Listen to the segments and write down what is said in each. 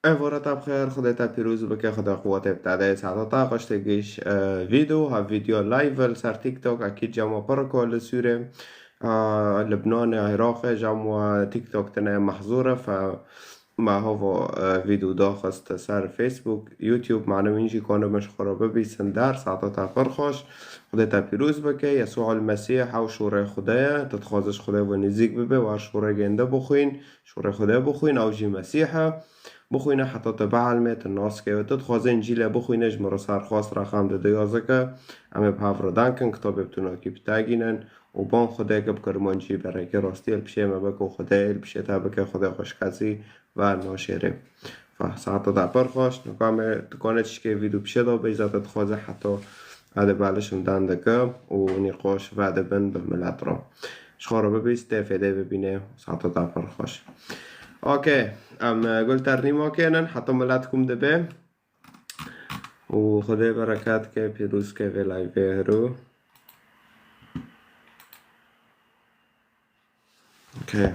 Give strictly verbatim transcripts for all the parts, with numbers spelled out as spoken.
Êvara te bi xêr, Xwedê te pîroz bike, Xwedê quwetê bide. Dê saeta te xweş, te giş, e, vîdeo, ha vîdeo live li ser TikTok, ekîd cema pir ko li Sûrê, e, Libnanê, Iraqê, cem we TikTok tine mehzûr e, fe me hava, e, vîdeo daxist ser Facebook, YouTube, mane wîn jî kane me ji xwe re bibîsin der, saeta te pir xweş, Xwedê te pîroz bike, Yesû el Mesîh ew şûrê Xwedê ye, tu dixwazî ji Xwedê ve nêzîk bibe, wer şûrê gênde bixwîn, şûrê Xwedê bixwîn, ew jî Mesîh e. Bixwîne heta te bielmê, tu nas keve. Tu dixwazî Încîlê bixwîne, ji min re ser xwest reqem di du yazike. Em ê bi hev re denkin, kitabê bi tunakî bi te gînin û ban Xwedê ke bi kirmancî berekê rastiyê li pişê me bike û Xwedê li pişê te bike, Xwedê xweşkezî ve naşêrê. Fa, saeta te pir xweş, nika me dikane tişkê vîdeo pişê de bêza te dixwaze heta ez ê belişim dan dikim û nîqaş vedibin bi milet re. Ji xwe re bibîst, tê fêdê bibîne, saeta te pir xweş. Okey, em, e, gul ternîma kênin, heta milet kom dibe. Û Xwedê bereket ke, pîroz ke vê live hero. Okey.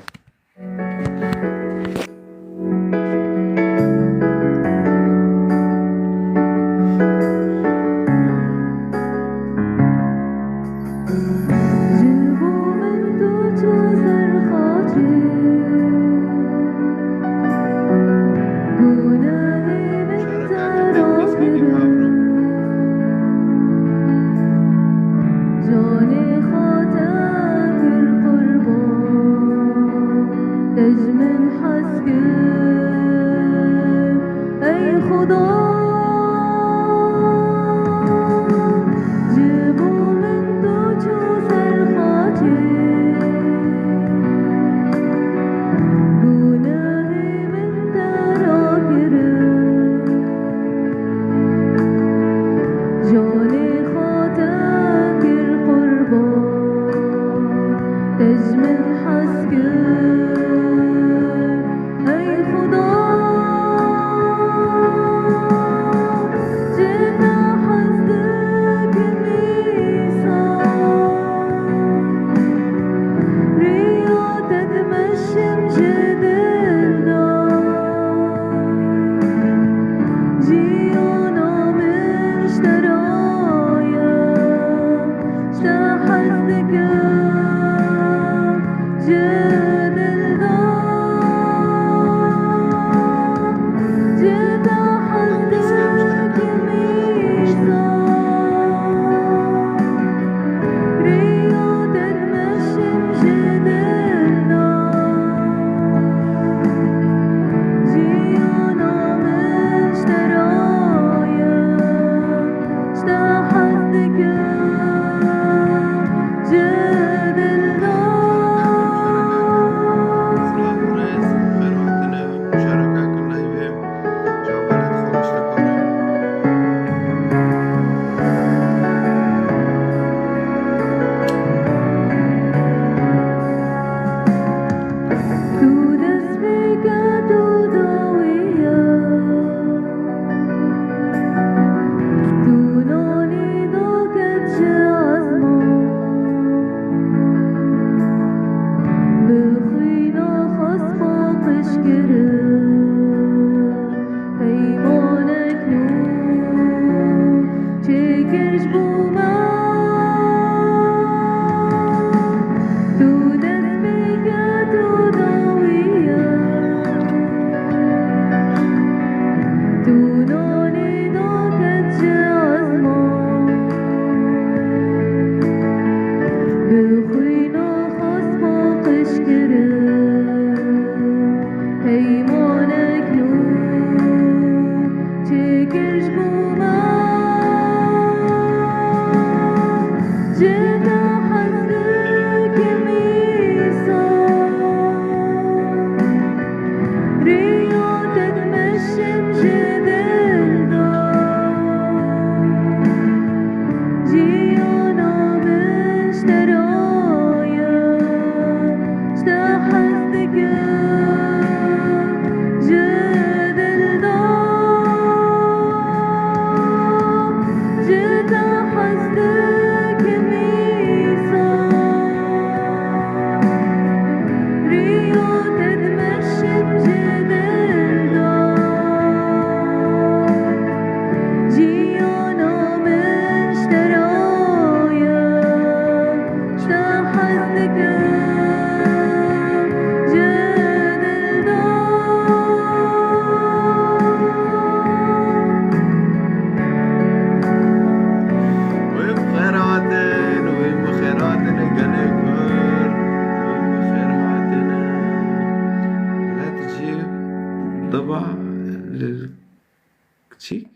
للكتشيك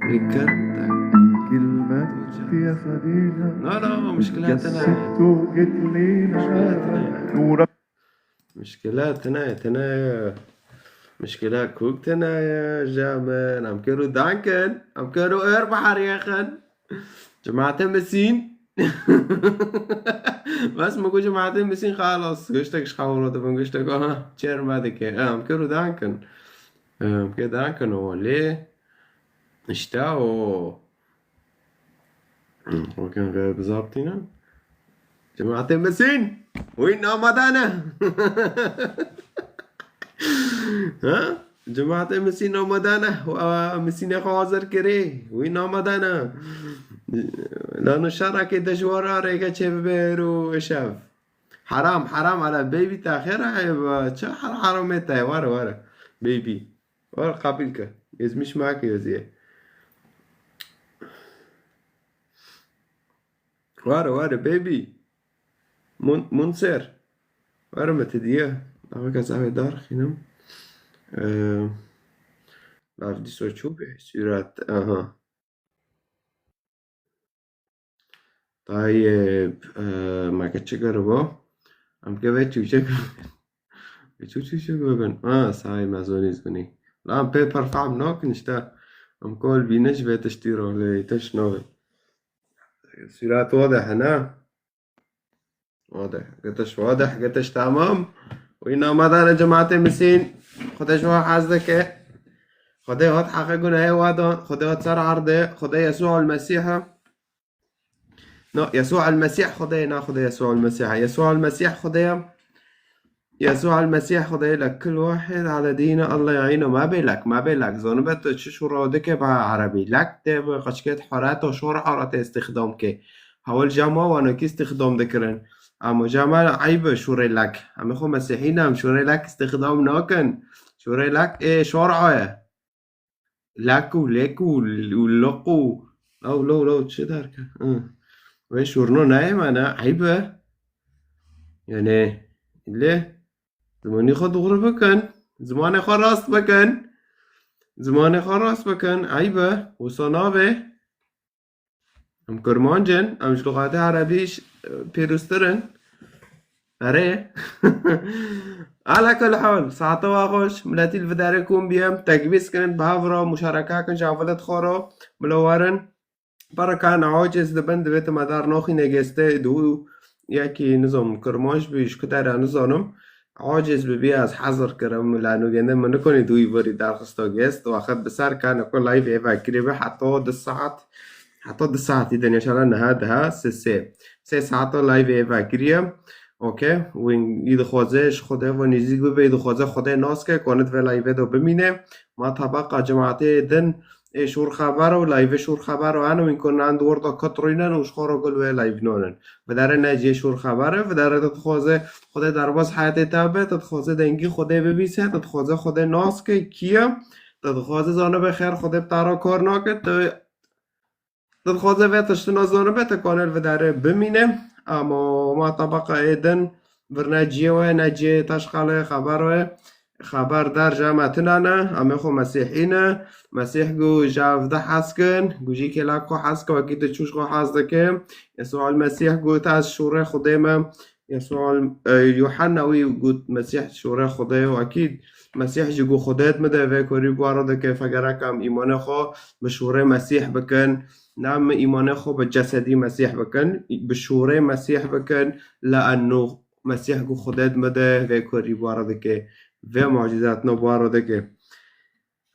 للكرتة. كلمة يا خديجة. لا، لا، مشكلة تناية. مشكلة تناية. مشكلة تناية، تناية. مشكلة كوك تناية، جامن. Em kero danken. Em kero er bahariyexin. Cemaate Mesîn. Bes min got cemaate Mesîn xalas. Giştek ji xew dibin, giştek aha. Çêr me dike. Em kero danken. Em ke danken o lê. İşte o. Bakın ve bizaptîne. Cemaate Mesîn. Wî namadane. Ha? Cemaate Mesîn namadane. Wa Mesîne xwe hazir kirê. Wî namadane. Lano şereke de ji wara rêke çê bibe êro şev. Haram, haram, ala baby ta xêra heye ba. Çi har-, haramê te, were, were. Baby. Were, qabil ke. Ez miş ma ke ez ye. Were, were, baby. Mun-, Munser. Were me te diye. Daha kez ave dar xînim. Ee, lav diso çû be, surat. Aha. Tayyip, e, me ke çi kiribo? Em ke ve çûçek. Ve çû çûçek bikin. Ha, say me zonî zonî. La em pê perfam nakin işte. Em kol bîne ji vê tiştî ro lê tişt navê. Surat wadih e, ne? Wadih. Getiş wadih, getiş tamam. Wî namadane cemaatê Misîn. Xwedê ji we hez dike. Xwedê hat heqê gunehê we dan. Xwedê hat ser erdê. Xwedê Yesû el-Mesîh e. No, Yesû el-Mesîh Xwedê, na Xwedê Yesû el-Mesîh. Yesû el-Mesîh Xwedê ye. يسوع المسيح خدي لك كل واحد على دينه، الله يعينه. ما بي لك، ما بي لك. Zanibe tu çi şûra dike bi erebî. Lek tê bi qeçkê harato şûr harate îstîxdam ke. Hewil jama wanokî îstîxdam dikirin. Ama jama eyb e şûrê lek. Em xwe mesîhî ne, em şûrê lek îstîxdam nakin. Şûrê lek ê şûra ye. Lek û lek û l-, û liq û law, law, law, çi derke? Hı. Wê şûrno nayê me ne, eyb e. Yani, lê zimanî xwe doğru bikin. Zimanê xwe rast bikin. Zimanê xwe rast bikin. Eyb e. Wisa nabe. Em Kurmanc in, em ji lugata erebî ş-, pêrûztir in. Erê. Ala kul hal, saeta we xweş, miletî li vê derê kom bîye, tekbîz kin, bi hev re, muşareke kin, ji hev ve dixwaro, bila werin. Pere kan aciz dibin, divê tu medar noxîne geste, du, yekî nizam, Kurmanc bî, ji ku dera nizanim. Aciz bibî, ez hezir kirim, lano gende min nikonî duî birî derxista gest, wexet bi ser kane ku live ê vekirî be, heta du saet, heta du saetî de, înşallah niha daha sê, sê, sê saeta live ê vekiriye. Okey, wî, wî dixwaze ji Xwedê ve nêzîk bibe, wî dixwaze Xwedê nas ke, kone di vê live de bimîne. Ma tabaqa cemaatê din, ê şûr xeber û live şûr xeber û hene wîn ku nan di wir de ket rûynen û ji xwe re gul wê live nonin. Vidare ne cihê şûr xeber e, vidare tu dixwaze Xwedê derbas heyatê te be, tu dixwaze dengî Xwedê bibîse, tu dixwaze Xwedê nas ke kî ye, tu dixwaze zanibe xêr Xwedê bi te re kar nake, tu, tu dixwaze vê tiştine zanibe, tu kane li vidare bimîne. Ama ma tabaqa ê din vir ne cihê we, ne cihê teşqalê xeber we. Xeber der ji me tune ne, em ê xwe mesîhî ne. Mesîh got ji hev de hez kin, got jî kêlek xwe hez ke wekî tu çû ji xwe hez dike. Yesû el-Mesîh got ez şûrê Xwedê me. Yesû el-, e, Yuhanna wî got Mesîh şûrê Xwedê ye. Wekî Mesîh jî got Xwedê di min de vê kurî bi we re dike. Fe gerek em îmanê xwe bi şûrê Mesîh bikin. Ne em îmanê xwe bi cesedî Mesîh bikin, bi şûrê Mesîh bikin. Le'enno Mesîh ku Xwedê di me de vê kurî bi we re dike, vê mucîzatine bi we re dike.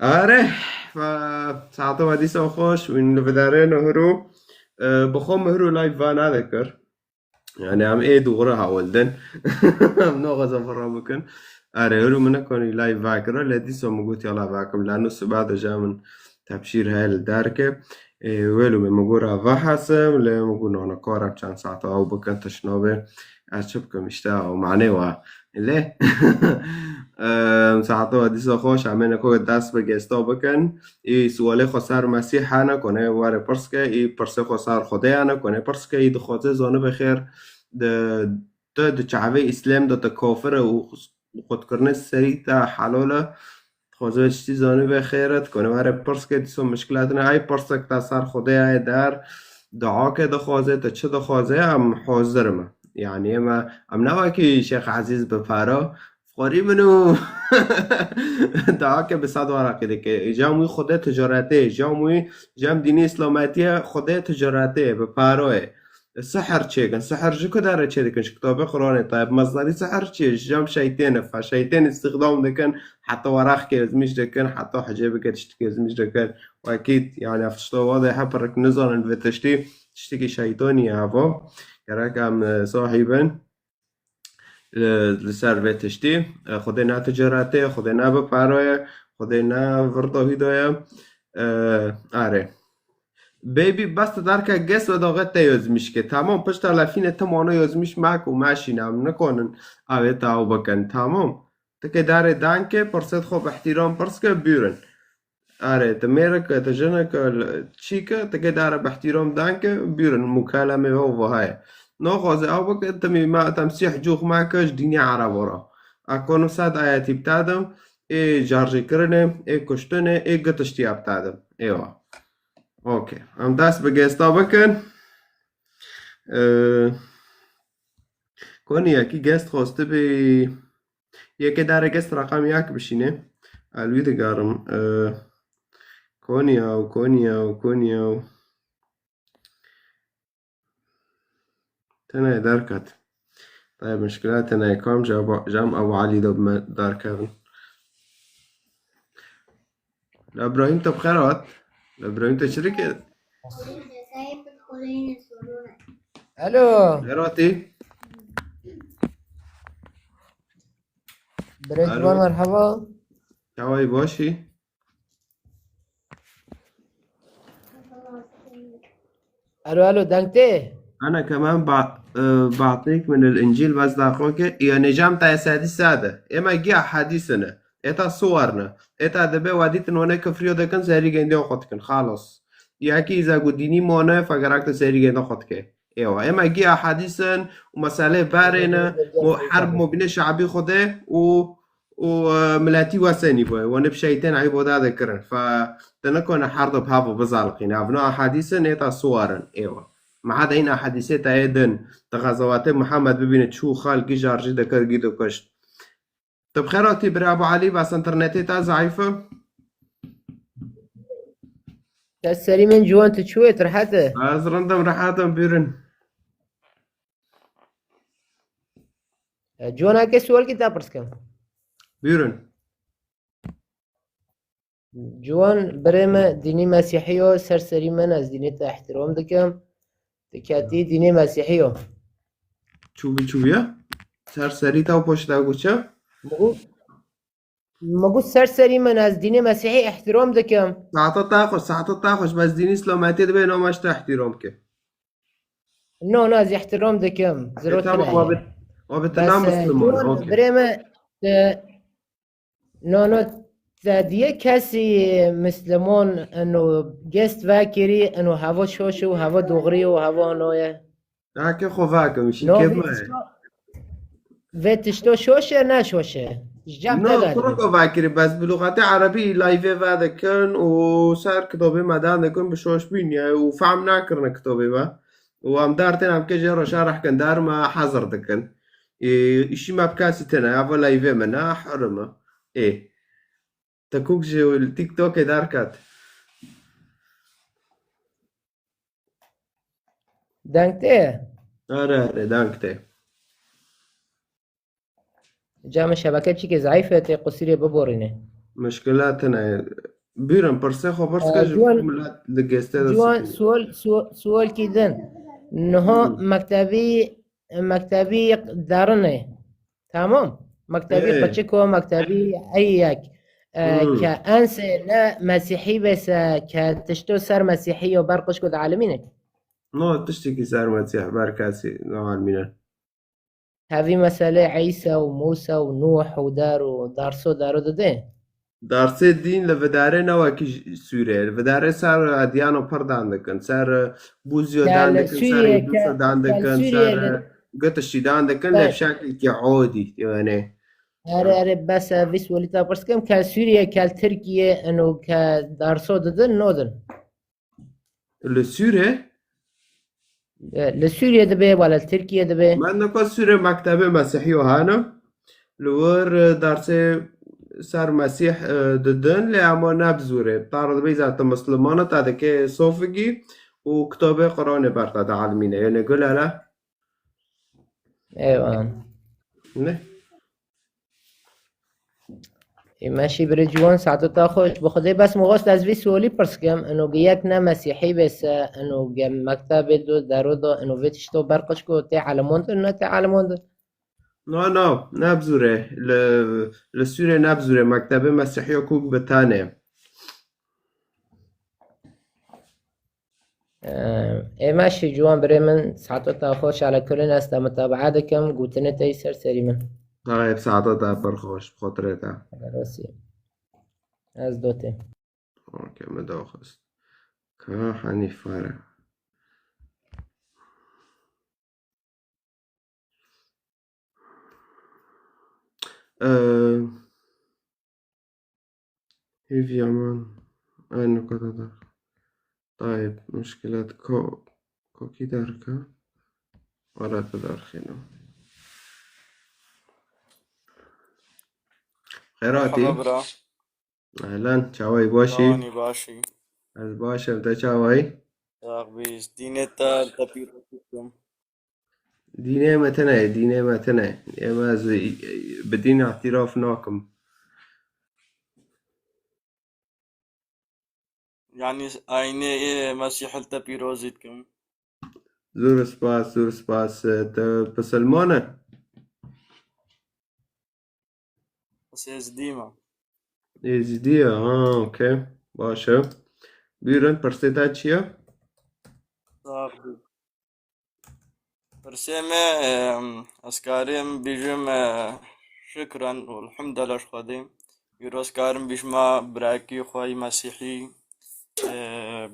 Are, ve saeta we dîsa xweş, wîn li vidarê nehiro, e, bi xwe mihro live va nadikir. Yani em ê dûre hewldin. Em naxwaze vira bikin. Are, hiro min nekonî live vekira, lê dîsa min got yala vekim. Lano sibe de ja min tebşîr heye li derke. Ê, welo me, me gora vehesim, lê me got nana karim çend saeta ew bikin, tişt nabe. Ez çi bikim, işte, ew mane wa. Lê, em, saeta wa dîsa xweş, em ê neko dest bi gesta bikin. Ê, sualê xwe ser Mesîh hene, kone were pirs ke, ê pirsê xwe ser Xwedê hene, kone pirs ke, ê dixwaze zanibe xêr, di, tu di çavê Îslam de tu kafir e û xwedkirinê serî te helal e. Xwezê tiştî zanî vê xêr e, dikone were pirs ke dîso mişkilat ne. Ay pirsek ta ser Xwedê aye der, dua ke dixwaze, te çi dixwaze, em hazir me. Yani em, em ne wekî Şêx Ezîz bi para, xwarî min û dua ke bi sed waraqî dike. Cam wî Xwedê ticaretê, cam wî, cam dînî îslametiye Xwedê ticaretê, bi paroyê. Sihir çêkin. Sihir ji ku dere çêdikin? Ji kitabê Quranê te. Bi mezdarî sihir çi ye? Ji cem şeytên e. Fe şeytên îstixdam dikin, heta weraqkê ezmîş dikin, heta hicêbike tiştikê ezmîş dikin. Wekî, yani, ev tişta wa de hep rek nizanin vê tiştî, tiştekî şeytanî ye heva. Gerek em, e, sahî bin, e, li ser vê tiştî. E, Xwedê ne ticaretê ye, Xwedê ne bi paroye, Xwedê ne vir dahî daye. E, are. Baby, bes tu derke guest ve daxet te yozmiş ke. Tamam, pişta lefîne te mano yozmiş mek û meşîne, em nikonin avê te ew bikin. Tamam. Ti ke darê danke, pirsêt xwe bi ihtiram pirs ke, bûrin. Are, ti mêrik e, ti jinik e, l-, çîk e, ti ke dare bi ihtiram danke, bûrin, mukalemê ve û vahaye. Naxwaze ew bike, ti mî me, temsîh cûx me ke ji dînê Erebo re. A konim sed ayetî bitadim, ê carjîkirinê, ê kuştinê, ê gitiştiya bitadim. Êwa. Okey. Em dest bi gesta bikin. Ee, konî yekî gest xwestibî. Yekê dare gest reqem yek bişîne. Ez wî digarim. Ee, konî ew, konî ew, konî ew. Tenê derket. Tayê mişkila tenê kam ji Eba-, ji em Ebu Elî de bime derkevin. La Ibrahîm te bi xêr hat. La Ibrahîm te çi dike? Alo. Xêr hatî. Birêk Alo. Ciwan merhaba. Çawayî başî? Alo, alo, deng tê? Ana keman ba-, e, batêk min il Încîl bes daxo ke, ya nêcam ta esedî sade. Ema giya hadîsine. Eta suwarne. Eta dibe wa dîtin wane kifriyo dikin, zerî gendiyo xwe dikin. Xalos. Ya ki îza ku dînî mane, fegerak de zerî gendiyo xwe dike. Êwa. Ema giya hadîsin û meselê berêne, mo-, herb mobîne şabî xwe de û û, e, miletî we senî bûye. Wan bi şeytên eyboda dikirin. Fe te nikone her du bi hevû bizaliqîne. Ev no ehadîse nê ta suwarin. Êwa. Me heda hîn ehadîsê te yê din. Te xezawatê Muhammed bibîne çû xelkî jar jî dikir gî dikuşt. Tu bi xêr hatî bira Ebu Elî, bes internetê te zayîf e. Te serî min ciwan tu çûyê, tu rehet e? Ez rindim, rehet im, bîrin. E, Ciwan, eke sualkî te pirs kim? Buyurun. Ciwan, birê me dînî Mesîhî yo, ser serî min, ez dînê te ihtiram dikim. Tu ketî dînê Mesîhî yo. Çûbî, çûbî ya? Ser serî te û poşta guçe? Min got, min got ser serî min, ez dînê Mesîhî ihtiram dikim. Saeta te xweş, saeta te xweş, bes dînî Îslametiyê dibe nama ji te ihtiram ke. No, no, ez ihtiram dikim. E, zirot tamam, tune wa ye. Bit-, wa bit Bes, nam e, Müslüman, Ciwan, okey. Birê me, e, no, no, te diye kesî Müslüman, eno gest vekirî, eno heva şoş û heva doğrî û heva no ye. Eke xwe vekim, işî No, kêf vê me ye. tişto, vê tişto şoş e, ne şoş e? Ji cem te No, de kuro dibin. Ko vekirî, bes bi luxetê erebî live ve dikin û ser kitabê me dan dikin bi şoş bîn, yani, û fehm nakirine kitabê me. Û em dar tên em ke jê re şerh kin, dar me hezir dikin. Ê, îşî me bi kesî tine, ev live me ne, herim e. Ê. Tekuk ji TikTokê derket. Deng tê? Are, are, deng tê. Cam şebeke çîkê zayîf e, tê qusîrê biborîne. Mişkila tine. Buyurun, pirsê xwe pirs Ee, ke ji Ciwan, milet li geste de Ciwan, sıkıntı. Sual, sual, sualkî din. Niha Hı. mektebî, mektebî darine. Tamam. Mektebî Ee. qeçik o, mektebî ey yek. Ee, Hmm. Ke ensê ne Mesîhî bêse, ke tişto ser Mesîhî yo ber qişko de alimîne. No, tiştekî ser Mesîh ber kesî ne alimîne. Hevî meselê Îsa û Mûsa û Nûh û dar û darso daro dide? Darsê dîn li vidarê ne wekî j-, Sûriyê. Li vidarê ser ediyano pir dan dikin. Ser, e, Bûziyo Ke dan li dikin, ser Sûriyê, Hindûso ke, dan ke li dikin, Sûriyê ser, li e, gitişî dan dikin, lê Be- bi şeklekî odî, yani. Erê, erê, bes e, vî sualî te pirs kim, ke Sûriye, ke Tirkiye, eno ke derso didin, nodin? Li Sûrê? E, li Sûriyê dibe, wala li Tirkiye dibe? Me nika Sûrê mektebê Mesîhî hene. Li wir, e, dersê ser Mesîh, e, didin, lê ema ne bi zûrê. Te re dibê zaten Mislimana, te dikê sofigî û kitabê Quranê ber te dielmîne. Yanî gul hele. Eywan. Ne? Ê, meşî birê ciwan, saeta te xweş. Bi Xwedê bes min xwest ez vî sualî pirs kim. Ino gi yek ne mesîhî bê se, ino ge mektebê do, dero do, ino vê tişto berqişko tê elemandin, ne tê elemandin? Na, na, ne bi zûrê. Li, li Sûrê ne bi zûrê. Mektebê Mesîhiya ku bi tenê. Ê, meşî ciwan birê min, saeta te xweş, ala kulin ez te mutabae dikim, gotinê te yî ser serî min. Tayeb, saeta te pir xweş, bi xotirê te. Rastî. Ez dotê. Okey, min daxist. Ka Hanîfe re. Ee, hêviya min eynî kota der. Tayeb, muşkilat ko, kokî derke. Wala te derxîno. Xêratî. Merhaba bira. Ehlen, çawayî, başî? Çawanî, başî? Ez baş im, te çawayî? Sax bî, dînê te, te pîroz bikim. Dînê me tune ye, dînê me tune ye. Ê me ez bi dîn îtîraf nakim. Yanî aynê ê Mesîh li te pîrozî dikim. Zor spas, zor spas. Te pisilman e? Ez êzidî me. Êzidî ye, ha, okey. Baş e. Buyurun, pirsê te çi ye? Sax bî. Pirsê me, em, ez karim bîjim, e, şikran û elhamdulillah ji Xwedê. Îro ez karim bîjima birakî xwe yî Mesîhî, e,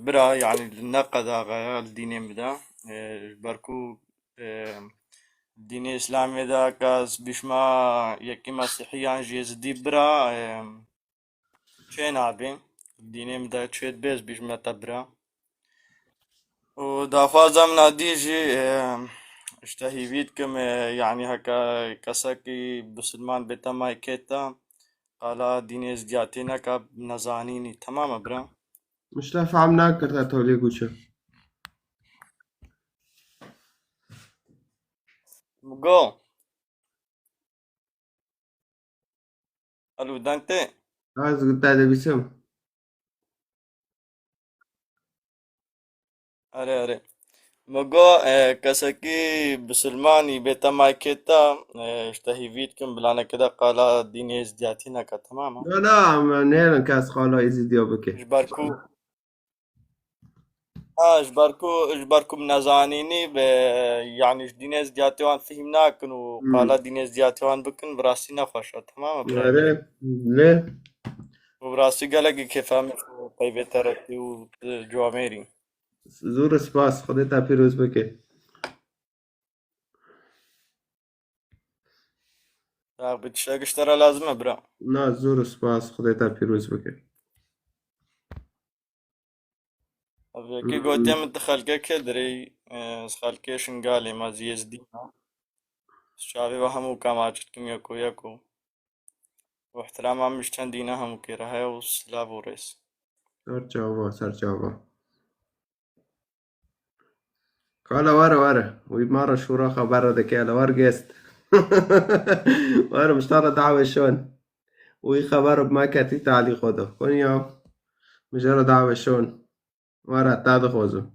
bira, yanî ne qedaxe ye li dînê min de. E, ji ber ku, e, dînê Îslamê de ka ez bîjima yekî Mesîhî yan jî Êzidî bira, e, çê nabe. Dînê min de çê dibe ez bîjime te bira. Û daxwaza min a dî jî, e, ji te hîvî dikim, e, yanî heke kesekî bisilman bê te mayê kê te, qala dînê êzidiyatî neka, nezanînî, temam e bira. Min ji te fehm nakir te tolê gû çi. Go. Alo, deng tê? Ha, ez te dibîsim. Erê, erê. Min got, e, kesekî bisilmanî bê te mayê kê te, e, ji te hîvî dikim, bilaneke de qala dînê êzidiyatî neke, temam e? Na, na, em nêrin kes qala êzidiya bike. Ji ber ku Ha, ji ber ku, ji ber ku min nezanînî be, yanî ji dînê êzidiyatî wan fihîm nakin û Hmm. qala dînê êzidiyatî wan bikin, bi rastî nexweş e, temam e, birayê. Erê, lê Û bi rastî gelekî kêfa min peyvê te re tê û tu ciwamêrî. Zor spas, Xwedê te pîroz bike. Sax bî, tiştek ji te re lazim e, bira. Na, zor spas, Xwedê te pîroz bike. Vêkê gotiye min, tu xelkekê dirê, e, ez xelkê Şingalê me, ez Êzidî me. Ez çavê we hemû kemaç dikim yeko yeko. Û ihtirama min ji çend dîna hemûkê re heye û silav û rêz. Ser çava, ser çava. Kala were, were. Wî ma re şûra xebera dike, hele wer gest. Were, min ji te re dawê şon. Wî xeber bi me ketî talî xwe de. Konya, min ji re dawê şon. Were, te dixwazim.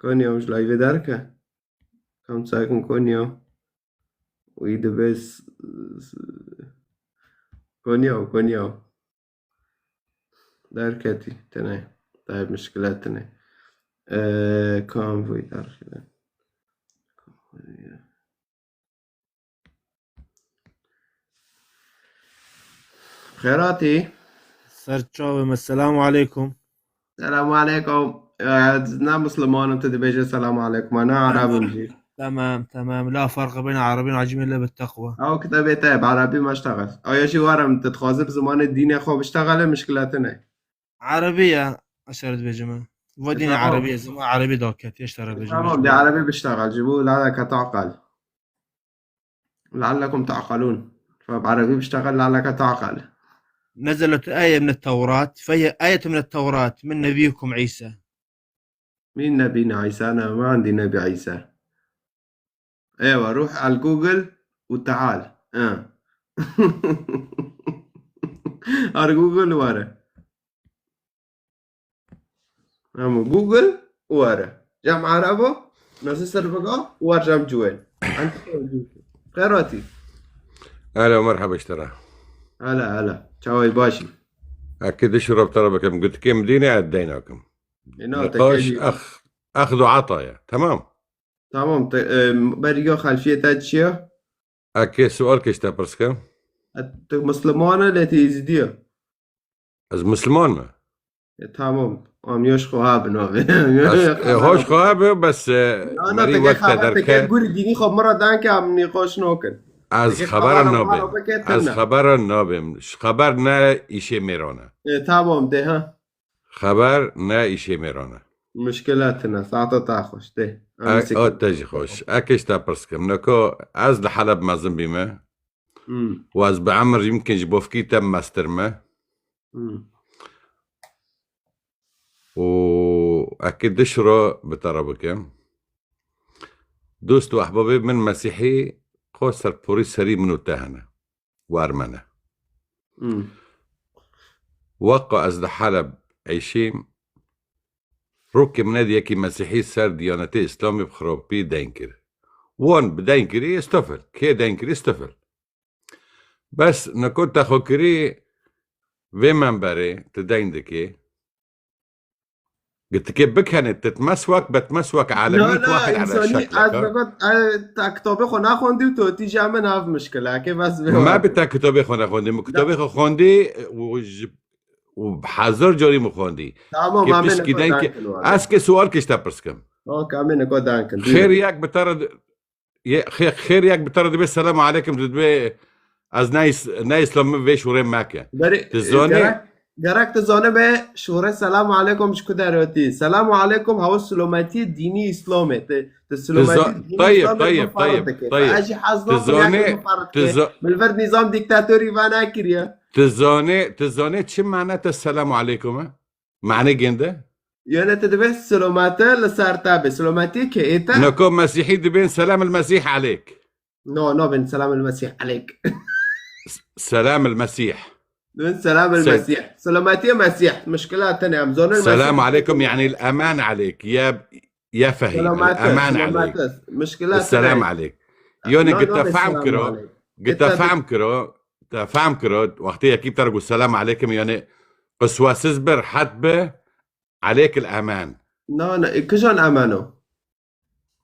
Konya, min ji layvê derke. Kam sakin Konya. Wî dibe s-, s-, Konya, Konya. Derketî, tine. Dayê mişkile tine. Ee, kam vûy derketî. Xêratî. Ser çavê me. Selamu aleykum. Selamu aleykum. Ee, ne Musliman im, tu dibêje selamu aleykum. Ne Arab im jî. تمام، تمام. لا فرق بين عربي وعجمي إلا بالتقوى. Ew kitêbê te ye, bi erebî meştexil. Ew ya jî were min, tu dixwazî bi zimanê dînê xwe biştexile, mişkile tune. عربية، أشار دبيجمة. وديني عربية، زمان عربي دوكت، يشترى بيجمة. Tamam, bi erebî biştexil. Ji bo لعلك تعقل. لعلكم تعقلون. Bi erebî biştexil, لعلك تعقل. نزلت آية من التوراة، فهي آية من التوراة، من نبيكم عيسى. مين نبينا عيسى؟ أنا ما عندي نبي عيسى. أيوة، روح على الجوجل وتعال. آه. على الجوجل ورا. أما جوجل ورا. جام عربو، ناس سربقا، ورجام جوين. أنت خيراتي. اهلا ومرحبا، اشترى. هلا، هلا. تشاوي باشي. اكيد اشرب ترى بكم، قلت كم ديني عديناكم. إنه نقاش تكلم. اخ اخذ وعطايا، تمام. تمام، ت-، ام، بريو خلفية تاتشيا. اكيد سؤال كيش تبرسكم؟ ات-، مسلمانة لا تيزيدية. از مسلمان ما. اه، تمام. ام يوش خوها بنوبي. از هوش خوابه بس، اه، أنا مري تكي وقت خبر تكي دركه. قولي ديني خب مرة دانك ام نقاش نوكن. از تكي خبر خبر نابم. مرة بكي از تنا. خبر نابم. ش-، خبر نه ایشه میرانه. اه، تمام ده ها. خبر نه ایشه میرانه. مشكلاتنا ساعتها تاخوش ده. اه، اه، تجي خوش. اكيش تبرسكم. نكو از لحلب مزن بيمه. مم. و از به عمر يمكن جبوفكي تم مسترمه. مم. و اكيد دشرو بتربكم. دوست و احبابي من مسيحي، خو سرپوری سری منو تهنه. وارمنه. مم. وقا از لحلب عيشيم، روكي من يكي مسيحي سر ديانتي اسلامي بخروبي دينكر. وان بدينكري استفل، كي دينكري استفل. بس نكون تاخو كري في منبري تدين دكي. قلت كيف بكهنت تتمسوك، بتمسوك على لا، مية لا، واحد على إنساني شكلك. أز بقت، أه، تا كتابي خو ناخوندي وتوتي جامن هاف مشكلة، كيف أز ما بتا كتابي خو ناخوندي، كتابي خو خوندي وج-، وبحذر جوري مخوندي. تمام، كيف أمين تشكي كو دينك؟ دانكن وانا. اسكي سؤال كيش تبرسكم. أوكي، أمين كو دانكن. خير ياك بترد، ي-، خي-، خير ياك بترد بي السلام عليكم، تدبي از نايس، نايس لما في شورين ماكا. بري، تزوني؟ قرأك، قرأك تزوني بي شوري السلام عليكم، شكو داروتي؟ السلام عليكم، هاو السلوماتي الديني إسلامي. ت-، السلوماتي تزو-، الديني طيب، إسلامي طيب، مفارد طيب، دكي. طيب. فأجي حظنا تزوني، بنياكي مفارد دكي. تزو-، من الفرد نظام ديكتاتوري فانا كريا. تزوني، تزوني، شو معناته السلام عليكم؟ معنى جنده؟ يعني تدبي سلوماتي لسار تابي، سلوماتي كي إيتا؟ نكو مسيحي دبين سلام المسيح عليك. نو، نو، بن سلام المسيح عليك. سلام المسيح. بن سلام سيد. المسيح. سلامتي مسيح. مشكلة تانية. أم زون المسيح. سلام عليكم، يعني الأمان عليك يا، يا فهي. سلامات، الأمان سلامات. عليك. مشكلة السلام تانية. عليك. يوني نو، قلت نو، فاهم السلام كرو. عليك. قلت قلت فاهم كرو. قلت فاهم كرو. وقتها كيف ترقوا السلام عليكم، يعني قسوة سزبر حتبة عليك الأمان. نو، نو، كجان أمانو؟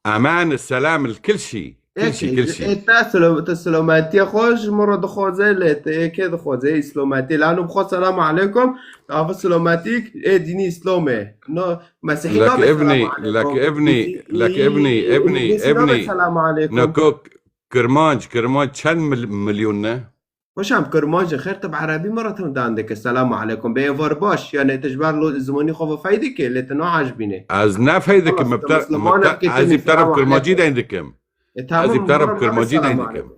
أمان السلام الكل شيء. كل شيء، كل شيء. إتا سلو-، تا سلامتي خوش، مرة دخوزي، لي تا إيه كي دخوزي، إسلامتي. لأنه بخو السلام عليكم، تعرف سلامتيك، إيه ديني إسلامي. نو، مسيحي لك نو بي ابني، السلام لك عليكم. ابني، إنجليزي-، لك ابني، ابني، إنجليزي نو بي ابني. السلام عليكم. نكوك كرمانج، كرمانج چند مل-، مليون نه؟ خوشم کرمانج خیر، تو عربی مرة تم دان دکه السلام عليكم. به ور باش، يعني تجبر لو زمانی خو فایده که، لت نو عجبینه. از نه فایده که خلاص، مبتر، مسلمان مبتر، هم که از تنی ابتر السلام بکرماجی عليكم. دین دکم. إيه، تمام، از ابتر مرة بکرماجی السلام دین عليكم. دکم.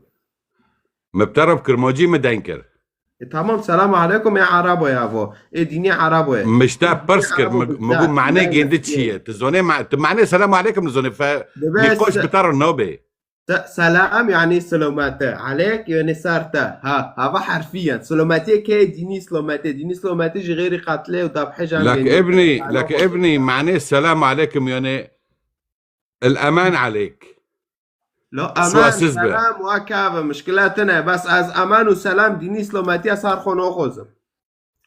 مبتر بکرماجی مدین کر. إيه، تمام، سلام عليكم يا عربو يا فو. إيه، ديني عربو. مشتا پرس کر، مگ-، مگو معنی گنده چیه؟ تزانه مع-، تو معنی سلام عليكم نزانه، ف نقاش بتر نابه. س-، سلام يعني سلامته، عليك يعني سرته. ها، هذا حرفيًا. سلامتي كي ديني سلامتي، ديني سلامتي جي غيري قتله وذبحه جان لك بيني. ابني، سلام لك عليكم. ابني، معنى السلام عليكم يعني الأمان عليك. لا، سوا أمان، سزبه. سلام وكافة، مشكلتنا. بس از أمان وسلام ديني سلامتي أسار خون أخوزم.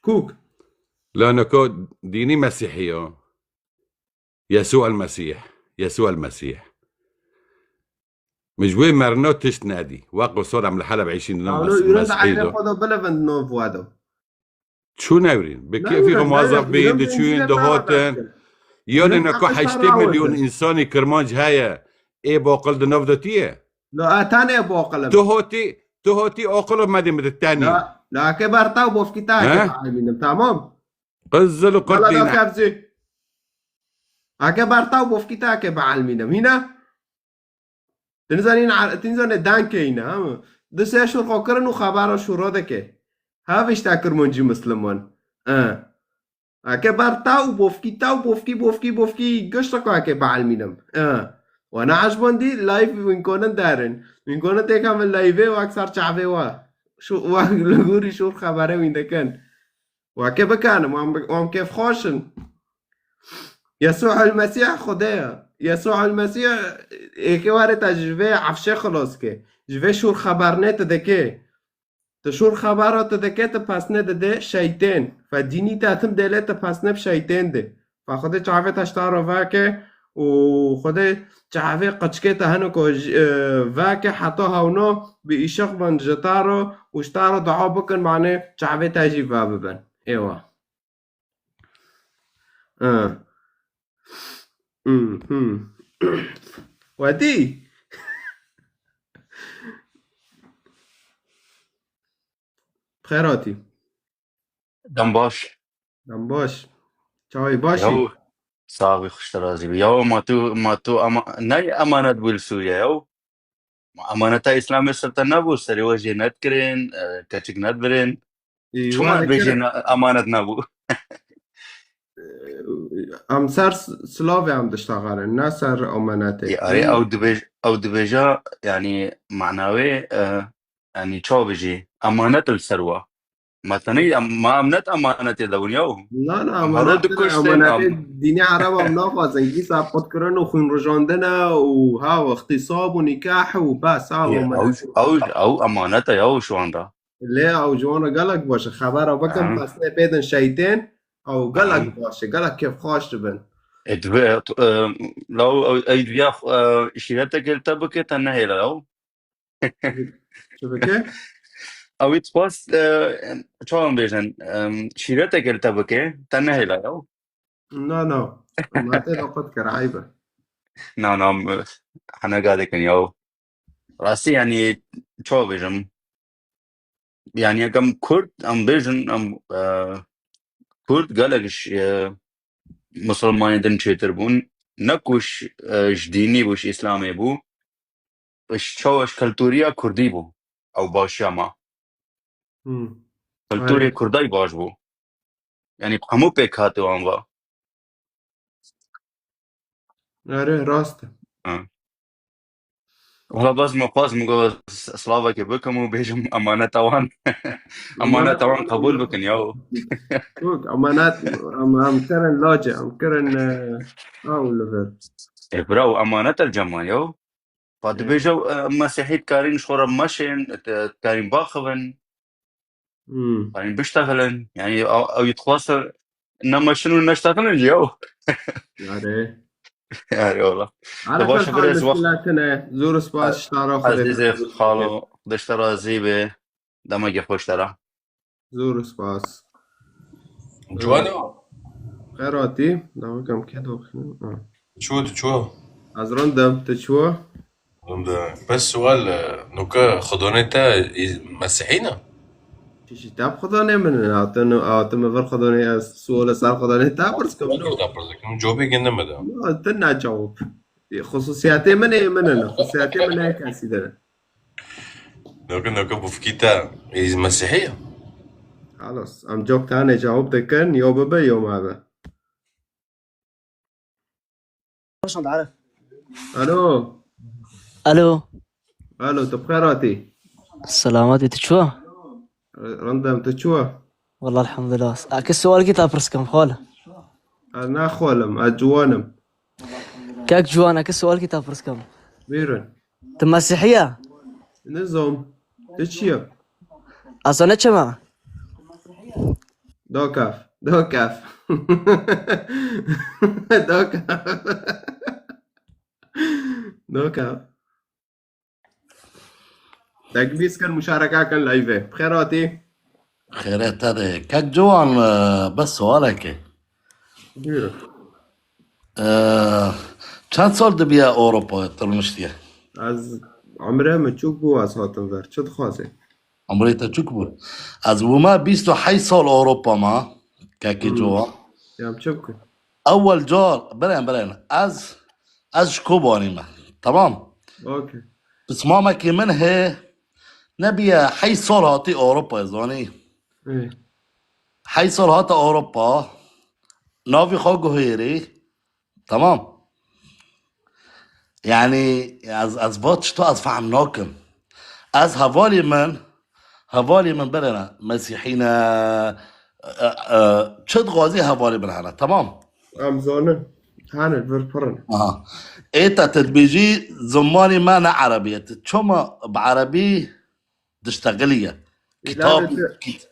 كوك. لأنكو ديني مسيحي، يسوع المسيح، يسوع المسيح. مش وين مرنو تشت نادي. واقو صور عم الحلب عايشين دنا أولو مس-، يرد مسيحي عينه دو. خدا بلفند نوف وادو. شو ناورين؟ بكيفي ناورين، موظف ناورين. بيد يرد شو إنجيل دهوتن. بتاعك. يوني يرد نكو أقصى حشتي راوند. مليون إنساني كرمانج هاي. ê boqil di nav de tu ye. La, e, tenê boqil im. Tu hotî, tu hotî oqil medî min di tenî. La, la, eke ber te û bofkî te eke He? bielmînim, tamam? Qizil û Wala da qurdîne. kevzî. Eke ber te û bofkî te eke bielmînim. Hîna? Tinizanîn, tinizanê dankê îne, ha? Di sê şûr xwe kirin û xebera şûro dike. Hev îşte kirmancî misliman. E. Eke ber te û bofkî, te û bofkî, bofkî, bofkî, gişt xwe eke bielmînim. E. We neejbandî, live wîn konin derin. Wîn konin têka min live wek ser çavê we. Şu, wek li gorî şûr xebere wîn dikin. Weke bikanim, wan bi-, wan kêfxweş in. Yesû el Mesîh Xwedê ye. Yesû el Mesîh êkê were te ji vê efşê xilos ke. Ji vê şûr xebernê tu dike. Tu şûr xebera tu dike, tu pesne dide şeytên. Fe dînî te tim dêle tu pesne bi şeytên de. Fe Xwedê çavê te ji te re veke û Xwedê çavê qeçkê te hene ku ji, e, veke heta hewna bi îşiq bin ji te re û ji te re dua bikin, mane çavê te jî vebibin. Êwa. Ha. Hmm, hmm. Wedî. Xêr hatî. Dem baş. Dem baş. Çawî başî? Yaw, sax bî, xweş te razî bî. Yaw, ma tu, ma tu ama, ne emanet bû li Sûriye, yaw? Emaneta Îslamê ser te nebû, serê we jê nedikirin, e, keçik nedibirin. Ê, Çima were bêjê kir- ne-, emanet nebû? Em ser s-, silavê em diştaxarin, ne ser emanetê. Ê, arê, ew dibêj-, ew dibêja, yanî, manawê, e, yanî, çawa bijî? Emanet li ser we. Ma tenê em, ma em net emanetê de bûn, yaw. Na, na, Em hero emanetê, dikuştin, emanetê em dînê Ereb em naxwazin. Gîsa qutkirin û xwîn rijandine û ha, ixtîsab û nîkah û bes, ha, Ye, ew, emanetê. ew, ew emanet e, ew şu anda. Lê ew ji wan re gelek baş e. Xebera bikin, Ha. pesnê pêdin şeytên, ew gelek Ha. baş e, gelek kêfxweş dibin. E, dibe, e, tu, e, law, e, ey diya, e, şîretekê li te bike, te nehêle, ew. Çi bike? Ew ê dixwest, e, çawa em bêjin, e, şîretekê li te bike, te nehêle, ew. Na, na. Ma te de qut kir, eyb e. Na, na, em, hene ga dikin, yaw. Rastî, yanî, çawa bêjim? Yanî, yekem Kurd, em bêjin, em, e, Kurd gelek ji, e, Musulmanê din çêtir bûn. Ne ku ji, e, ji dînî bû, ji Îslamê bû. Ji çawa, ji kultûriya Kurdî bû. Ew başiya ma. Hmm. Kultûrê Erê. Kurdayî baş bû. Yanî hemû pêk hate wan va. Erê, rast e. Ha. Wala bes me xwest min got s-, slavekê bikim û bêjim emaneta wan. Emaneta wan qebûl bikin, yaw. Çok, emanet, em, em kirin lacê, em kirin, e, ew li vir. E, bira, ew emanet el cemal, yaw. Fa Ê. dibêje, e, Mesîhî dikarîn ji xwe re meşên, di-, dikarîn baxivin, Hmm. dikarîn biştexilin. Yanî, ew, ew dixwest nemeşin û neştexilin jî, ew. Yare. Yare, wala. Ala Te baş xal, xal birêz, wax- muşkila tune. Zor spas, ştara xwe Ezîzê xalo, Xwedê ji te razî be. Demekê xweş te re. Zor spas. Ciwan e? Xêr hatî. Dawî kem kê doxî? Ha. Çû, tu çû? Ez rind im, tu çû? Rind im. Bes sual, e, nuke xwedonê te î-, mesîhî ne? Çi jî te xwedonê min in. Hatin, hatin min vir xwedonê ez sual ser xwedonê te pirs kim. Xwedonê te pirs dikim. Cewabê ginde me de. Ya, tu ne cewab. Xusûsiyetê min ê min in. Xusûsiyetê min ne kesî din. Noke, noke bufkî te, ê mesîhî ye? Xelas, em cok tane cewab dikin, yo bibe, yo mebe. Alo. Alo. Alo, tu bi xêr hatî? Selamet, tu çû? Rind im, tu çû? Wallah, elhamdulillah. Eke sualkî te pirs kim, xal? Ez ne xal im, ez ciwan im. Kek Ciwan, eke sualkî te pirs kim? Buyurun. Tu mesîhî ye? Nizam. Tu çi ye? Ez ne çima? Dokaf. Dokaf. Dokaf. Dokaf. Tekbîz kin, muşareka kin live. Bi xêr hatî. Xêrê te de. Kek Ciwan, e, bes sualekê. Buyurun. E, Çend sal dibiye Ewropa tu rûniştiye? Ez, emrê min çûk bû, ez hatim ver. Çi dixwazê? Emrê te çûk bû. Ez wime bîst û heşt sal Ewropa me, kekê Hmm. Cowa. Ya çi bikim? Ewel car, birin, birin. Ez, ez ji Kobanî me. Tamam. Okey. Pismamekî min hê, nebiye heşt sal hatî Ewropa, zanî. Ê. Heşt sal hate Ewropa, navî xwe guhêrî. Tamam. Yani ez, ez va çito ez fehm nakim. Ez hevalê min, hevalê min berene, Mesîhî ne, e, e, çi dixwazî hevalê min hene, tamam? Em zanin. Hene, vir pir in. Aha. Ê te, te dibêjî zimanê me ne erebî ye. Tu çima bi erebî diştexilî ye. Kitab, Lano te- kit-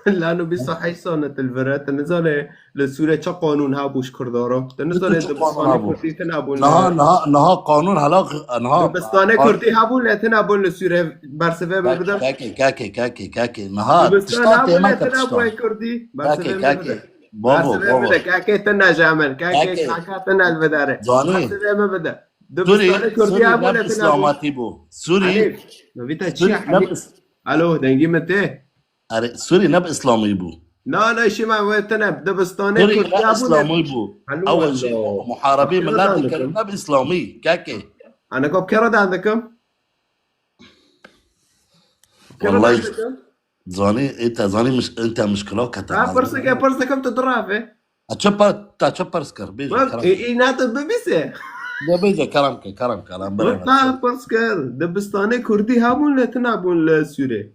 Lano bîst û heşt sane tu li vir e, tu nizane li Sûre çi qanûn hebû ji Kurda re. Tu nizane Çi qanûn dibistanê hebû? Kurdî tune bûn. Niha, niha, niha qanûn hela, niha Dibistanê qan- Kurdî hebû lê tune bûn li Sûre, bersivê me bide. Kekê, kekê, kekê, kekê. Niha Dibistan tişta hebû tême lê ke tune tişta. bûn Kurdî. Bersivê Kekê, me kekê. bide. Bavo, Bersivê bavo. bide. Kekê tune ji hemin. Kekê, Kekê. kaka tune li vidare. Zanî. Bersivê me bide. Sûrî, Dibistanê Kurdî Sûrî hebû ne lê tune bûn. Îslamatî bû. Sûrî, Elî, Novîta çi Sûrî ya ne Elî? bi Is- Alo, dengî min tê? Erê, Sûrî ne bi Îslamî bû. Na, na, îşê me wê tune. Dibistanê Sûrî Kurdî ne hebû lê Îslamî bû. Alo, Ew alo. jî muharibê Kira millet dan dikirin, dikim. ne bi Îslamî, kekê. Ana kop kira dan dikim. Kira Wallahî dan dikim. Zanî, ê te zanî miş-, ê te mişkila kete Ha, mezin. pirseke, pirseke tu dirave. A çi pa-, ta çi pirs kir? Bêje, Bak, kerem e, kir. e, ne tu bibîse. Ne bêje, kerem kir, kerem kir, lan Bak, birêve. ta pirs kir. Dibistanê Kurdî hebûn lê tune bûn li Sûrê.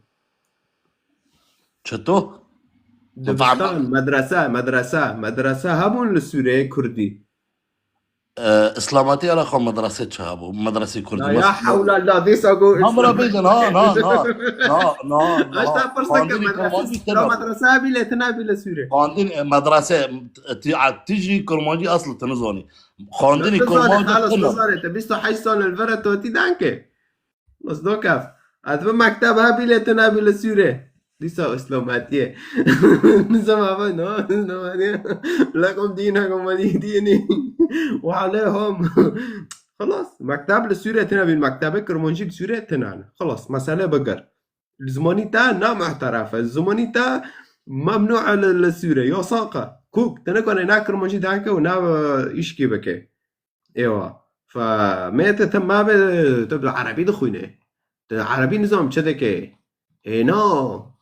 Çito? Dibistan, Dibistan. medrese, medrese, medrese hebûn li Sûrê Kurdî. E, Îslamatî ala xwe medrese çi hebû? Medresê Kurdî. La ya hewla la dîsa go Ha, bira bêjin, ha, na, na, na, na, na. Aşta pirsa ke Xwendinî medrese, Kurmancî la têne. medrese hebî lê tune hebî li Sûrê. Xwendin, e, medrese, e, ti, a, ti jî Kurmancî asli tu nizanî. Xwendinî Kurmancî têne. Tu zanî, xalas tu zanî, te bîst û heşt sal li vir e, tu tî danke. Bas do kef. Ez bi mekteb hebî lê tu nebî li Sûrê. Dîsa Îslamatiye. Nizam hava no, Îslamatiye. Lekum dînekum welî dînî. Wa aleyhum. Xelas. Mekteb li Sûrê tune bîn. Mektebê Kirmancî li Sûrê tune ne. Xelas. Mesele bigir. Li zimanî te ne muhteref e. Zimanî te memnû e li, li Sûrê. Yasak e. Kûk. Te nikane ne Kirmancî dehke û ne, e, îşkî bike. Êwa. Fe, mê te, te ma be, te bi erebî dixwîne. Te erebî nizam çi dike. Ê no.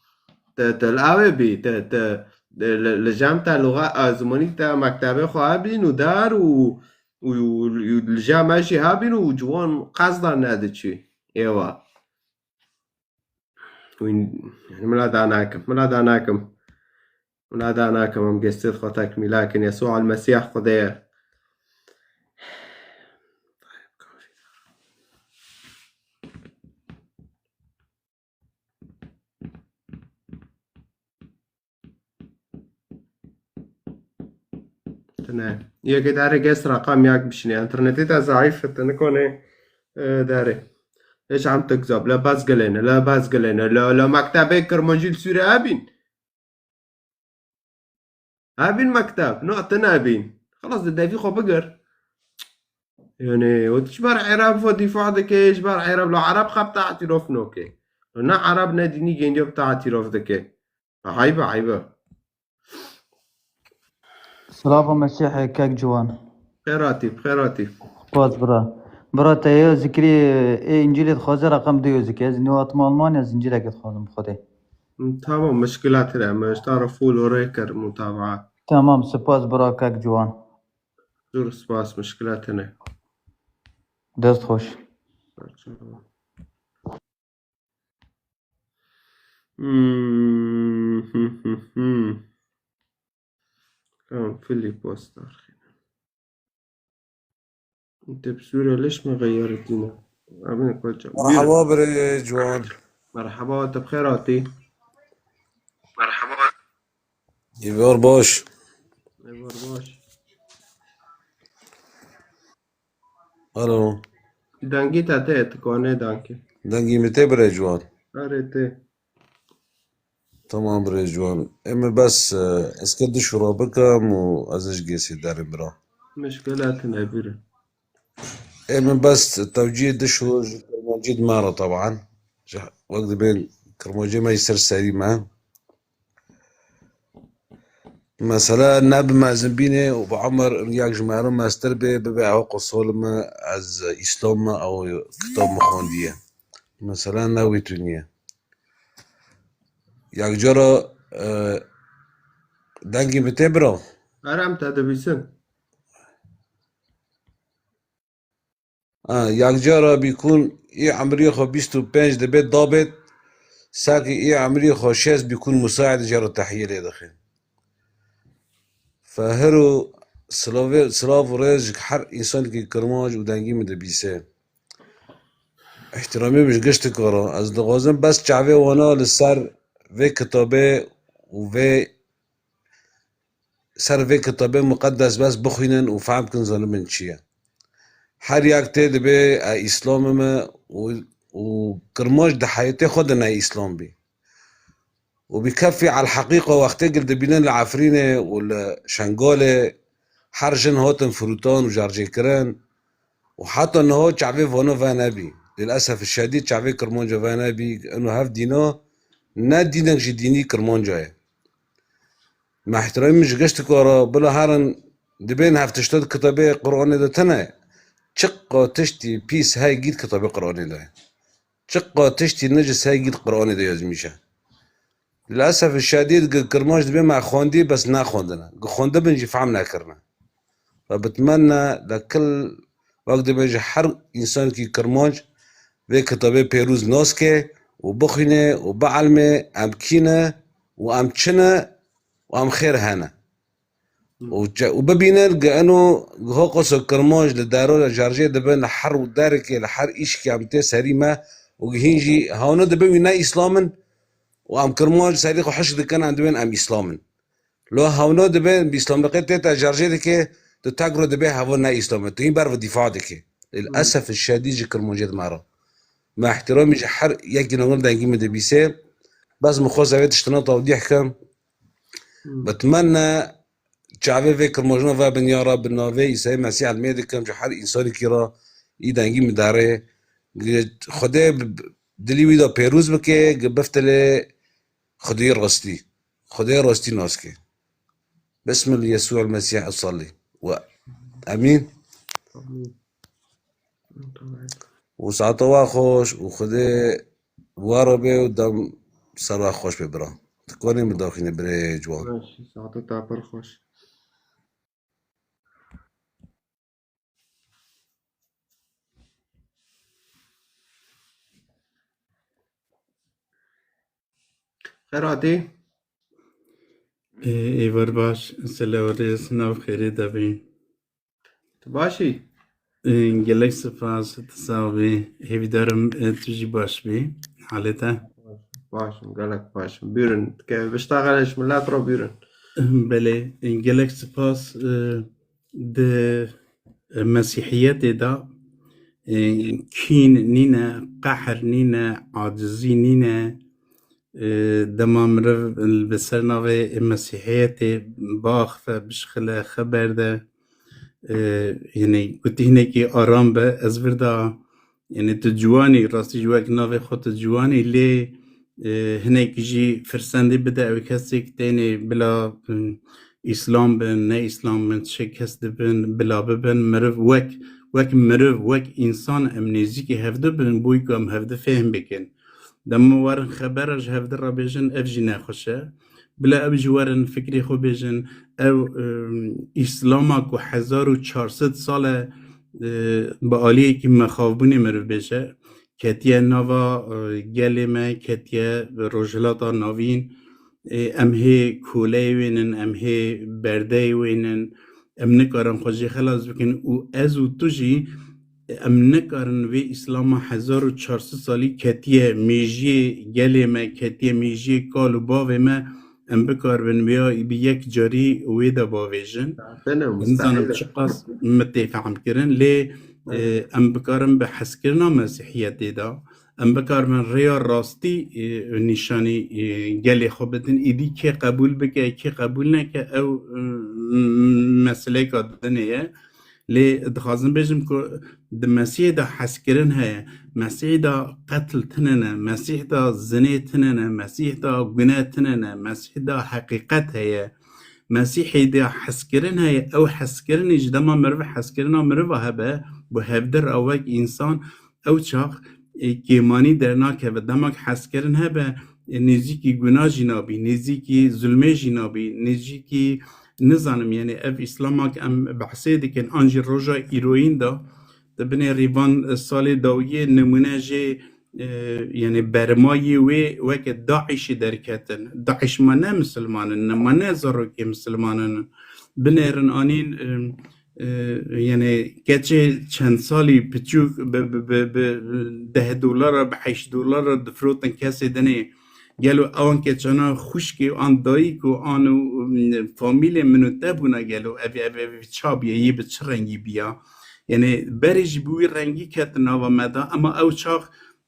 Te, te li ew bî, te, te, te li, li cem te lûxa, e, zimanî te mektebê xwe hebîn û dar û, û, û, û li cem me jî hebîn û ciwan qesda nediçî. Êwa. Wîn, yani, min la da nakim, min la da nakim. Min la da nakim, em gestê xwe tekmîla kin. Yesû el-Mesîh Xwedê ye. Tine. Yekê dare gest raqam yak bişine. Înternetê te zayıf, te nikone, e, dare. Hiç am tek zab. La baz gelene, la baz gelene. La, la mektebê Kirmancî li Sûrê hebîn. Hebîn mekteb. No, te nebîn. Xelas, di devî xwe bigir. Yani, o ji ber Ereb ve dîfa dike, ji ber Ereb la Ereb xebta îtîrof noke. Ne Ereb ne dînî gêndiyo bita îtîrof dike. Eyb e, eyb e. Silava Mesîhê kek ciwan. Xêr hatî, xêr hatî. Spas bira. Bira te yê zikrî ê Încîlê dixwaze reqem du yê zikê. Ez nû hatim Almanya, ez Încîlekê dixwazim bi Xwedê. Tamam, mişkila tine. Me ji te re follow rê kir, mutabaa. Tamam, spas bira kek ciwan. Zor spas, mişkila tine. Dest xweş. Hmm, hmm, hmm, hmm. Tamam, Filî posta arxîne. Te bi Sûre leş me xeyarîtîne. Abine koça. Merhaba birê ciwan. Merhaba, te bi xêr hatî. Merhaba. Êvar baş. Êvar baş. Alo. Dengî te tê, tu kanê dengê. Dengî min tê birê ciwan. Erê tê. Tamam birê ciwan. Ê min bes, e, ez ke dişûra bikim û ez ê ji gêsê derim bira. Mişkila tine bira. Ê min bes tewcîhê diş û ji kirmancî di me re teban. Ji, wek dibên kirmancê me jî ser serî me. Mesela ne bi mezinbînê û bi emer yak ji me re mestir bê, bibe ew qosol me, ez îslam me, ew kitab me xwendiye. Mesela ne wî tuniye. Yak cara, e, dengê min tê bira. Erem te dibîsin. Ha, yak cara bîkûn î emrê xwe bîst û pênc dibe dabêt, sakî î emrê xwe şêst bîkûn musaid cara tehiyê lê dixin. Fehir û silavê, silav û rêz ji her însanekî kirmanc û dengî min dibîse. Îhtiramê min ji giştî kara. Ez dixwazim bes çavê wana li ser vê kitabê û vê ser vê kitabê muqeddes bes bixwînin û fehm kin zanibin çi ye. Her yak tê dibê e îslamim e û, û kirmanc di heyetê xwe de ne îslam bî. Û bi kefî el heqîqa wextê gil dibînin li Efrînê û li Şengalê her jin hatin firotan û carcêkirin û heta niha çavê vana venebî. Lilesef şedîd çavê kirmanca venebî. Ino hev dîna ne dînek ji dînî kirmanca ye. Me îhtiramî min ji giştî kara, bila herin dibên hev tişta di kitabê Qur'anê de tune. Çiqa tiştî pîs hey gît kitabê Qur'anê de ye. Çiqa tiştî necis hey gît Qur'anê de yazmîş e. Lilesef şedîd gi kirmanc dibê me xwendî bes nexwendine. Gi xwendibin jî fehm nekirine. Ve bitmenne de kil wek dibê ji her însanekî kirmanc vê kitabê pêrûz nas ke û bixwîne û bielmê em kî ne û em çi ne û em xêr hene. Û ce-, û bibînin gi eno gi ho qoso kirmanc li dero de carcê dibin, li her derekê, li her îşkê em tê serî me û gi hîn jî hewno dibin wî ne îslam in û em kirmanc serî xwe hişk dikin, em dibên em îslam in. Lo hewno dibe bi îslamlixê tê te carcê dike, tu tek ro dibê hevo ne îslam e. Tu hîn ber bi dîfa dike. Lilesef şedîd ji kirmancê di me re. Me îhtiramî ji her yekî nagin dengî min dibîse. Bes min xwest evê tiştina tawdîh kim. Bitmenne çavê vê kirmajina vebin ya Rab, bi navê Îsayê Mesîh elmê dikim ji her însanekî re î dengî min derê. Xwedê bi, bi, dilî wî de pêrûz bike, gi biftilê Xwedê rastî. Xwedê rastî nas ke. Bismil Yesû el Mesîh esalî. Ve emîn. Û saeta we xweş û Xwedê we re be û dem ser we xweş be bira. Dikanê min daxîne birê ciwan. Saeta te pir xweş. Xêr hatî. Ê, êvar baş, silav û rêz nav xêrê de bî. Tu baş î? Ê, gelek spas, tu sax bî. Hêvîdarim, ê, tu jî baş bî. Halê te? Baş im, gelek baş im. Bûrin, ke biştaxele ji milet re bûrin. Belê, ê, gelek spas, ê, di, ê, Mesîhiyetê de, ê, kîn nîne, qehr nîne, acizî nîne, Ê, dema miriv li ser navê Mesîhiyetê biaxife, bişxile, xeber de, ê, yanî gotî hinekî aram be, ez vir da, yanî tu ciwanî, rastî jî wek navê xwe tu ciwanî, lê, ê, hinekî jî firsendê bide ew kesêk tenê bila, ê, îslam bin, ne îslam bin, çi kes dibin, bila bibin, miriv wek, wek miriv, wek însan em nêzîkî hevdi bin, bo ku em hevdi fêhm bikin. Dema werin xebera ji hevdi re bêjin, ev jî nexweş e. Bila ew jî werin fikrê xwe bêjin, ew, em, Îslama ku hezar û çar sed sal e, e, bi aliyekî mexabûnê meriv bêje, ketiye nava, e, gelê me, ketiye Rojhilata Navîn, e, em hê koleyê wê nin, em hê berdeyê wê nin, em nikarin xwe jê xelas bikin û ez û tu jî em nikarin vê Îslama hezar û çar sed salî ketiye mêjiyê gelê me, ketiye mêjiyê kal û bavê me, em bikaribin vêya bi yek carî wê de bavêjin. Zaten e, nizanim mustahil e. Çiqas min tê fehm kirin, lê, e, em bikarin bi hezkirina Mesîhiyetê de, em bikaribin rêya rastî, e, nîşanî, e, gelê xwe bidin. Îdî kê qebûl bike, kê qebûl neke, ew, e, meseleyeka dinê ye. Lê dixwazim bêjim ku di Mesîhê de hezkirin heye. Mesîh de qetl tine ne, Mesîh de zinê tine ne, Mesîh de gune tine ne, Mesîh de heqîqet heye. Mesîhê de hezkirin heye, ew hezkirinî ji dema meriv hezkirina meriva hebe, bi hevdir a wek însan, ew çax, e, kêmanî dernakeve. Demek hezkirin hebe, e, nêzîkî guna jî nabî, nêzîkî zulmê jî nabî, nêzîkî, nizanim, yani ev Îslamak em behsê dikin, an jî roja îroyîn de, di binê rîvan, e, salê dawiyê nimûne jê, e, yani bermayê wê weke DAIŞ'î derketin. DAIŞ ma ne misilman in, ma ne zarokê misilman in. Binêrin anîn, e, e, yani keçê çend salî piçûk bi, bi, bi, bi deh dolara, bi heşt dolara difirotin kesê dinê. Gelo ewan keçana xwişkê an dayik û an û, mm, famîlê min û te bûna gelo ev, ev, ev çabiye yê bi çi rengî biya? Yani berê jî bi wî rengî ket nava me de, ema ew çax,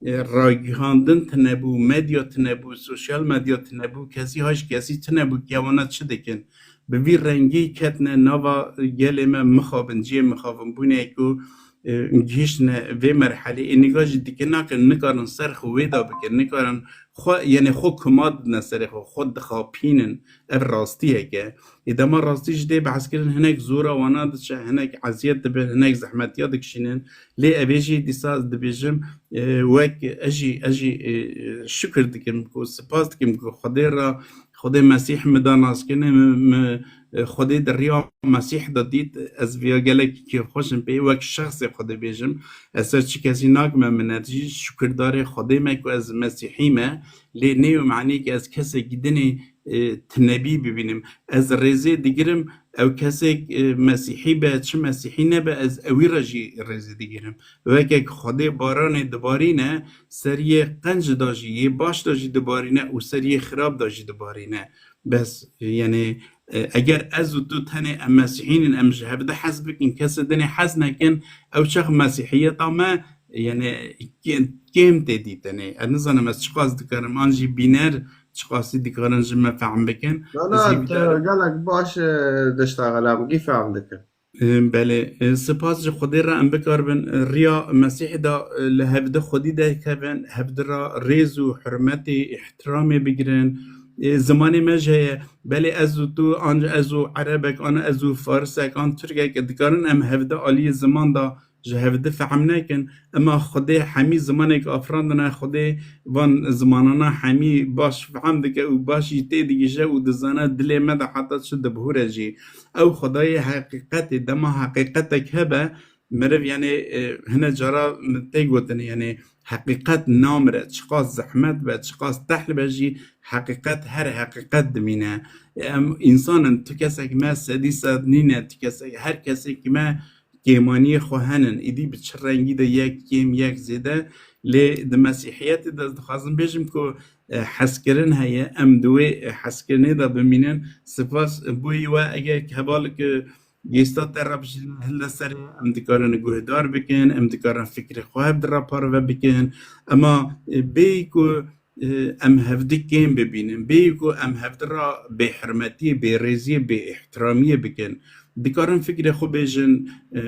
e, ragihandin tine bû, medya tine bû, sosyal medya tine bû, kesî ha ji kesî tine bû, ke wana çi dikin? Bi vî rengî ketine nava gelê me, mixabin, cihê mixabin bûne ku, e, gihiştine vê merhelê. Ê niga jî dikin nakin, nikarin ser xwe wê da bikin, nikarin xwe, yani xwe kuma didine serê xwe, xwe dixapînin. Ev rastiyek e. Ê dema rastî jî tê behskirin, hinek zora wana diçe, hinek eziyet dibin, hinek zehmetiya dikişînin. Lê evê jî dîsa ez dibêjim, e, wek ez jî, ez jî, e, şikir dikim ku, spas dikim ku Xwedê re, Xwedê Mesîh min da naskirine, min, min, e, Xwedê di riya Mesîh de dît, ez viya gelekî kêfxweş im pê, wek şexsê xwe dibêjim. Ez ser çi kesî nakime minet jî, şikirdarê Xwedê me ku ez Mesîhî me, lê nê manî ke ez kesekî dinê, e, tinebî bibînim. Ez rêzê digirim, ew kesek, e, Mesîhî be, çi Mesîhî nebe, ez ewî re jî rêzê digirim. Weke ku Xwedê baranê dibarîne, ser yê qenc de jî, yê baş de jî dibarîne û ser yê xirab de jî dibarîne. Bes, yani, e, eger ez û tu tenê em Mesîhîn in, em ji hevde hez bikin, kesê dinê hez nekin, ew çax Mesîhiyeta me, yani, kê-, kêm tê dîtinê. Ez nizanim ez çiqas dikarim, an jî bîner çiqasî dikarin ji me fehm bikin. Na, Ez na, jî te vîdare- gelek baş, e, dişta xelam gî fehm dikin. E, belê. E, spas ji Xwedê re em bikaribin, e, riya Mesîhê de, e, li hevdi Xwedî derkevin, hevdi re rêz û hurmetê, îhtiramê bigirin. E, zimanê me jî heye. Belê ez û tu, an ez û erebek, an ez û farisek, an tirkek dikarin em hevdi aliyê ziman de ji hevdi fehm nekin. Ema Xwedê hemî zimanek afirandine, Xwedê van zimanana hemî baş fehm dike û baş jî tê digije û dizane dilê me de heta çi dibihûre jî. Ew Xwedayê heqîqetê, dema heqîqetek hebe, meriv, yani, e, hine cara min tê gotin, yani, heqîqet namire, çiqas zehmet be, çiqas tehl be jî, heqîqet her heqîqet dimîne. Em însan in, tu kesek me sedî sed nîne, tu kesek, her kesek me kêmaniyê xwe henin. Îdî bi çi rengî de yek kêm, yek zêde, lê di Mesîhiyetê de ez dixwazim bêjim ku, e, hezkirin heye, em di wê, e, hezkirinê de bimînin. Spas, e, bo wî we, eger hevalek, e, gêsta te re bijîne, hille serê, em dikarin guhdar bikin, em dikarin fikrê xwe hevdi re parve bikin. Ema, e, bêyî ku e, em hevdi kêm bibînin. Bêyî ku em hevdi re bêhurmetiyê, bêrêziyê, bêîhtiramiyê bikin. Dikarin fikrê xwe bêjin, e,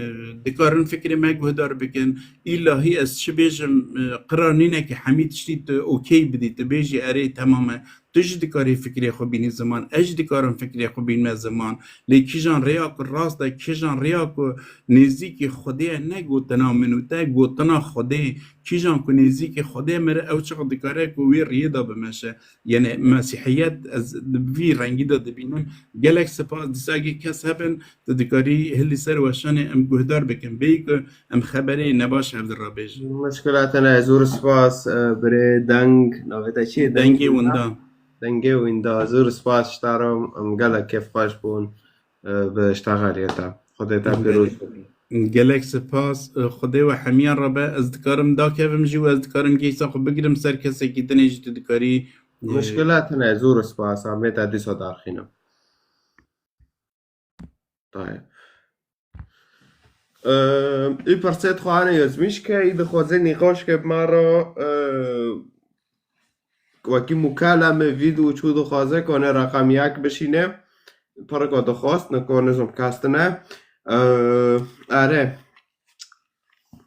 dikarin fikrê me guhdar bikin. Îlahî ez çi bêjim, e, qirar nîne ke hemî tiştî tu okey bidî, tu bêjî erê temam e. Tu jî dikarî fikrê xwe bînî ziman, ez jî dikarim fikrê xwe bînime ziman. Lê kîjan rêya ku rast e, kîjan rêya ku nêzîkî Xwedê ye, ne gotina min û te, gotina Xwedê. Kîjan ku nêzîkî Xwedê mire, ew çax dikare ku wê riyê de bimeşe. Yani Mesîhiyet, ez bi vî rengî de dibînim. Gelek spas, dîsa gî kes hebin, tu dikarî hilî ser weşanê em guhdar bikin. Bêyî ku em xeberê nebaş hevdi re bêjin. Muşkila te ne, zor spas, e, birê Deng, navê te çi ye? Dengê Winda. Dengê Winda, zor spas ji te re, em gelek kêfxweş bûn. E, bi ştaxeliyê te. Xwedê te pîroz bike. Gelek spas. E, Xwedê we hemiyan re be. Ez dikarim dakevim jî û ez dikarim geysa xwe bigirim ser kesekî dinê jî tu dikarî, e, Muşkila tune, zor spas. Amê te dîsa darxînim. Tayê. E, î pirsê dixwazine yozmîş ke, î dixwaze nîqaş ke bi me re, e, wekî mukaleme, vîdeo çû dixwaze ku ne reqem yek bişîne, pirika dixwast, ne ku nizim kestine. Ee, Are.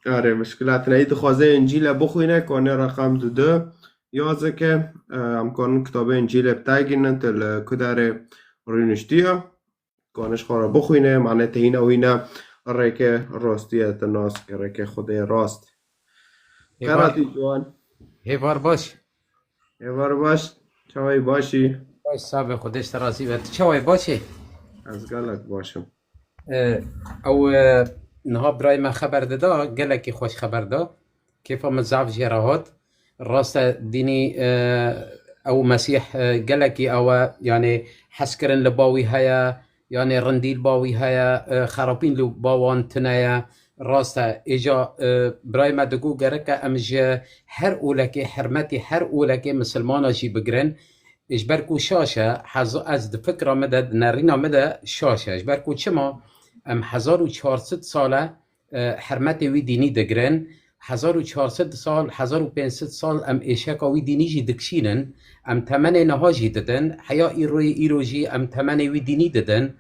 Are, mişkila tine. Ê dixwaze Încîle bixwîne, kane reqem dudu yazike. Ee, em kanin kitabê Încîlê bi te gînin, tu li ku derê rûniştiye. Kane ji xwe re bixwîne, mane te hîna wîne rêke rastiye, te nas ke rêke Xwedê rast. Hêvar, Qeratî ciwan. Hêvar baş. Hêvar baş. Çawê başî? Baş, sabe Xwedê ji te razî be. Tu çawê, baş î? Ez gelek baş im. E, ew, e, niha birayê me xeber dida, gelekî xweş xeber da. Kêfa min zaf jê re hat. Rast e, dînî, e, ew Mesîh, e, gelekî ew e, yanî hezkirin li ba wî heye, yanî rindî li ba wî heye, e, xerapîn li ba wan tune ye. Rast e, êca, e, birayê me digot gerek e em ji her olekê, hurmetî her olekê misilmana jî bigirin. Ji ber ku şaş e, hez-, ez di fikra min de, di nerîna min de şaş e. Ji ber ku çima? Em hezar û çar sed sal e, e, hurmetê wî dînî digirin. Hezar û çar sed sal, hezar û pênc sed sal em êşeka wî dînî jî dikişînin. Em temenê niha jî didin. Heya îroyê îro jî em temenê wî dînî didin.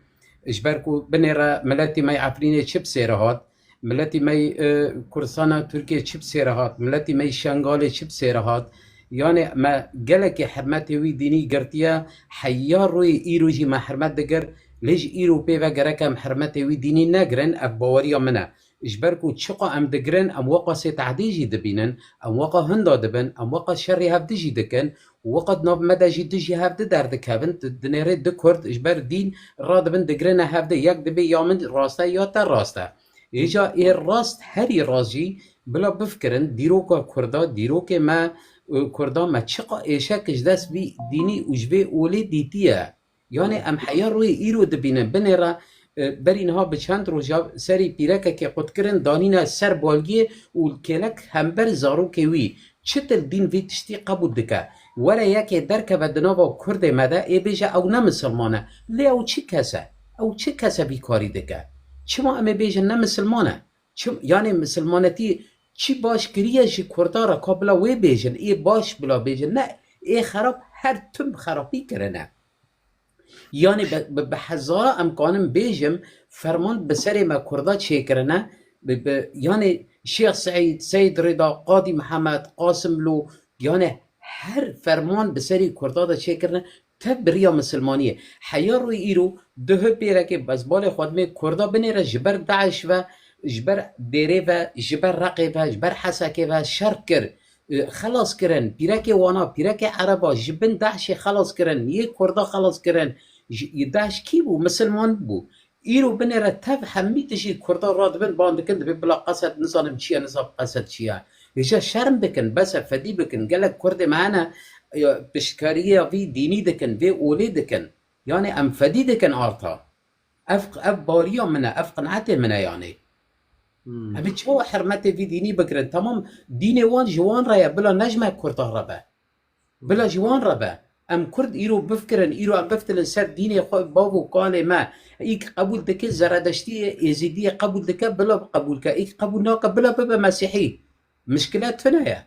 Ji ber ku binêre miletî me yê Efrînê çi bi sêre hat, miletî me yê, e, Kurdistana Tirkiyê çi bi sêre hat, miletî me yê Şengalê çi bi sêre hat. Yanê me gelekî hurmetê wî dînî girtiye, heya rûyê îro jî me hurmet digir, lê ji îro pê ve gerek em hurmetê wî dînî negirin, ev baweriya min e. Ji ber ku çiqa em digirin, em weqa sê tehdê jî dibînin, em weqa hinda dibin, em weqa şerê hevdi jî dikin, weqa di nav me de jî dijî hevdi derdikevin, di-, dinêrê du Kurd ji ber dîn radibin digirine hevdi, yek dibê ya min rast e ya te rast e. Êca ê rast, herî rast jî bila bifikirin, dîroka Kurda, dîrokê me, e, Kurda me çiqa êşek ji dest vî dînî û ji vê olê dîtiye. Yanê em heya rûyê îro dibînin, binêre, e, berî niha bi çend roja serî pîrekekê qutkirin danîne ser balgiyê û kêlek hember zarokê wî. Çitil dîn vî tiştî qebûl dike? Were yekê derkeve di nava Kurdê me de, ê bêje ew ne misilman e. Lê ew çi kes e? Ew çi kes e vî karî dike? Çima em ê bêjin ne misilman e? Çi, yanê misilmanetî çi baş kiriye ji Kurda re, ka bila wê bêjin, ê baş bila bêjin, ne ê xerab, her tim xerabî kirine. Yanê bi, bi, bi hezara em kanin bêjim, ferman bi serê me Kurda çêkirine, bi, bi, yanê Şêx Seîd, Seîd Rida, Qadî Mihemed, Qasimlo, yanê her ferman bi serî Kurda de çêkirine, tev bi riya misilmaniyê. Heya rûyê îro, duhê pêrekê, ez balê xwe dimê, Kurda binêre ji ber DAIŞ ve, ji ber Dêrê ve, ji ber Reqê ve, ji ber Hesekê ve şer kir. E, xelas kirin, pîrekê wana, pîrekê ereba ji bin DAIŞê xelas kirin, yê Kurda xelas kirin. Ji, DAIŞ kî bû? Misilman bû. Îro binêre tev hemî tijî Kurda radibin, ban dikin, dibê bila qesed nizanim çi ye, nizam qesed çi ye. Hêja şerm bikin, bes e, fedî bikin. Gelek Kurdê me hene, e, piştgariya vî dînî dikin, vê olê dikin. Yanê em fedî dikin arta. Ev, ev bariya min e, ev qinetê min e yanê. Hmm. Em ê çawa hurmetê vî dînî bigirin? Tamam, dînê wan ji wan re ye, bila ne ji me Kurdan re be. Bila ji wan re be. Em Kurd îro bifikirin, îro em biftilin ser dînê xwe, bav û kalê me. Îk qebûl dike Zeredeştiyê, Êzîdiyê qebûl dike, bila qebûl ke. Îk qebûl nake, bila bibe Mesîhî. Mişkile tune ye.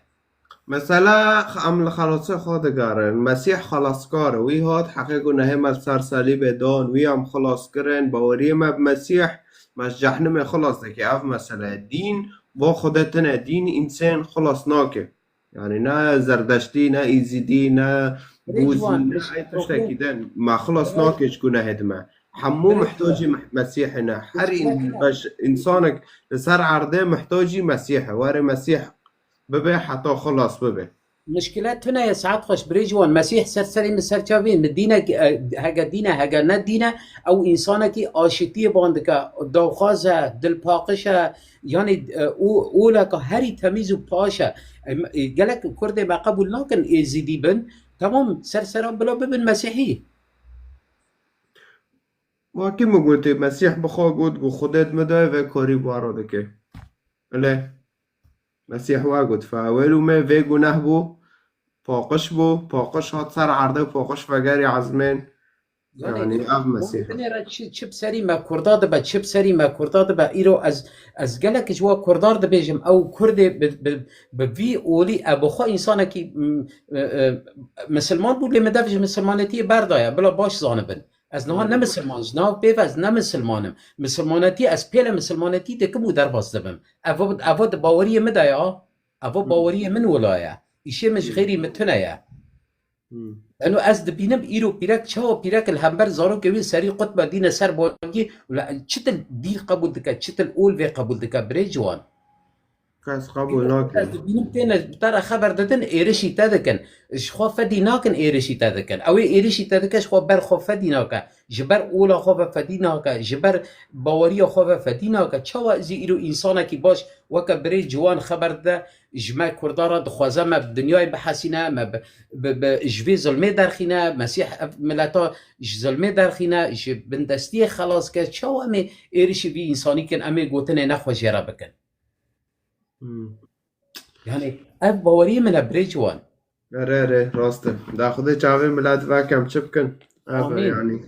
Mesela, em li xelasê xwe digerin. Mesîh xelaskar e. Wî hat, heqê gunehê me li ser selîbê dan. Wî em xilas kirin. Baweriyê me bi Mesîh, me ji cehnimê xilas dike. Ev mesele ye. Dîn, va Xwedê tune. Dîn însên xilas nake. Yani ne Zerdeştî, ne Îzîdî, ne Bûzî, ne ey tiştekî din. Me xilas nake ji gunehê di me. Hemû mihtacî Mesîhê ne. Her însanek li ser erdê mihtacî Mesîh e. Were Mesîh bibe heta xilas bibe. Mişkile tune ye, saet xweş, birêz wan. Mesîh ser serê min, ser çavê min, dînek, e, hege dîn e, hege ne dîn e, ew însanekî aşitiyê ban dike, daxwaz e, dilpaqij e, yanî, e, û, oleka herî temîz û paş e. E, e, gelek Kurdê me qebûl nakin Êzîdî bin, temam, ser sera bila bibin Mesîhî. Wekî min gotê, Mesîh bi xwe got, got, Xwedê di min de vê karî bi we re dike. Lê Mesîh we got, fe ewêl û me vê guneh bû, paqij bû, paqij hat ser erdê û paqij vegerî ezmên. Yanî, yanî, ev Mesîh e. Binêre çi, çi bi serî me Kurda dibe, çi bi serî me Kurda dibe. Îro ez, ez gelek ji we Kurdar dibêjim, ew Kurdê bi, bi, bi vî olî, e, bi xwe însanekî, m, e, e, misilman bû, lê min dev ji misilmanetiyê berdaye, bila baş zanibin. Ez niha ne misilman, ji nav pê ve ez ne misilman im. Misilmanetî, ez pêle misilmanetî dikim û derbas dibim. Evo, evo di baweriyê min de ya. Evo baweriyê min wila ye. Îşê min ji xêrî min tune ye. Eno ez dibînim îro pîrek çawa pîrek li hember zarokê wî serî qutbe dîne ser bangî û le-, çitil dîl qebûl dike, çitil ol vê qebûl dike birê ciwan. Kes qebûl nake. Ez dibînim têne te re xeber didin, êrişî te dikin. Ji xwe fedî nakin, êrişî te dikin. Ew ê êrişî te dike, ji xwe ber xwe fedî nake. Ji ber ola xwe ve fedî nake. Ji ber baweriya xwe ve fedî nake. Çawa ez ê îro însanekî baş weke birê ciwan xeber dide, ji me Kurda re dixwaze me bi dinyayê bihesîne, me bi, bi, bi, ji vê zilmê derxîne, Mesîh ev mileta ji zilmê derxîne, ji bindestiyê xelas ke. Çawa em ê êrişî vî însanî kin, em ê gotinê ne xwe jê re bikin? Hmm. Yani ev baweriyê min e birê ciwan. Erê, erê, rast e. Da Xwedê çavê milet veke, em çi bikin? Ev e Amîn. Yani.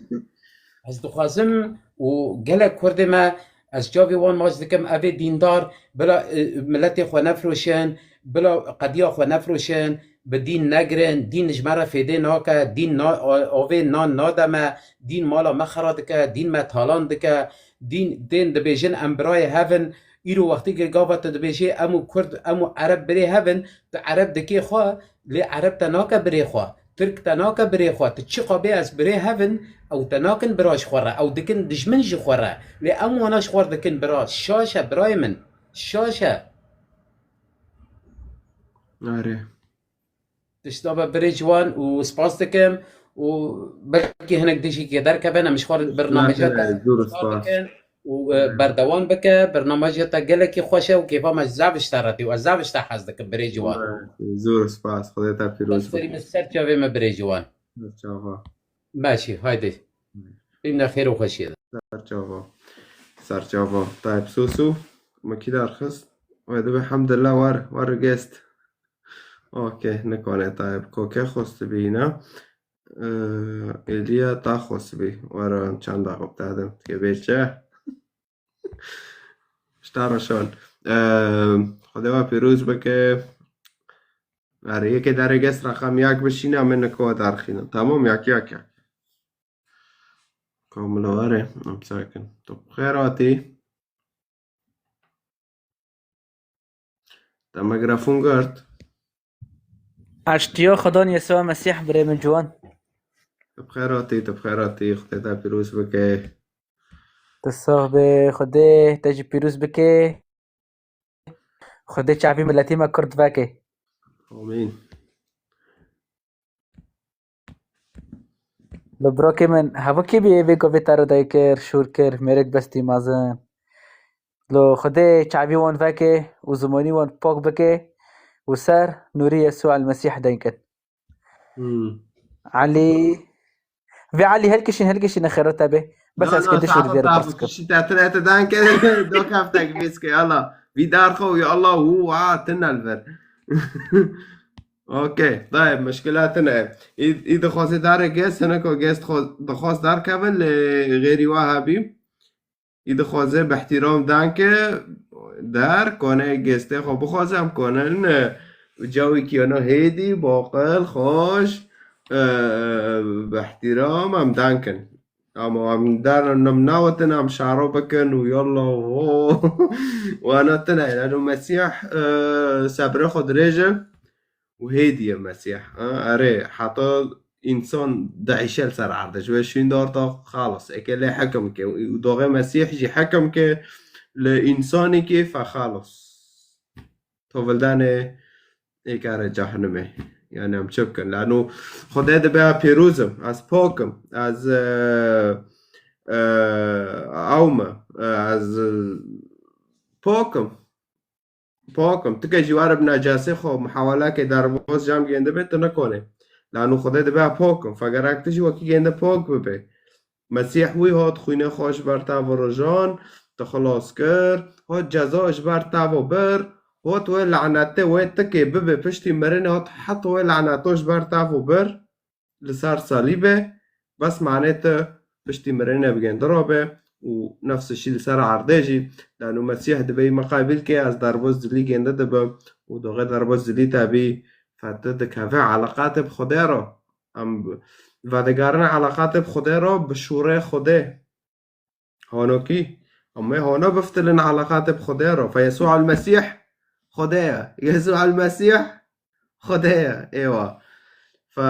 Ez dixwazim û gelek Kurdê me, ez çavê wan maç dikim, ev ê dîndar, bila, e, miletê xwe nefiroşin, bila qediya xwe nefiroşin, bi dîn negirin, dîn ji me re fêdê nake, dîn na-, a-, avê nan nade me, dîn mala me xera dike, dîn me talan dike, dîn tên dibêjin em birayê hev in, îro wextê ke gava tu dibêjê em û Kurd, em û Ereb birê hev in, tu Ereb dikê xwe, lê Ereb te nake birê xwe, Tirk te nake birê xwe, tu çiqa bê ez birê hev in, ew te nakin bira ji xwe re, ew dikin dijmin ji xwe re, lê em wana ji xwe re dikin bira, şaş e birayê min, şaş e. Erê. Tişta be birê ciwan û spas dikim û belkî hinek dijî kê derkevin, em ji xwe re birnameja te spas dikin û, e, berdewam bike, birnameja te gelekî xweş e û kêfa me zaf ji te re tê û ez zaf ji te hez dikim birê ciwan. Zor spas, Xwedê te pîroz bike. Serî min ser çavê me birê ciwan. Ser çava. Meşî, haydi. Bimne xêr û xweşiyê de. Ser çava. Ser çava. Tayyip Soso. Me kî derxist? Wê dibe hemdillah war, war guest. Okey, nikane Tayyip. Koke xwestibî yine. Ee, Eliya ta xwestibî. Were çend daqiq te de. Ke bêçe. Ji te re şan. Ee, Xwedê we pîroz bike. Erê, yekê derê guest reqem yek bişîne, em ê niko derxînin. Tamam, yek, yek, yek. Kamilo, erê, em sakin. Tu bi xêr hatî. Te mikrofon girt. Aştiya Xudan Yesûa Mesîh birê min ciwan. Tu bi xêr hatî, tu bi xêr hatî. Xwedê te pîroz bike. Tu sax bê, Xwedê te jî pîroz bike. Xwedê çavî miletî me Kurd veke. Amîn. Li birokê min, hevokê bî vê govê te re dayikir, şûr kir, mêrek bestî mezin. Lo Xwedê çavî wan veke û zimanî wan pak bike û ser nûrî Yesû El Mesîh denkin. Hmm. Elî. Vê Elî helkişîn, helkişîn xêro te bê. Bes ez ke du şûr vê re pirs kim. Şî te tine te danke, do keftek bîske, yala. Vî dar xwe, ya Allah, hu, wa, tine li vir. Okey, dayê, mişkila tine. Î, î dixwazê darê guest, hineko guest xwe, dixwaz darkevin, lê xêrî wa hebî. Î dixwaze bi ihtiram danke der, kone guestê xwe bixwaze, em kone ne. Cawî kiyana hêdî, baqil, xweş, e, bi ihtiram em dankin. Ama em der, em nawetin, em şaro bikin û yalla, ho. Wana tine, yani Mesîh, e, sebrê xwe dirêj e. û hêdî ye Mesîh, ha? Erê, heta însan diişe li ser erdê. Ji wê şûndar ta xalas. Eke lê hekim ke. Û doxê Mesîh jî hekim ke li însanî ke fe xalas. To vildanê êkare cehenimê. Yani em çi bikin? Lano Xwedê dibe pîroz im. Ez pak im. Ez, e, e, ew me. Ez, e, pak im. Pak im. Tu ke jî were bi necasê xwe muhaweleke derbas cem gêndibe, tu nikonê. Lano Xwedê dibe pak im. Fegerek tu jî wekî gênde pak bibe. Mesîh wî hat xwînê xwe ji ber te ve rojan, te xilas kir, hat ceza ji ber te ve bir, hat wê lanetê wê tikê bibe piştî mirinê, hat heta wê laneto ji ber te ve bir. Li ser salîbê, bes manê tu piştî mirinê bi gêndira be û nefsê şî li ser erdê jî, lano Mesîh dibê meqabil ke ez derbas dilî gênde dibim û doxê derbas dilî te bî, fe tu dikeve eleqatê bi Xwedê re. Em bi, Vedegarine eleqatê bi Xwedê re bi şûrê Xwedê. Hano kî? Em ê hano biftilin eleqatê bi Xwedê re. Fe Yesû el-Mesîh Xwedê ye. Yesû el-Mesîh Xwedê ye. Êwa. Fe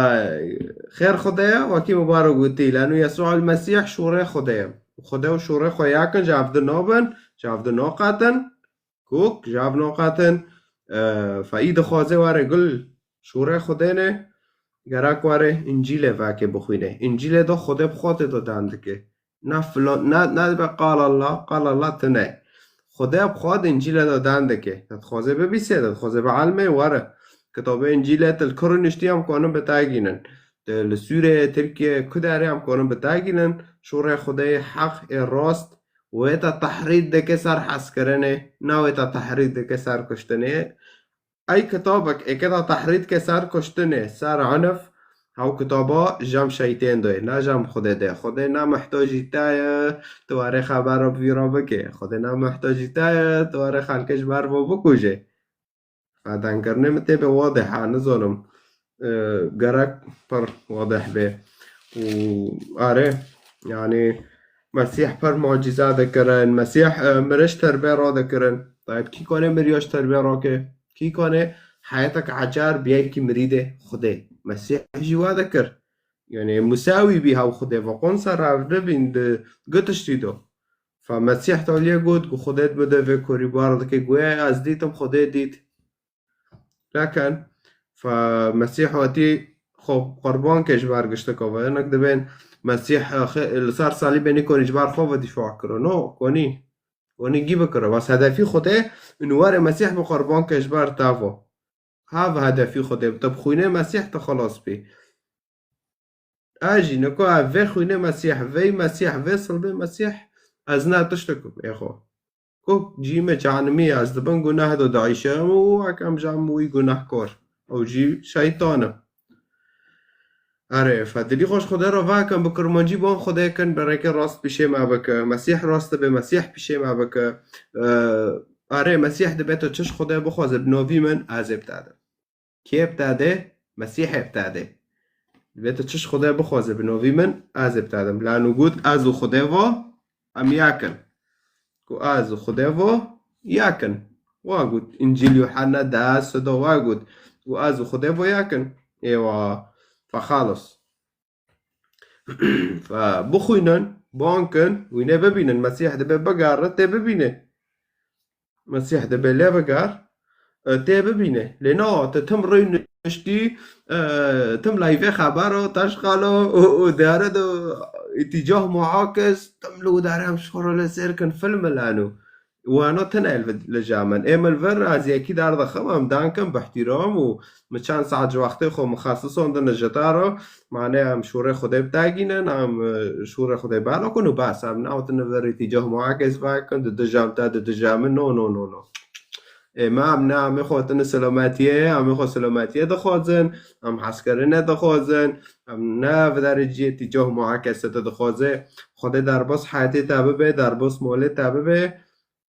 xêr Xwedê ye, wekî Mubarek gotî. Leno Yesû el-Mesîh şûrê Xwedê ye. Xwedê û şûrê xwe yakin, ji hev di nabin, ji hev di naqetin. Kok, ji hev naqetin, e, fe î dixwaze were gul şûrê Xwedê ne, gerek were Încîlê veke bixwîne. Încîlê de Xwedê bi xwe tê de dan dike. Na filan, na, na dibe qal Allah, qal Allah tune. Xwedê bi xwe di Încîlê de dan dike. Te dixwaze bibîse, te dixwaze bielme, were. Kitabê Încîlê te li ku rûniştî em kanin bi te gînin. Te li Sûriyê, Tirkiye, ku derê em kanin bi te gînin. Şûrê Xwedê heq ê rast, wê te tehrîd dike ser hezkirinê, na wê te tehrîd dike ser kuştinê. Ey kitabek ê ke te tehrîd ke ser kuştinê, ser unf, hew kitaba ji cem şeytên de ye, ne ji cem Xwedê de ye. Xwedê ne muhtojî te ye, tu warê xebera bi vî re bike. Xwedê ne muhtojî te ye, tu warê xelkê ji ber ve bikuje. Fedenkirinê min tê be wadih e, nizanim. E, gerek pir wadih be. Û are, yani, Mesîh pir mucize dikirin. Mesîh, e, miriş terbê radikirin. Tayb, kî kane miriyaş terbê rake? Kî kane heyetek ecar biyekî mirîdê Xwedê? Mesîh jî wa dikir. Yani, musawî bî hew Xwedê ve. Qonsa revde bîn di gu tiştî do. Fe Mesîh taliyê got, ku Xwedê di bide vê korî bar dike. Goya ez dîtim, Xwedê dît. Lekin, fe Mesîh hatî xwe qurban ke ji ber gişteka ve. Hinek dibên Mesîh, e, xê-, li ser salîbê nîkonî ji ber xwe ve dîfa kiro. No, konî. Konî gî bikiro. Bas hedefî Xwedê, û warê Mesîh bi qurban ke ji ber te ve. Hav hedefî Xwedê, te bi xwînê Mesîh te xelas bî. Ez jî niko ev vê xwînê Mesîh, vê Mesîh, vê silbê Mesîh, ez ne tiştek ê xwe. Ku cî me canimî, ez di bin guneh de daîşim û wek em jî em wî gunehkar. Ew jî şeytan e. Erê, fe dilî xweş Xwedê re vekin, bi kurmancî ban Xwedê kin, bi rêkê rast pişê me bike. Mesîh rast dibe, Mesîh pişê me bike. Ee, erê, Mesîh dibe tu çi ji Xwedê bixwaze, bi novî min, ez ê bi te de. Kê bi te de? Mesîhê bi te de. Divê tu çi ji Xwedê bixwaze, bi novî min, ez ê bi te dim. Lano got, ez û Xwedê va, em yek in. Ku ez û Xwedê va, yek in. Wa got, Încîl Yuhanna deh, sida wa got. Ku ez û Xwedê va yek in. Êwa, fe xalis. Fe bixwînin, ban kin, wî nê bibînin. Mesîh dibe bigere, tê bibîne. Mesîh dibe lê biger, e, tê bibîne. Lê na, te tim rûniştî, e, tim layvê xebera, te ji qala û, û dare de îtîcah muakis, tim li û dare em ji xwe re lê sêr kin, film e lano. Wano tune li, li cem min. Ê min vir ez yekî derdixim, em dan kin bi îhtîram û min çend saet ji wextê xwe mixesisandine ji te re. Mane em şûrê Xwedê bi te gînin, em, e, şûrê Xwedê bela kun û bes. Em nehatine vir îtîcah muakis vekin, di dija te, di dija min. No, no, no, no. Ê me em ne, em ê xwe tine selametiyê, em ê xwe selametiyê dixwazin, em hezkirinê dixwazin, em ne vidarê cihê îtîcah muakisê te dixwaze. Xwedê derbas heyetê te bibe, derbas malê te bibe.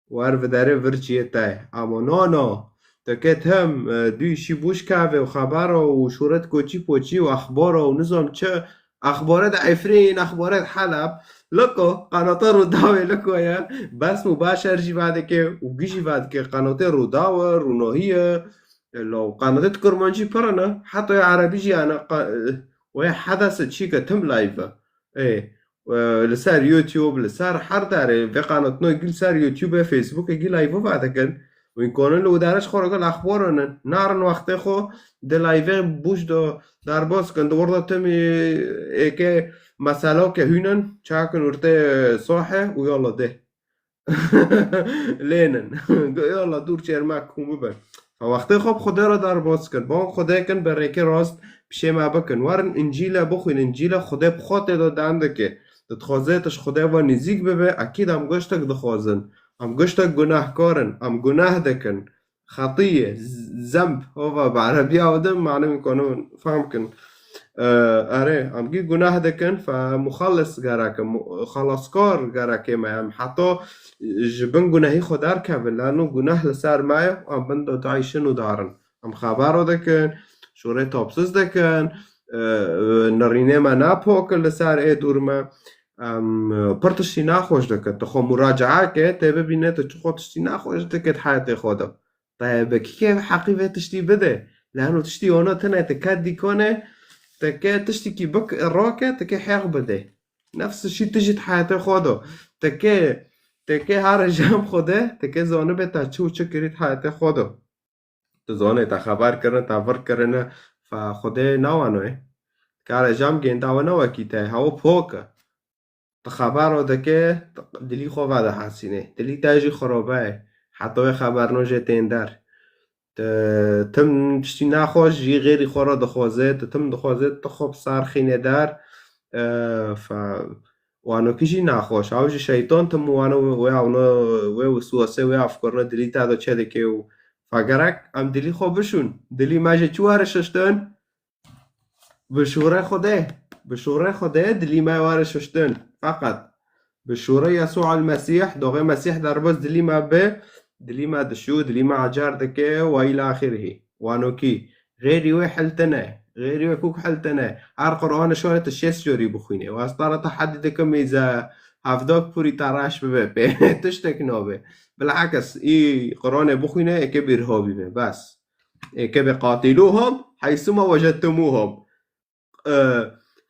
Wer vidarê vir cihê te. Ama no, no. Te ket hem, e, du îşî bûş kave û xebera û şûret koçî poçî û exbara û nizam çi. Exbaret Efrîn, exbaret Heleb. Liko, qanata Rûdawê liko ye. Bes Mubaşer jî vedike û gî jî vedike. Qanatê Rûdaw e, Rûnahî ye. Lo, qanatê di kurmancî pir ne. Heta ya erebî jî hene. Qa-, e, wê hedese çîke tim live e. Ê, e, li ser YouTube, li ser her derê, vê qanatno gî li ser YouTube, Facebookê gî live vedikin. Wî konin li wî derê ji xwe re gel exbaran in. Narin wextê xwe di live bûş do derbas kin. Di wir de timî êkê mesela ke hûn in, çakin urtê sohe û yala dê. Lênin. Yala dûr çêrmek hûn bibe. Wextê xwe bi Xwedê re derbas kin. Ban Xwedê kin, bi rêkê rast pişê me bikin. Werin Încîle bixwînin. Încîle Xwedê bi xwe tê de dan dike. Dixwaze tu ji Xwedê ve nêzîk bibe, ekîd em giştek dixwazin. Em giştek gunehkar in. Em guneh dikin. Xetî ye, z-, zemb, hova bi erebî ew din, mane min konin fehm kin. E, erê, em gî guneh dikin, fe muxellis gerek e, mu-, xelaskar gerek e me. Em heta ji bin gunehî xwe derkevin, lano guneh li ser me ye, em bin de daîşin û darin. Em xebero dikin, şûrê tapsiz dikin, e, e, nerînê me napok li ser ê dûr me. Em, e, pir tiştî naxweş dike. Tu xwe muracaa ke, tê bibîne tu çi xwe tiştî naxweş dike di heyatê xwe de. Te bi kî ke heqî vê tiştî bide. Lano tiştî ono tine te ket dîkone, te ke tiştîkî bik roke, te ke heq bide. Nefs şî tu jî di heyatê xwe de. Te ke, te ke her jam xwe de, te ke zanibe te çi û çi kirî di heyatê xwe de. Tu zanê te xeber kirine, te vir kirine, fa Xwedê nawanoye. Kare jam gênda we ne wekî te, hewa pok e. Tu xebero dike, tu dilî xwe vedihesînê. Dilî te jî xirobe ye. Heta wê xeberno jê tên der. Tu tim tiştî naxweş jî xêrî xwe re dixwaze, tu tim dixwaze, tu xwe bi ser xînê der. E, fa, wanokî jî naxweş. Ew jî şeytan tim wano wê ewno, wê wiswasê, wê afkirine dilî te de çê dike û fa gerek em dilî xwe bişûn. Dilî me jê çi were şiştin? Bi şûrê Xwedê, bi şûrê Xwedê dilî me were şiştin. Feqet bi şûrê Yesû el Mesîh, doxê Mesîh derbas dilî me bi, dilî me dişû, dilî me ecar dike, we îlâ axirihî. Wanokî, xêrî wê hiltine, xêrî wê kûk hiltine. Her Qur'anê şoyê tu şêst corî bixwînê. Û ez te re tehedî dikim, îze hevdok pûrî te reş bibe pê. Tiştek nabe. Bilakis, î Qur'anê bixwîne, êkê bîrho bîbe. Bes. Êkê be, قاتلوهم حيثما وجدتموهم. E,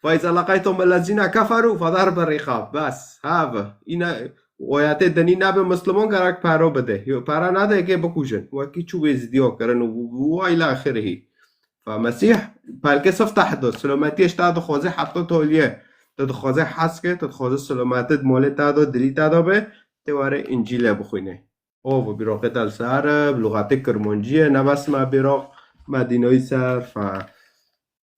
فإذا لقيتم الذين كفروا فضرب الرقاب. Bes, have. Îna, oyatê dinî nebe Musliman gerek paro bide. Yo, para nade êkê bikujin. Wekî çû wê zidiyo kirin û, û, û ila axirihî. Fa Mesîh, pelkê sif te hdo. Silometiyê ji te dixwaze heta toliyê. Tu dixwaze hez ke, tu dixwaze silometî di molê te de, dilî te de be, tê were Încîlê bixwîne. Ov û bîroqê te li ser e, bi lûxetê kirmancî ye, ne bes me bîroq Medînayî ser, fe-,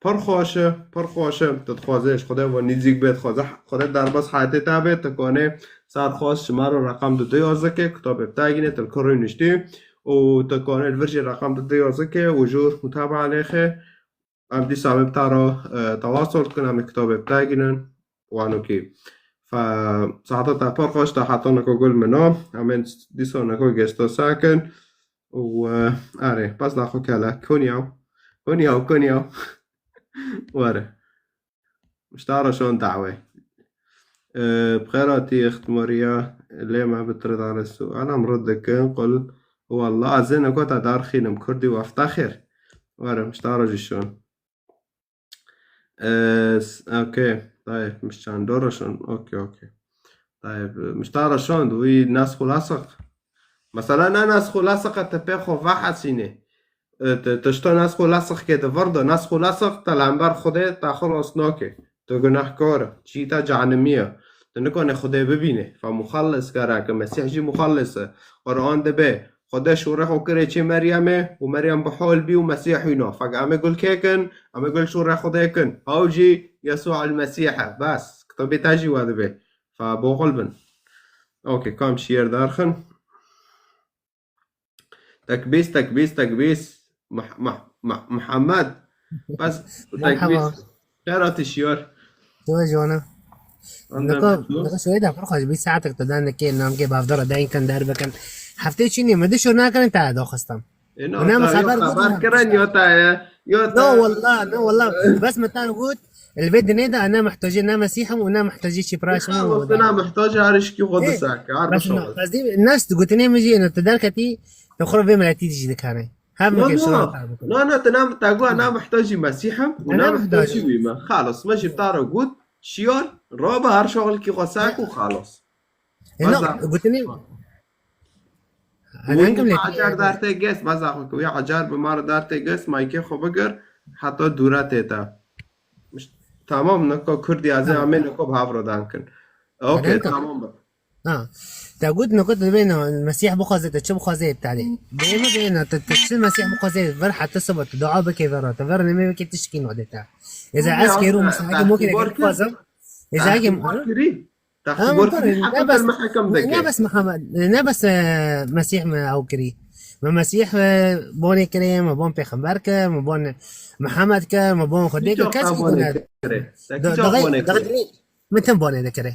pir xweş e, pir xweş e. Tu dixwaze ji Xwedê ve nîzîk bê, dixwaze Xwedê derbas heyatê te bê, tu kanê ser xwest ji me re reqem du du yazikê, kitabê bi te gîne, tu li ku rûniştî û tu kanê li vir jî reqem du du yazikê û jûr mutaba lêxê. Em dîsa em ê bi te re, e, tewasol dikin, em ê kitabê bi te gînin, wanokî. Fe, saeta te pir xweş, te heta niko gul min o. Em ê dîsa niko gesto sekin. Û, e, erê, bes daxwe kele. Konyaw. Konyaw, Konyaw. Were. Ji te re şon dawê. E, bi xêr hatî, ixtimariya lê me bi tirdanê su. Anam rid dikin, qul. Wallah, ez ê niko te darxînim, Kurdî wefta xêr. Were, ji te re jî şon. E, s-, okey. Tayê, mişçan doroşun. Okey, okey. Tayê, mişta roşon, wî nas xwe lasix. Mesela, na nas xwe lasix, te pê xwe vehesînê. E, te, te şto nas xwe lasix ke de vir de, nas xwe lasix, te lember Xwedê te xilos nake. Tu gunahkar e. Çî te cehenimî ye. Tu nikane Xwedê bibîne. Fe muxellis gerek e. Mesîh jî muxellis e. Quran dibe. Xwedê şûrê xwe kirê çê Meryemê û Meryem bi hol bî û Mesîh wîna. Fek em ê gul kê kin? Em ê gul şûrê Xwedê kin. Ew jî Yesû el Mesîh e. Bes. Kitabê te jî we dibe. Fe boxil bin. Okey, kam şiyer derxin. Tekbîs, tekbîs, tekbîs. Muh-, muh-, muh-, Muhammed. Bes tekbîs. Merhaba. Xêr hatî şiyor. Tu jona. Anda Niko, tu? Niko şöyle de pir xweş, bir saat tu dan ke nam ke bavdara da inkan der bakan. Hafte çi ne, mı dışarı ne kan ta da xastam. E, no, Ona ta mı yo xeber xeber gut kirin, yo ta ye, yo ta. No, wallah, no, wallah. Bes mı tan gut, el ve dine da ana muhtaji na Mesihim, ona muhtaji çi praşım. Xalos, ana muhtaji her işki xwe disake, her Bes no, bişoğlu. Bes di, nas tu gutine mi ji, no, tu der kati, tu xor ve mileti ji dikane. Hem No, ke no. şuna tabi. No, no, te nam, te gu, ana muhtaji Mesîh im, û Ana na muhtaji. muhtaji wî me. Xalos, me jî taro gut, şiyor, roba her şoxlkî xwe sak û xalos. E, no, Baza. gutine. Ana Wî kam leti. acar darte gest, baza xwe ki wî acar bi mar darte gest, maykê xwe bigir, heta dûra têta. Tamam, niko Kurdî azê Tamam. amê niko bi havro dan kin. Okey, Adam tam. tamam bak. Ha. Te got, niko te dibê na, Mesîh bixwaze, te çi bixwaze, iptal e. Dê mi dê na, te, te çi Mesîh bixwaze, ver heta siba, te dua bike, ver, te ver nemê bike, tişkî nade te. Eza Ya, ez kêro, mesela, ki mokine ki bixwazim. Eza ki bor kirî. Ha, Taxtî bor kirî, ne heqim bes, bil me heqim ne, dike. ne bes Muhammed, ne bes, e, Mesîh me ew kirî. Me Mesîh, e, bonê kirê, me bon pêxember kir, me bon Muhammed kir, me bon Xwedê kir, Kî kes çax kî te bonê gune. kirê? Te Da, kî çax daxê, bonê daxê kirê? Min tim bonê dikirê.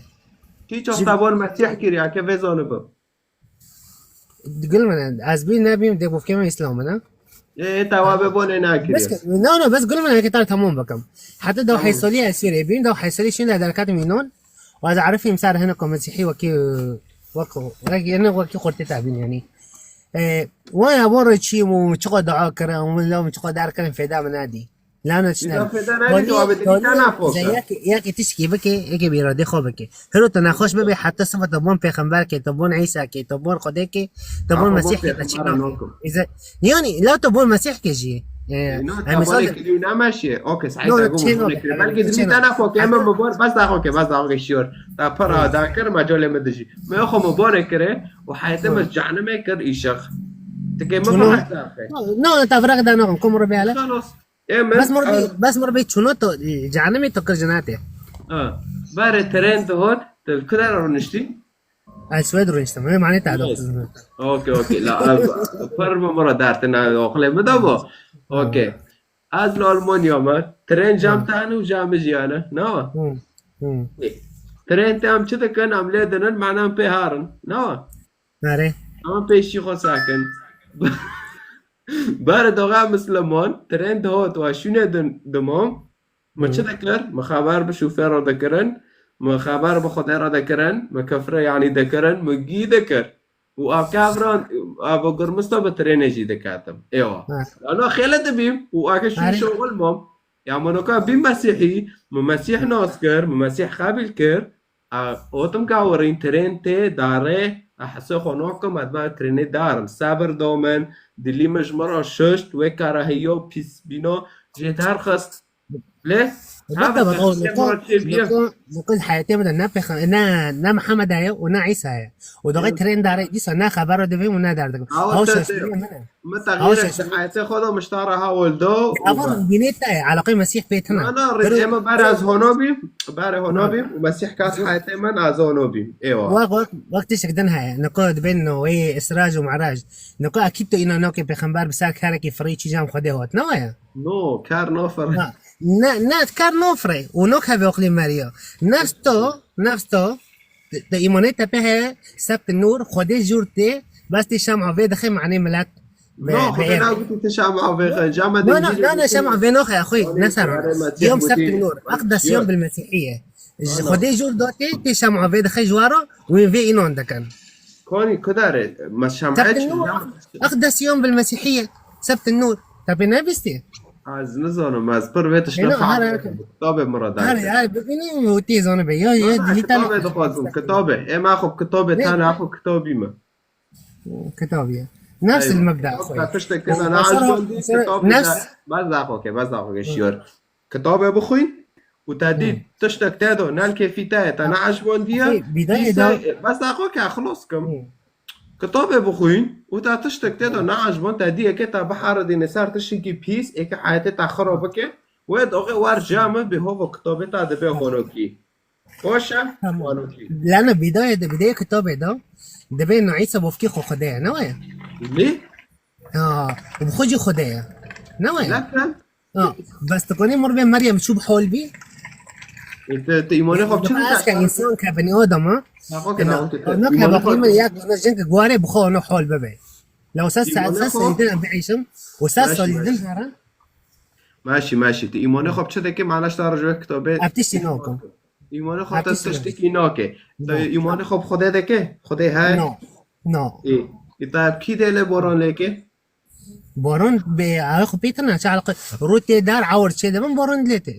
Kî çax Ji te bon Mesîh kiriya ke vê zanibim? Gul min, ez bî nebîm dê bofkê min Îslam min, ha? Ê, ê, te wa be bonê nakiriye. Bes, no, no, bes gulê min, heke tar tamam bikim. Heta dew Tamam. heysolî esîrê bîn, dew heysolî şîn de derketim înon. Û ez arifîm ser hinek mesîhî wekî, wek, wek, yani wekî xortê te bîn yani. E, waya bo re çî û çiqa dua kirin, û min lewm çiqa der kirin fêda min nadî. Lana çi Fêda ne? fêda nadî, Tolî, tu abi tolî, dikî te nafoke. Ze yek, yek tişkî bike, yek bi îradê xwe bike. Hiro tu nexweş bibe, heta sifa tu bon pêxember ke, tu bon Îsa ke, tu bon Xwedê ke, tu bon Apo bon Mesîh ke, tu çi pêxember nake. nokim. Îze-, yani, la tu bon Mesîh ke jî. E, Ê, no, e, te misal bonê de- kiriyo nemeşiye. Okey, sahî No, te no, bû çê bonê noke, kiriyo. Belki çê dibî noke. te nafoke, Heta- ema mi bor, bes daxo ke, bes daxo ke şiyor. Ta pir Hı. ada kir, me colê mi dijî. Mi xo mi bonê kire, û heyetê Hı. mi canime kir îşex. Tike mi Çuno? bana daxe. No, no, ta viraq da nokim, kom ro be hele. Xalos. Ê min, Bes mor be, ez bes mor be çuno to, canime to kir jinate. Ha. Bare tren de hot, te kudar rûniştî? Ez Swêd rûniştim. Ê, mane ta da Yes. kuzum. Okey, okey. La, ev, pir mi mira dertine oxlê mi da bo. Okey. Ez li Almanya me. Tren cam Hı. tane û cam jiyane. Ne wa? Hı. Hı. Ê, Tren te em çi dikin? Em lê dinin, mane em pê harin. Ne wa? Nare. Em pêşî xwe sakin. Bare doğa Misliman, tren dihot wa şûne din dimam. Mi çi Hı. dikir? Mi xeber bi şofêr re dikirin, mi xeber bi Xwedê re dikirin, mi kefre yanî dikirin, mi gî dikir. Û a kevran, a bi girmista bi trênê jî diketim. Êwa. Ha. Ana xêle dibîm û a ke şûn Harî. şoxil mam. Ya mi noka bîm Mesîhî, mi Mesîh nas kir, mi Mesîh qebîl kir. A, otim ka werîn trên tê darê, a hesê xwe nokim, ez va trênê darim. Sebir do min, dilî min ji min re şişt, wê karahiya û pîsbîna jê derxist. Lê, Elbette hevir baba, o teslim niko, çê biye. niko, niko heyetê min de ne pêxem-, ne, ne Mihemed heye û ne Îsa heye. Û doxê Evet. tren darê dîsa ne xebero divêm û ne derdikim. Awa Haw te şaştiriye te, min e. mi Haw texyîrek şaştiriye. di heyetê xwe de miştara hewil do û Awa be. bînê te ye, eleqê Mesîh pê tine. Na, na, rê Biro- ema ber ez hono bîm, berê hono Ha. bîm û Mesîh kat heyetê min ez hono bîm. Êwa. Wek, wek, wek tiştek din heye. Niko dibên no, wê Îsra û Mi'rac. Niko ekîd tu îna nokê pêxember bi ser kerekî firî çî cam Xwedê hot. Ne waya? No, kar nofir. Ha. Ne, ne, kar nofre. Û nok heve oxlê meriya. Nefs to, nefs to, te îmanê te pê heye, sebt nur, Xwedê jûr tê, bes tê şema vê dixe manê milet. Be-, No, Xwedê beyer. nagotî tu şema vê xe, cama No, no, dengî no, no, şema vê noxe, xwe, Xwedê ne ser. Xwedê me Yom têbûtî. sebt nur, aqdes Yo. yom bil Mesîhiye. Ji Ana. Xwedê jûr dotê, tê şema vê dixe ji waro, wê vê înan dikin. Konî kudarê, me şem'e Sebt çi nur, ya? aqdes yom bil Mesîhiye. Sebt nur. Te pê nebistî? Ez nizanim, ez pir vê tiştê Êno, fam her, her, nakim. Kitabê min re her, derdikeve. her, bibînî û tê zanibe. Ya, ya, Na, na, dilî te kitabê ne. dixwazim, kitabê. Ê me xwe kitabê Ne? tane, xwe kitabî me. Kitabî ye. Nefs Eywa. il mebda Kitab xwe. te tiştek tê de O, ne basar o, ecibandî, basar kitabê nefs. de. Bes daxo ke, bes daxo ke şiyor. Kitabê bixwîn û te dî Hı. tiştek te de ne li kêfî te ye, te ne ecibandî ye. Hey, bidayê Dîsa, de. bes daxo ke xilos kim. Hı. Kitabê bixwîn û te tiştek tê de neaciban te diyeke te biheredîne ser tiştekî pîs, ê ke heyetê te xira bike, wê doxê wer cem e, bêhova kitabê te dibe xonokî. Xweş e? Tamam. Xonokî. Lana bidayê de, bidayê kitabê de, dibê na Îsa bofkî xwe Xwedê ye, ne waya? Lê? Ha, û bi xwe jî Xwedê ye. Ne waya? Lekin Ha, bes tu konî mor bê Meryem çû bi hol bî? E, te, te îmanê xwe bi çi Dema ez ke dikar? însan ke binî Adam e. Nexwe ke, Ina, nexwe ke. Ona ke Îmanê baqî xwe min ya ona jin ke guarê bi xwe ona hol bibe. Lew ses Îmanê ses xwe salî din em biîşim. Û ses Maşî, salî din maşî. herin. Maşî, maşî. Tu îmanê xwe bi çi dikî? Mana ji te re ji wê kitabê Ev tiştî nakim. Îmanê xwe Ev te tiştî nakim. tiştekî nake. Te No. îmanê xwe bi Xwedê dike? Xwedê heye? No. No. Ê, ê, te bi kî dê lê boran lêke? Boran be, ay xwe pê tine, çi eleqe? Rû tê dar, awir çê de bin, boran dilê tê.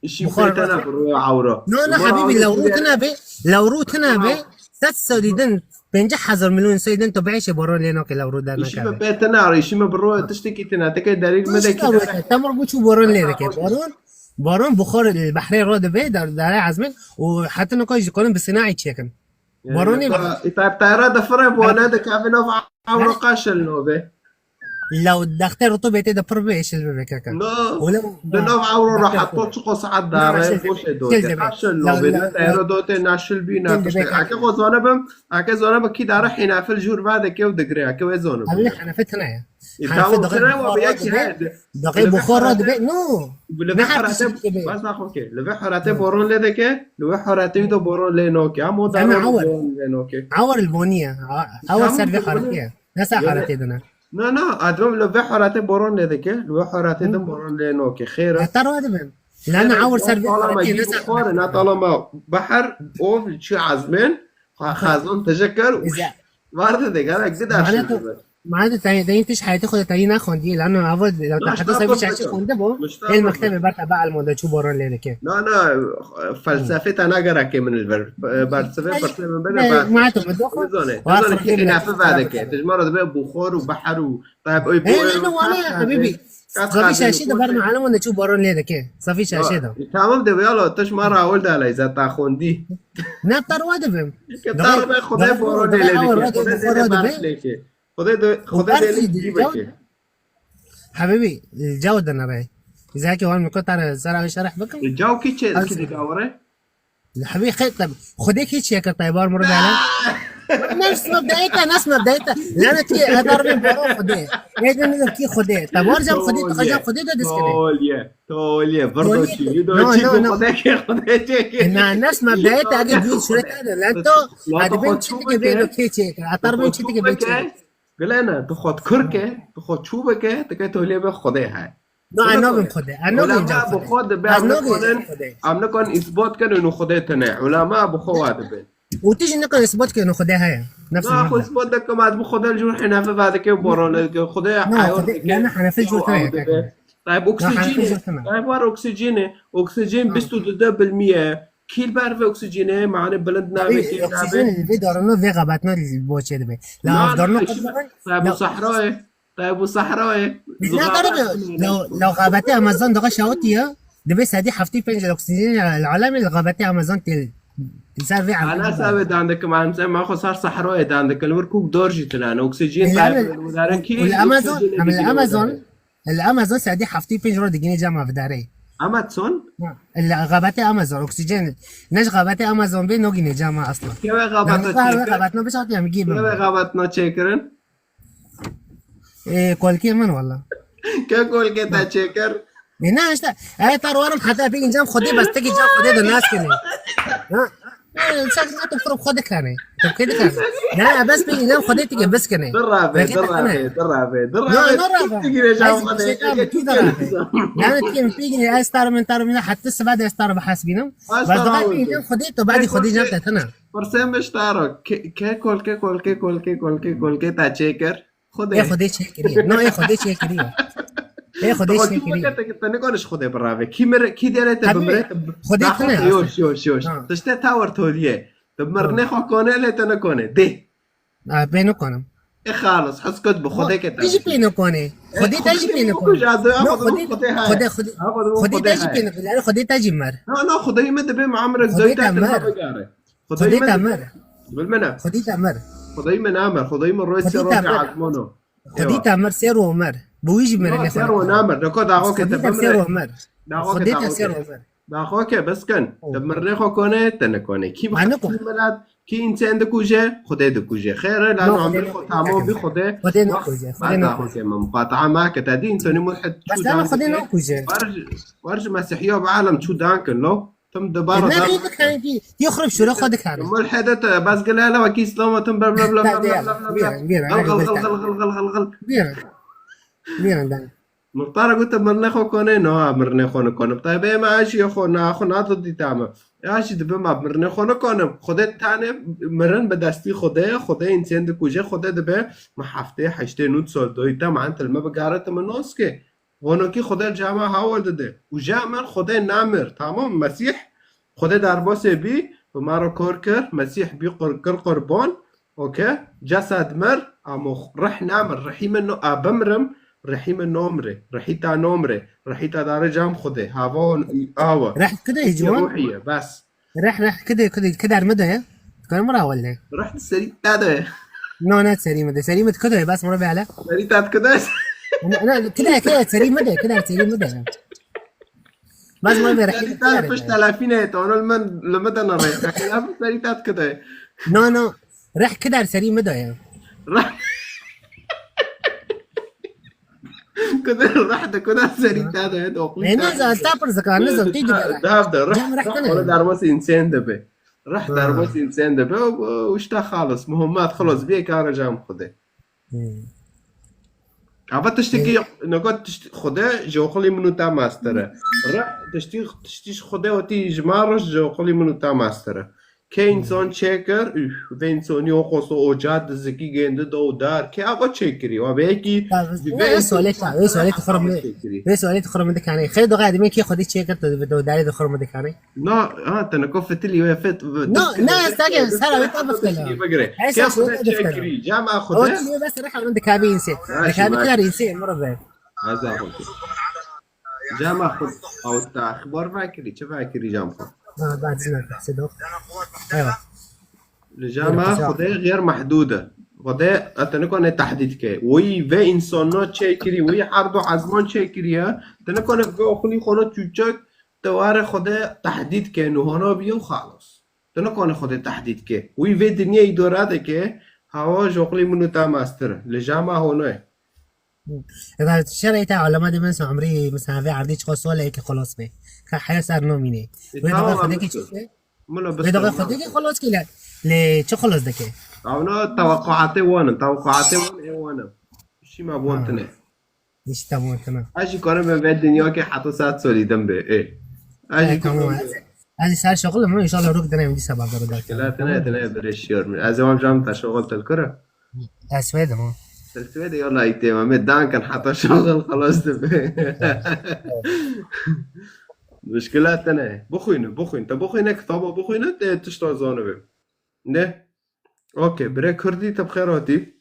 Îşî Buxar pê tine bi rûya awra. No, no, Mara hebîbî, awra lew rû tê. tine be, lew rû tine be, Tamam. sed salî din, pêncî hezar milyon salî din, tu biêşê boran lê nake, lew rû der Îşî nake. me pê tine, îşî me bi rûya tiştekî tine, teke derî me de Tişt kî awre, dere. Te mor bû çû boran lê dike. Boran, boran buxar li behrê ro dibe, dar, dare ezmin, û heta niko ji konin bi sinaî çêkin. Yani, Baronê ta, îta tayra difire bo, ne dikeve nav awro qaşil nobe. Law dexter rutubê tê de pir bê, şil bibe kaka. No, Oğlum, di nav awro ra heta çiqo saet dare, boşe dote. Qaşil nobe, ne tayra dote, naşil bî, na tiştek. Ake xo zane bim, ake zane bim kî dare hinafil jûr va dike û digre, ake wê zane bim. Abi hanafe tine ya. E, Hanafe tamam, daxê tine buxar wa ra yekî dibe, herde. Daxê buxar ra dibe, no. Li vê Ne her herate, tiştekî be. bas naxo ke. Li vê herate boron lê dike, li vê herate wî de boron lê noke. Ama o Em daron awar. boron lê noke. Awar li bonî ye. A-, awar Tamam, ser vê tamam. herate ye. Ne ser Yanî, herate dine. Na, na, adem li vê haratê boran lê dike, li vê haratê din boran lê noke. Xêr e. Heta rwa dibim. Lana awir ser vê haratê ne zehmet. Xware, na talama behar, ov, çi azmên, xwe xezan teşekkür, û varde de, gerek dida. Mane tu, mane tu tayê, tayê tiş hayatê xwe de tayê naxwendî, lana awir, lana heta sevi çaçî xwende bo, el mektebe berta be almonda çû boran lê dike. Na, na, felsefê te nagereke min li ber, bersive, bersive min bide, ma tu mi doxo, nizane, nizane kî înafe vadeke. Tijmara dibe buxor û behar û Tayyip, oy, Hey, oy, no, wala, habibi. Safî şaşê de ber muallim de çû boran lê dike. Safî şaşê de. Tamam de, yala, tu ji ma re awil de leyza, ta xwendî. Ne, tarwa dibim. Ke tar be, Xwedê boran lê dike. Xwedê de, Xwedê de lê dike. Habibi, caw de nere. Zaki wan miko tar sara şerh bikim. Caw kî çe, kî dike were? Li hevî xê te, Xwedê kî çi yek te bar miro dane? Nefs mebdeyê te, nefs mebdeyê te. Lanet ki, heta ribên baro Xwedê. Ê de nizam kî Xwedê. Te bar cem Xwedê, tu xecem Xwedê de diskine. Toliye, toliye. Birdo çi, birdo çi, Xwedê ki, Xwedê çi ki. Na, nefs mebdeyê te, ege gül şurete de. Lan to, adibên çi dike bê do kê çi yek. Heta ribên çi dike bê çi yek. Gilene, tu xwe kur ke, tu xwe çû bike, tu ke toliye be Xwedê he. No, ez nabim Xwedê. Ez nabim ca Xwedê. Bi xwe dibe, em nikarin, em nikarin îsbat kin û Xwedê tune. Ulema bi xwe wa dibin. Û tu jî nikarin îsbat kin û Xwedê heye. Nefs. Na, xwe îsbat dikim, ez bi Xwedê li jûr hîneve vedike û boran dike. Xwedê eyor dike. Na, Xwedê, ne, ne, henefe jûr tune. Tayyip, oksijînê. Tayyip, war oksijînê. Oksijîn bîst û du de bilmiye. Kî li ber vê oksijînê, mane bilind nabê, kî nabê. Oksijînê vê darana vê xebatna bo çê dibe. La darana Tayyip, bu sahrayê. Te bu sahrayê. Ne, dara be, la, la xebetê Amazon daha şawitî ya. Dibe sedî heftê pênc oksîjen li alemê li xebetê Amazon tê. Ser vê Ana se wê dan dikim, em se ma xwe ser sahrayê dan dikin. Li wir kûk dor jî tune ne. Oksîjen tayê li widarê kî? Li Amazon, em li Amazon, li Amazon sedî heftê pênc ro digînê cama vidarê. Amazon? Li xebetê Amazon, oksîjen. Ne ji xebetê Amazon bê nogînê cama asla. Kê wê xebetna çêkirin? Xebetna bişatî em gî bin. Kê wê xebetna çêkirin? Ê, kolkê min walla. Ke kolkê te çêkir? Ê, ne, işte, ê, te rorim heta pê incam Xwedê bes, tek incam Xwedê de nas kene. Ha? Ê, şak ne tu xurub Xwedê kane. Tu kê dikane? Ne, bes pê incam Xwedê tike bes kene. Dirave, dirave, dirave, dirave. No, no rave. Tike gire cam Xwedê. Yani tike pê gine ez tar min tar min hatta siva de ez tar bi hasbînim. Bas daha pê incam Xwedê, tu badî Xwedê cam te tana. Pirsê min ji te re, ke, ke kolkê, kolkê, kolkê, kolkê, kolkê te çêkir? Xwedê. Ê Xwedê çêkiriye. No, ê Xwedê çêkiriye. Ê Xwedê çêkiriye. Te, te nikane ji Xwedê birave. Kî mir, kî dere te bimire, te Xwedê tune. Yoş, yoş, yoş. Tişte ta wer toliye. Te mirnê xwe kone, lê te nikane. Dê. Pê nikanim. Ê xalis, hez kot bi Xwedê ke te. Te jî pê nikanim. Xwedê te jî pê nikanim. Xwedê, Xwedê, Xwedê te jî pê nikanim. Xwedê te jî mir. Na, na, Xwedê me dibe, me emrek doyî te, te bigare. Xwedê te mir. Bil me ne. Xwedê te mir. Xwedê me namir. Xwedê me royê sê rojê azmano. Xwedê te mir, sê ro mir. Bi wî jî mir. Sê ro namir. Deko daxo ke te bimre. Sê ro mir. Xwedê te sê ro mir. Daxo ke bes kin. Te mirnê xwe kone, te nikone. Kî milat, kî însan dikuje, Xwedê dikuje. Xêr e, la emrê xwe tamam bî Xwedê. Xwedê nikuje. Xwedê nikuje. Daxo ke me muqataa me ke te dî însanî mulhid çû dan. Xwedê nikuje. War ji Mesîhiya bi alem çû dan kin lo. Tim dibara da. Ne, dikane, tî, tî xurib şûra xwe dikane. Mulhede te, bas gele hele wekî Îslam e, tim bla bla bla bla bla bla. Bîran, bîran. Gil, gil, gil, gil, gil, gil, gil. Bîran. Bîran, bîran. Muxtara got, te mirnê xwe kone, no, ha, mirnê xwe nikone. Te bê me aşî xwe, na, xwe nado dîta me. Ya jî dibe me mirnê xwe nikonim. Xwedê tane mirin bi destî Xwedê, Xwedê însan dikuje, Xwedê dibe me heftê, heştê, nût sol doyî te, me entil me bigare te me noske. Gonokî Xwedê li cama hawil dide. Û ja min Xwedê namir. Tamam, Mesîh Xwedê derbasê bî, bi me re kar kir, Mesîh bî qur-, kir qurban. Oke? Cesed mir, ama rih namir. Rihî min no-, a bimrim, rihî min nomre. Rihî ta nomre. Rihî ta dare cam Xwedê. Hava awe. Rih kide ciwan? Ruhiye, bes. Reh, reh, kide, kide, kide mi de ye? Kide mi ra welle? Reh di serî te de ye. No, ne serî mi de. Serî mi de kide ye? Bas mi ra bele. Serî te kide ye? Ne, ne, kide, kide, serî mi de, kide, serî mi de. Bas mi ra bele. Serî te pişt telefîne ye, to li min, li min de ne re. Serî te kide ye? No, no. Reh kide serî mi de ye. Reh. Kuder reh de, kuder serî te de, doqlî. E, ne, ez ta pirsika, ne zan, tê dibê. Dav de, reh, reh, reh, derbas însan dibe. Reh derbas însan dibe, û, û işte xalis, muhimmat, xalis, bê kara cam Xwedê. Hmm. Ava tiştekî, neka tişt-, Xwedê ji oxilî min û te mestir e. Re, tiştî, tiştî ji Xwedê hatî ji me re ji oxilî min û te mestir e. Kê însan çêkir, üf, vê însanî o qoso oca dizikî gêndi da û dar. Kê ava çêkirî? Wa bê yekî Ya, ji vê wê sualê ta, wê sualê ta xwe re min, çêkirî. Wê sualê ta xwe re min dikanê. Xêr doğa edimê kê Xwedê çêkir tu, tu darê de xwe re min dikanê. Na, ha, te niko fitilî wê fit, No, ne, ez dagê, sara wê te bifkele. Bigire. Kê Xwedê çêkirî? Cama Xwedê. Ama tu bes re xanım dikabî inse. Ha, Dikabî kar inse, moro be. Aza xwe. Cama xwe. Ew te axbar vekirî, çi vekirî cam xwe? Ha, ba dizna, se dox. Eywa. Li cama Xwedê xêr mehdûd e. Xwedê, e, te nikane tehdîd ke. Wî vê însana çêkirî, wî her du ezman çêkiriye. Te nikane vê oxilî xwe ne çûçek, te were Xwedê tehdîd ke, nuhana biye û xalas. Te nikane Xwedê tehdîd ke. Wî vê dinyê îdare dike, hawa ji oxilî min û te mestir e. Li cama hone. Eda şerê te alema de mesela emrî mesela vê erdî çiqa sole ki xelas be. Ka heya ser nomîne. E, Wê tamam, doğa Xwedê ki çi? Milo Wê doğa Xwedê ki xelas ki le. Le çi xelas dike? Avna tewaqquatê wan in, tewaqquatê wan ê wan in. Şîma bon tine. Hiç tamam tine. Ez jî karim be vê dinya ke heta sed solî din be. Ê. Ez jî Tamam. Ez, ez ser şoxul mu inşallah rok dene dîsa bavdar da. Kela tine, tine bire şiyor mu? Ez wan cam ta şoxul telkura. Ez Swêd im. Te Swêdê ya layîk tê me. Me dankin heta şoxul xelas dibe. Muşkila te ne. Bixwîne, bixwîne. Te bixwîne, kitaba bixwîne, te tişta zanibe. Ne? Okey, bire Kurdî te bi xêr hatî.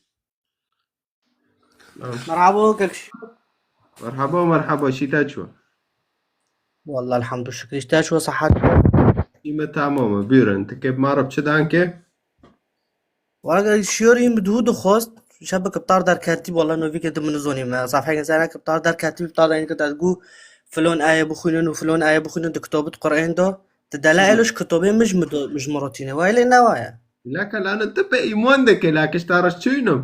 Merhaba, kek. Merhaba, merhaba, şî te çi? Wallah, elhamdülillah, şükür. Şî te çi, sehat? Şî me tamam e, buyurun. Ti kê bi me re bi çi danke? Wala şiyorî min duhû dixwest, şebek bi tar derketî, wala novî ke di min nizonî me. Safheke zerek bi tar derketî, bi tar derketî, te gu filon ayê bixwînin û filon ayê bixwînin di kitabit Qur'an de. Ti dela Hı. elo ji kitabê min ji min do-, min ji min rotîne. Wa lê ne wa ye. Leke lane tu be îman dike, leke ji te re çûynim.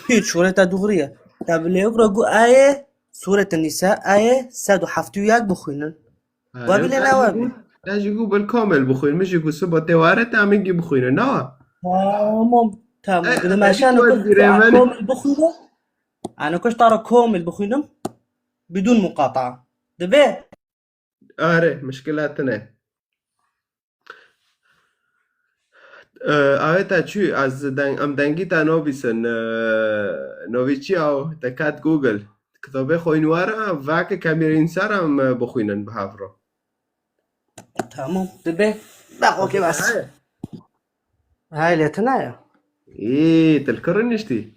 Hiç, şûreta dûxurî ye. Te bi lêwik re gu ayê, Sûreta Nîsa, ayê sed û heftê û yek bixwînin. Ha, Wa bîle ne wa bî. Te jî gu bil komel bixwîn, min jî gu siba tê ware te min gî bixwîne, ne wa? Tamam, tamam. E, Dedim e, Ayşe, e, ano e, kuş girêmen. Komel bixwîne. Ano kuş tara komel bixwînim. Bidûn muqata. Dibe? Are, mişkila tine. E, Awê te çû, ez deng-, em dengî te nobîsin, e, novî çi ew, te ket Google. Kitabê xwe wîn were, veke kemîrîn ser em, e, bixwînin bi hev re. Tamam, dibe. Da, okey, bas. Hey. Hey, lê tune ye. Î, tu li kir niştî?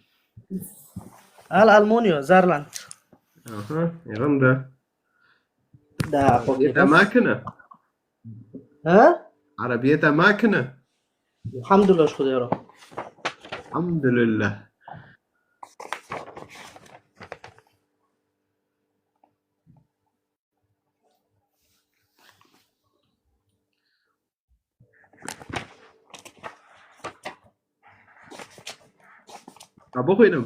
Al Almonyo, Zarland. Aha, e, rind e. Da, okey, Erebiyê te bas. Makine. Ha? Erebiyê te makine. Elhamdülillah, ji Xwedê re. Elhamdülillah. Ha, bixwînim.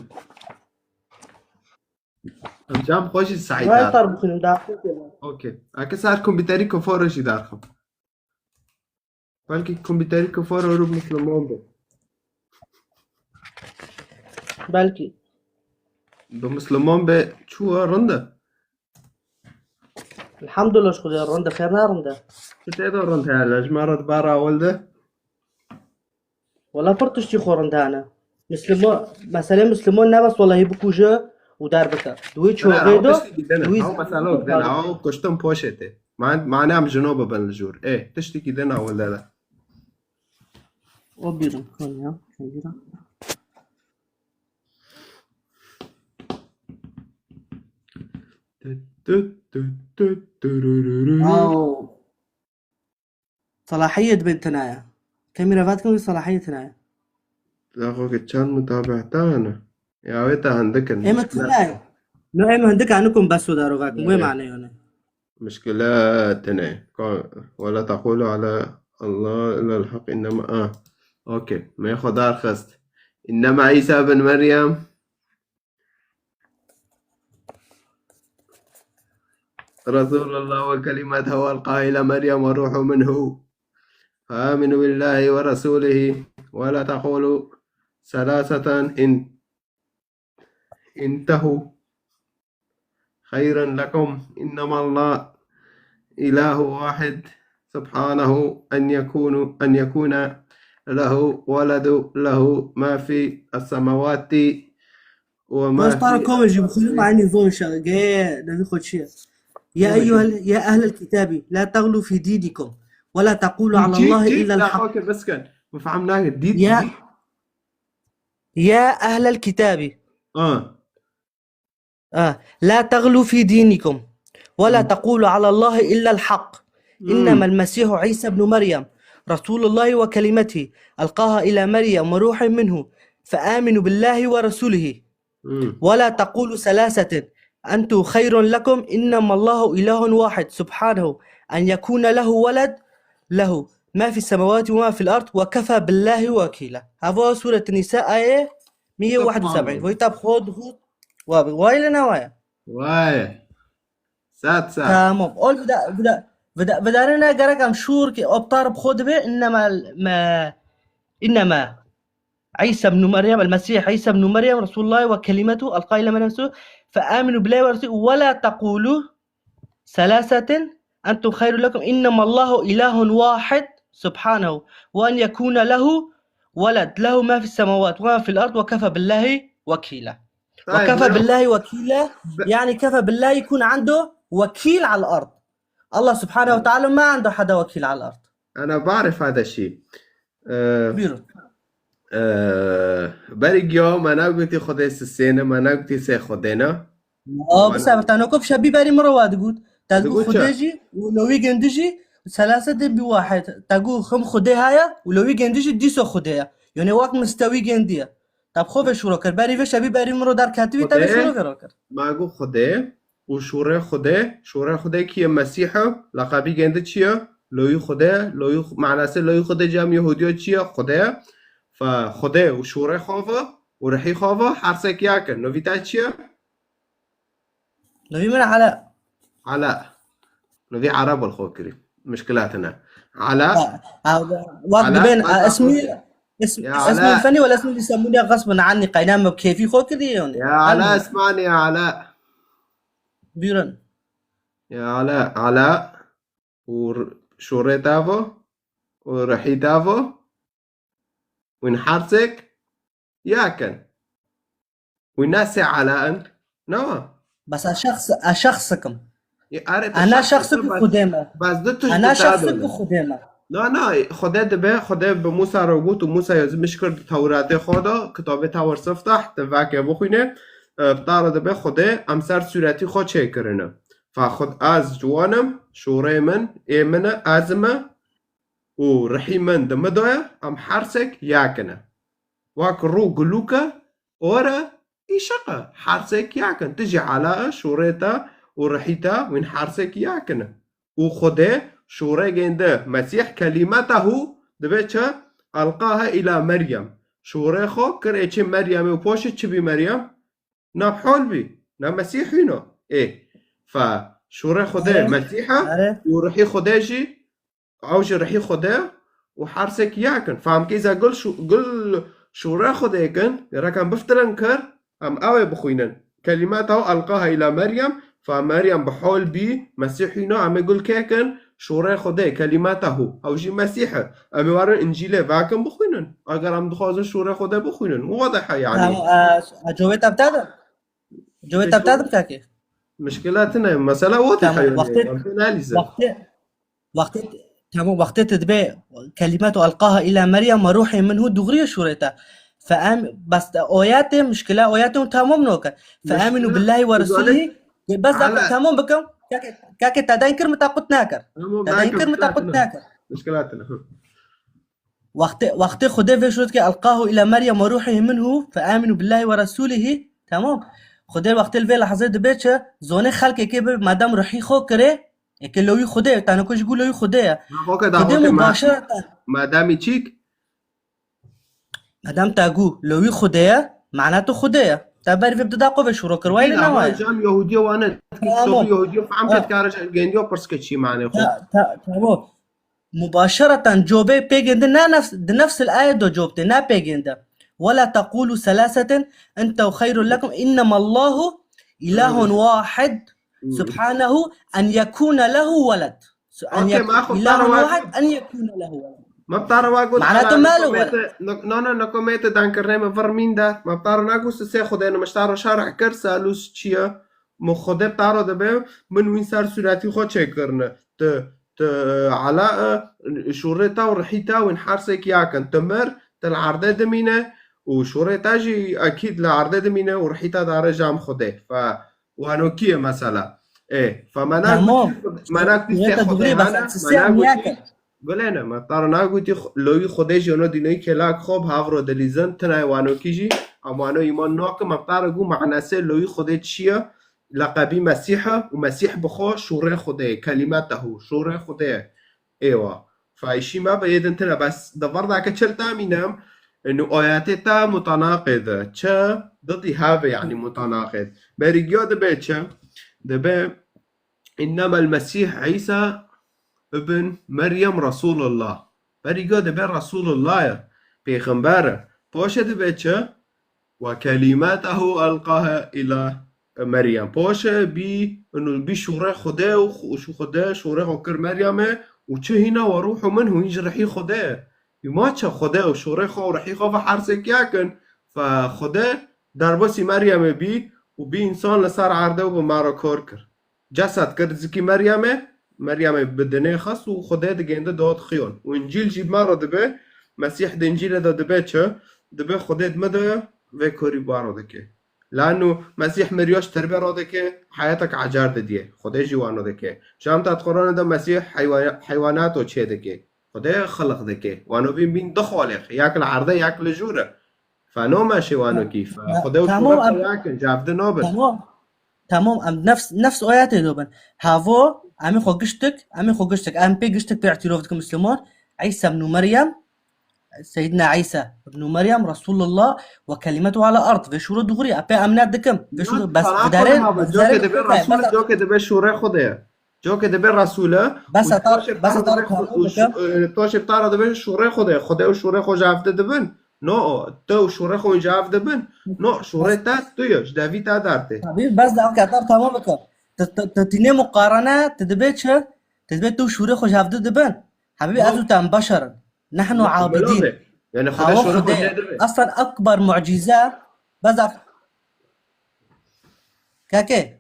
Em cam xwe jî Saîd Vay dar. Tar bixwînim, daha xwe kêma. Okey. Eke ser kompîterî kufar jî derxim. Belkî kompîterî kufar û Musliman be. Belkî. Bi Musliman be çû rind e. Elhamdülillah, ji Xwedê rind e, xêr ne rind e. Tu tê de rind heye, ji me re di ber awil de. Wala pir tiştî xwe rind hene. Mislimo-, meselê Mislimo ne bes welahî bikuje û derbike. Di wê Ne, çaxê ew de tiştekî din e. Wî Ew mesela din e. Ew kuştin poşetê. Man, mane em jino bibin li jûr. Ê, tiştekî din e wile de. O birim, Konya, Konya. Tüt, tüt, tüt, tüt, türürürü. Aw. Salahiyê dibên tine ye. Kemî revat kemî salahiyê tine ye. Daxo ke çend mutabehta hene. Ya wê te hindik in. Ê min tine ye. No, ê min hindik anikum bes o daro vakum. Wê mane yone. Muşkile tine. Ko-, ولا تقولوا على الله إلا الحق إنما, ah. Okey. Me xwe dar xist. إنما عيسى ابن مريم رسول الله وكلمته ألقاها إلى مريم وروح منه فآمنوا بالله ورسوله ولا تقولوا ثلاثة إن-، انتهوا خيرا لكم، إنما الله إله واحد، سبحانه أن يكون، أن يكون له ولد، له ما في السماوات وما في الأرض. Dostlar, komşu, bu konu aynı zor şey. Gel, ne bir koçu. يا أيها ال-، يا أهل الكتاب، لا تغلوا في دينكم، ولا تقولوا على الله إلا الحق. بس كان ما فهمناك. ديد، يا، ديد. يا أهل الكتاب. آه. آه. لا تغلوا في دينكم ولا تقولوا على الله إلا الحق. إنما المسيح عيسى ابن مريم رسول الله وكلمته ألقاها إلى مريم وروح منه فآمنوا بالله ورسوله ولا تقولوا ثلاثة أنتم خير لكم إنما الله إله واحد سبحانه أن يكون له ولد له ما في السماوات وما في الأرض وكفى بالله وكيلا. Hava Sûret Nîsa ayê mî yê wehd û seb'în. Voy tab xwe dixwit. Wa bi, wa ile ne wa ye? Wa ye. Sat, sat. Tamam. Ol vida, vida, vida, vidarê ne gerek em şûr ki optar bi xwe dibe, innema me, innema عيسى ابن مريم، المسيح عيسى ابن مريم رسول الله وكلمته ألقاها إلى مريم، فآمنوا بالله ورسوله ولا تقولوا ثلاثة أنتم خير لكم إنما الله إله واحد سبحانه وأن يكون له ولد له ما في السماوات وما في الأرض وكفى بالله وكيلا. طيب، وكفى بالله وكيلا، يعني كفى بالله يكون عنده وكيل على الأرض. الله سبحانه وتعالى ما عنده حدا وكيل على الأرض. أنا بعرف هذا الشيء. Ee, Buyurun. Ee, berî giya me nagotî Xwedê sisê ne, me nagotî sê Xwedê ne. Aa, bi seber te nokop şebî berî min re wa digot. Te digot Xwedê jî û lewî gêndi jî selase de bi wahid. Te got him Xwedê heye û lewî gêndi jî dîso Xwedê ye. Yanî wek mistewî gêndi ye. Te bi xwe ve şûro kir. Berî ve şebî berî min re derketibî te ve şûro kir. Ma got Xwedê. û şûrê Xwedê, şûrê Xwedê kî ye? Mesîh e, leqebî gêndi çi ye? Loyî Xwedê, loyî Xw-, manasê loyî Xwedê cem Yehûdiyo çi ye? Xwedê ye. Fe Xwedê û şûrê xwe ve û rihî xwe ve her sek yek in. Novî te çi ye? Novî min Ela. Ela. Novî Ereb li xwe kirî. Mişkila tune. Ela. Ha, ha, wek Ela, dibên, ha, ismî, ism-, ya ismî Ela. Fenî wala ismî bî semûnî ya xesbin anî, qeyna me kêfî xwe kirî yanî. Ya Ela, ismanî ya Ela. Buyurun. Ya Ela, Ela û r-, şûrê te ve û rihî te ve. Wîn her sek yek in. Wî ne sê Ela in? Newa. Bes ez şexs, ez şexsik im. Ê, are, tu şexsik, ez şexsik bi Xwedê me. Bes du tişt. Ez ne şexsik bi Xwedê me. Na, na, Xwedê dibe, Xwedê bi Mûsa re got û Mûsa yazmiş kir di Tewratê xwe de, kitabê Tewr Siftah, tu veke bixwîne, e, bi te re dibe Xwedê em ser sûretî xwe çêkirine. Fa Xwed-, ez ciwan im, şûrê min, ê min e, ez me, û rihî min di min de ye, em her sek yek in. Wek rû gulûk e, or e, îşiq e, her sek yek in. Tu jî Ela e, şûrê te û rihî te, wîn her sek yek in. Û Xwedê şûrê gêndi Mesîh, kelîmetehu, dibe çi? Elqahe îla Meryem. Şûrê xwe kir ê çi Meryemê û poşê çi bî Meryem? Na hol bî, na Mesîh hîno. Ê, fa şûrê Xwedê Mesîh e û rihî Xwedê jî Ew ji rihî Xwedê û her sek yek in. Fehmkî ze gul şû-, gul şûrê Xwedê kin, gerek em biftirin kir, em ew ê bixwînin. Kelîmeta û elqaha îla Meryem, fa Meryem bi hol bî, Mesîhî no, em ê gul kê kin, şûrê Xwedê, kelîmeta hu. Ew jî Mesîh e. Em ê werin Încîlê vekin bixwînin. Eger em dixwazin şûrê Xwedê bixwînin. Wadihe yanî. Em, e, e, covê te bi te de? Covê te bi te de bi kakê? Mişkila tune. Mesela wadihe yanî. Wextê, wextê, Tamam, wextê te dibê kelimetu elqaha îla Meryem ve ruhî minhu dûxirî ye şûrê te. Fe em-, bes te oyatê, mişkila oyatê hûn tamam noke. Fe aminu billahi ve resulî. Bes da tamam bikim. Kake, kake te deyn kir min te qut nakir. Te deyn kir min te qut nakir. Mişkila tune. Wextê, wextê Xwedê vê şûrê dike, "Elqahu îla Meryem ve ruhî minhu, fe aminu billahi ve resulî." Tamam. Xwedê wextê li vê lehzê dibê çi? Zonê xelkekê bi madem ruhî xwe kirê, Eke lewî Xwedê, tane ku ji ku lewî Xwedê ye. Xwedê mubaşereten. Mademî çîk? Madem te gu lewî Xwedê ye, mana tu Xwedê ye. Te berî vê bi dida xwe ve şûro kir, wayê lê ne wayê. Cem Yahûdiye wane, Yahûdiye fehm ket kare gendiyo pirs ke çî mane xwe. Tamam. Mubaşereten cobê pê gende ne nefs, di nefsil ayet do cob tê, ne pê gende. ولا تقولوا ثلاثة انتهوا خير لكم إنما الله إله واحد سبحانه أن يكون له ولد. أن يكون إله واحد أن يكون له ولد. Ma bi te re wa got, معناته ما له ولد. No, no, no, komê te dankirinê me vir mîn de. Ma bi te re nagot sê xwedê ne, me ji te re şerh kir, salûs çi ye? Min xwedê bi te re dibe, min wîn ser sûretî xwe çêkirine. Tu, tu, ela, e, şûrê te û rihî te wîn her sêk yakin. Tu mir, tu li erdê dimîne û şûrê te jî ekîd li erdê dimîne û rihî te dare cem xwedê. Fe, wanokî ye mesela. Ê, fe me nagot, Tamam. me nagot Niyete sê xwedê dugurî hene, bes me sisya nagot niyakin. Gulêne, me te re nagotî xu-, loyî Xwedê jî ono dîneyî kêlak xwe bi hev re dilîzin, tune ye wanokî jî, em wano îman nakin, me te re got manasê loyî Xwedê çi ye, leqebî Mesîh e û Mesîh bi xwe şûrê Xwedê ye, kelîmetehu, şûrê Xwedê ye. Êwa. Fayşî me bi êdin tune, bes di vir de ke çil temînim, inu ayetê te mutenaqid e. Çi? Didî hev e, yanî mutenaqid. Berî giya dibe çi? Dibe إنما المسيح عيسى ابن مريم رسول الله. Berî go dibe Resulullah ye, pêxember e. Paşê dibe çi? وكلمته ألقاها إلى مريم. Paşê bî, inu bî şûrê Xwedê û xu-, û şû Xwedê şûrê xwe kir Meryemê û çi hîna وروح منه, hîn ji rihî Xwedê ye. Û ma çi Xwedê û şûrê xwe û rihî xwe ve her sêk yakin. Fe Xwedê derbasî Meryemê bî û bî însan li ser erdê û bi me re kar kir. Cesed kir zikî Meryemê, Meryemê bi dinê xist û Xwedê digêndi dot xiyon. Û Încîl jî bi me re dibe, Mesîh di Încîlê de dibe çi? Dibe Xwedê di me de vê korî bi me re dike. Lano Mesîh miriyo ji tirbê re dike, heyetek ecer didiye. Xwedê jî wano dike. Jam tat Qur'anê de Mesîh heywa-, heywanat o çê dike. Xwedê xiliq dike. Wano bîn bîn du xalîq. Yek li erdê, yek li jûr e. Fe no meşê wano kî. Fe Xwedê û Tamam, şûrê xwe em, yakin, cevdi nabin. Tamam. Tamam, em nefs, nefs ayetê de bin. Havo, em ê xwe giştik, em ê xwe giştik. Em pê giştik pê îtîrof dikim Müslüman. İsa ibn Meryem, Seyyidina İsa ibn Meryem, Resulullah ve kelimatu ala ard. Ve şûro dugurî, em pê em ne dikim. Ve şûro bes Sana vidare, xwe ma vidare cokê dibe Resul, cokê dibe şûrê Xwedê ye. Cokê dibe Resul e. Bes û atar, toşê bes atar dibe tamam xu-, û bikim. Şû-, e, toşê tara dibe şûrê Xwedê. Xwedê û şûrê xwe ji hevde dibin. No, tu û şûrê xwe ji hevde bin. No, şûrê te tu ye, ji devî te dertê. Tabii, bes de atar tamam bikim. Tu, tu, tu tîne muqarene, tu dibe çi? Tu dibe tu şûrê xwe ji hevde dibin. Habibî, ez û te em beşer in. Nehnu abidîn. Yani Xwedê şûrê xwe jê dibe. Aslan ekber mucize, bes af-, Kakê,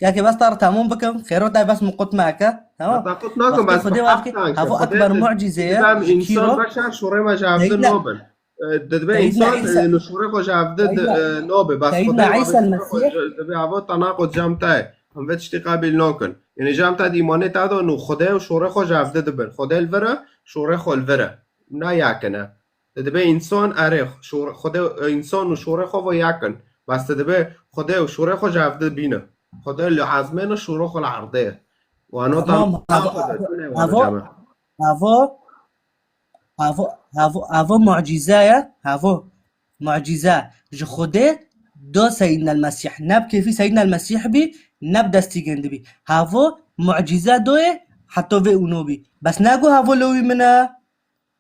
kakê, bes tar tamam bikim. Xêro tay bes min qut meke. Tamam. Heta qut nakim, bes Xwedê bi heft tane. Havo ekber mucizeye. Dibem însan beşer şûrê me ji hevde nabin. E, dibe însan, e, şûrê xwe ji hevde di-, e, nabe. Bes Xwedê Îsa Mesîh. Dibe havo tanaqo cem tay. Em vê tiştî qebîl nakin. Yani cem tay di îmanê te de nu Xwedê û şûrê xwe ji hevde dibin. Xwedê li vir e, şûrê xwe li vir e. Na yakine. Te dibe însan erê, şûr-, Xwedê, însan û şûrê xwe ve yek in. Bes te dibe Xwedê û şûrê xwe ji hevde bîne. Xwedê li ezmên e, şûrê xwe li erdê ye. Wano tam, tamam, tam avo, Xwedê, avo, tu ne wano avo, cem e. Avo, avo, avo, avo mucize ye, avo mucize. Ji Xwedê do Seyyidina Mesîh. Ne bi kêfî Seyyidina Mesîh bî, ne bi destî gindi bî. Havo mucize doye, heta vê ûno bî. Bes nego havo lewî min e.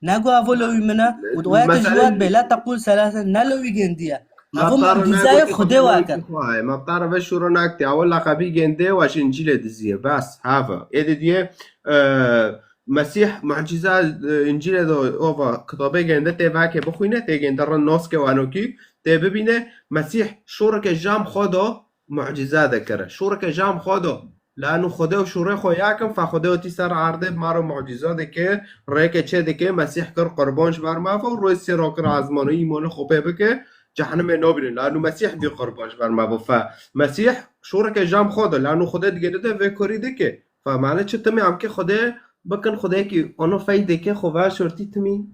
Nego avo lewî min e. Û di ayetê ji we dibe, "La teqûl selâsen", ne lewî gendiye. Avo mucîzayê Xwedê weke. Ma bi te re ve şûro naktiye. Avo leqebî gendiye, we ji Încîlê diziye. Bes, hava. Ê didiye, e, Mesîh mucîza, e, Încîlê de ova kitabê gende tê veke bixwîne, tê gende re naske wanokî, tê bibîne, Mesîh şûreke jam xwe do, mucîza dikire. Şûreke jam xwe do. Lano Xwedê û şûrê xwe yek in, fe Xwedê wetî ser erdê bi me re mucîza dike, rêke çê dike, Mesîh kir qurban ji ber me ve û roj sê re kir ezmanê îmanê xwe pê bike, cehenimê nabînin. Lano Mesîh bî qurban ji ber me ve. Fe Mesîh şûreke jam xwe do. Lano Xwedê digere de vê kurî dike. Fe mane çi timî em ke Xwedê bikin, Xwedêkî ono fey dike, xwe ver şortî timî.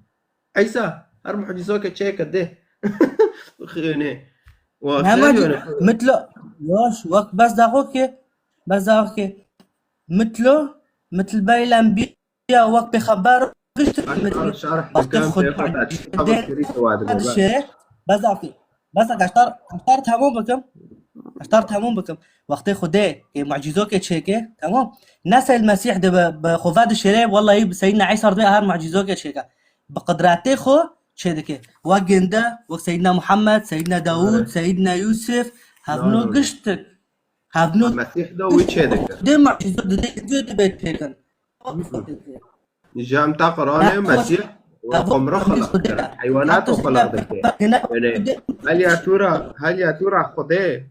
Eysa, her mucîzoke çêke dê. Xêne. Wa Ne xêne mucî-, ne. Mitlo, yoş, wek bes daxo ke, bes daxo ke. Mitlo, mitl beylem bi ya wek pêxember gişt Aşağı şarh Wextê bikem, Xwedê pêxember, mucîze kitabı dê, şerîf de var her dibe, şey, bes daxo ke. Bes daxo ke, eştar, eştar tamam bikim. Eştar tamam bikim. Wextê Xwedê ke mucîzoke çêke, tamam. Ne Seyyid Mesîh de be, be xwe ve dişêre, wellahî bi Seyyidina Îsa de her mucîzoke çêke. Bi qudretê xwe, çêdike. Wek ginde, wek Seyyidina Muhammed, Seyyidina Dawud, Seyyidina Yusuf, hevno giştik. Hevno Mesîh de wî çêdike. Dê mucîze dide, dê dibê pêkin. Ji em ta Qur'anê Mesîh wê xwe mira xelq kir. Heywanat xelq dike. Yani, heliya tu ra, heliya tu ra Xwedê,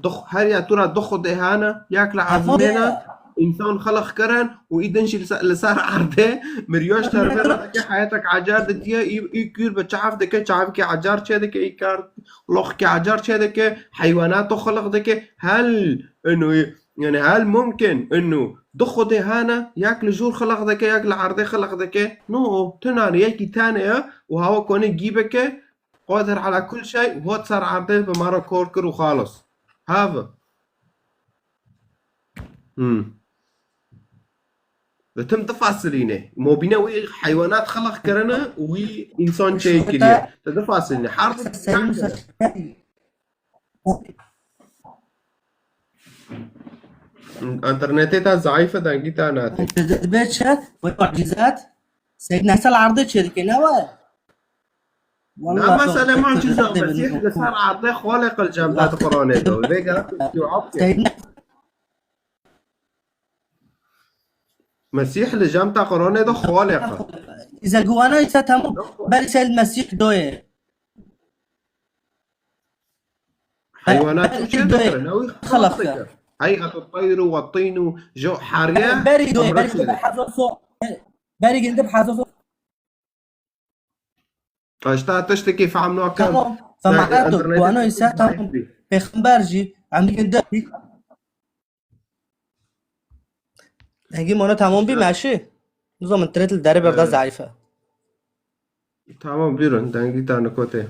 du, heliya tu ra du Xwedê hene, yek li ezmêne, însan xelq kirin û îdin jî li ser, li ser erdê, miriyoş tervê re dike, heyetek ecar ditiye, î, î kûr bi çav dike, çavkê ecar çêdike, î kar loxkê ecar çêdike, heywanat xelq dike, hel, ino, yani, hel mumkin, ino, du Xwedê hene, yek li jûr xelq dike, yek li erdê xelq dike. No, tune ne, yekî tane ye û hewa konê gî bike, qadir ala kul şey, hot ser erdê bi me re kor kir û xalis. Have. Hmm. Li tim difasilîne. Mobîne wî heywanat xelq kirine û wî însan çê kiriye. Te difasilîne. Her Seyyid Musa Şekerî. Înternetê te zayîf e, dengî te nate. Dibe çi? Wê mucîzat? Seyyid Nesel erdê çêdike, ne we? Na mesele mucîza, Mesîh li ser erdê xalê qil cem dat Qur'anê de. Vê gerek tu cevap ke. Seyyid Ne- Mesîh li cem ta Qur'anê de xalê qil. Îze guwana îse tamam. Berî Seyyid Mesîh doye. Heywanat Ber-, çi berî doye. Dikirin? Ew xelq Xelq dikir. Hey'et û teyr û tîn û ji heriye Berî doye, emre berî ginde çêdike. Hezar so-, berî ginde hezar so-, Eşta tiştekî fehm nakin. Tamam. Fehm nakin. Guano ise tamam. Pêxember jî, emrî ginde. Engî mono tamam bî meşî. Nizanim internet li derê berda zayîf e. Tamam, buyurun, dengî ta nikotê.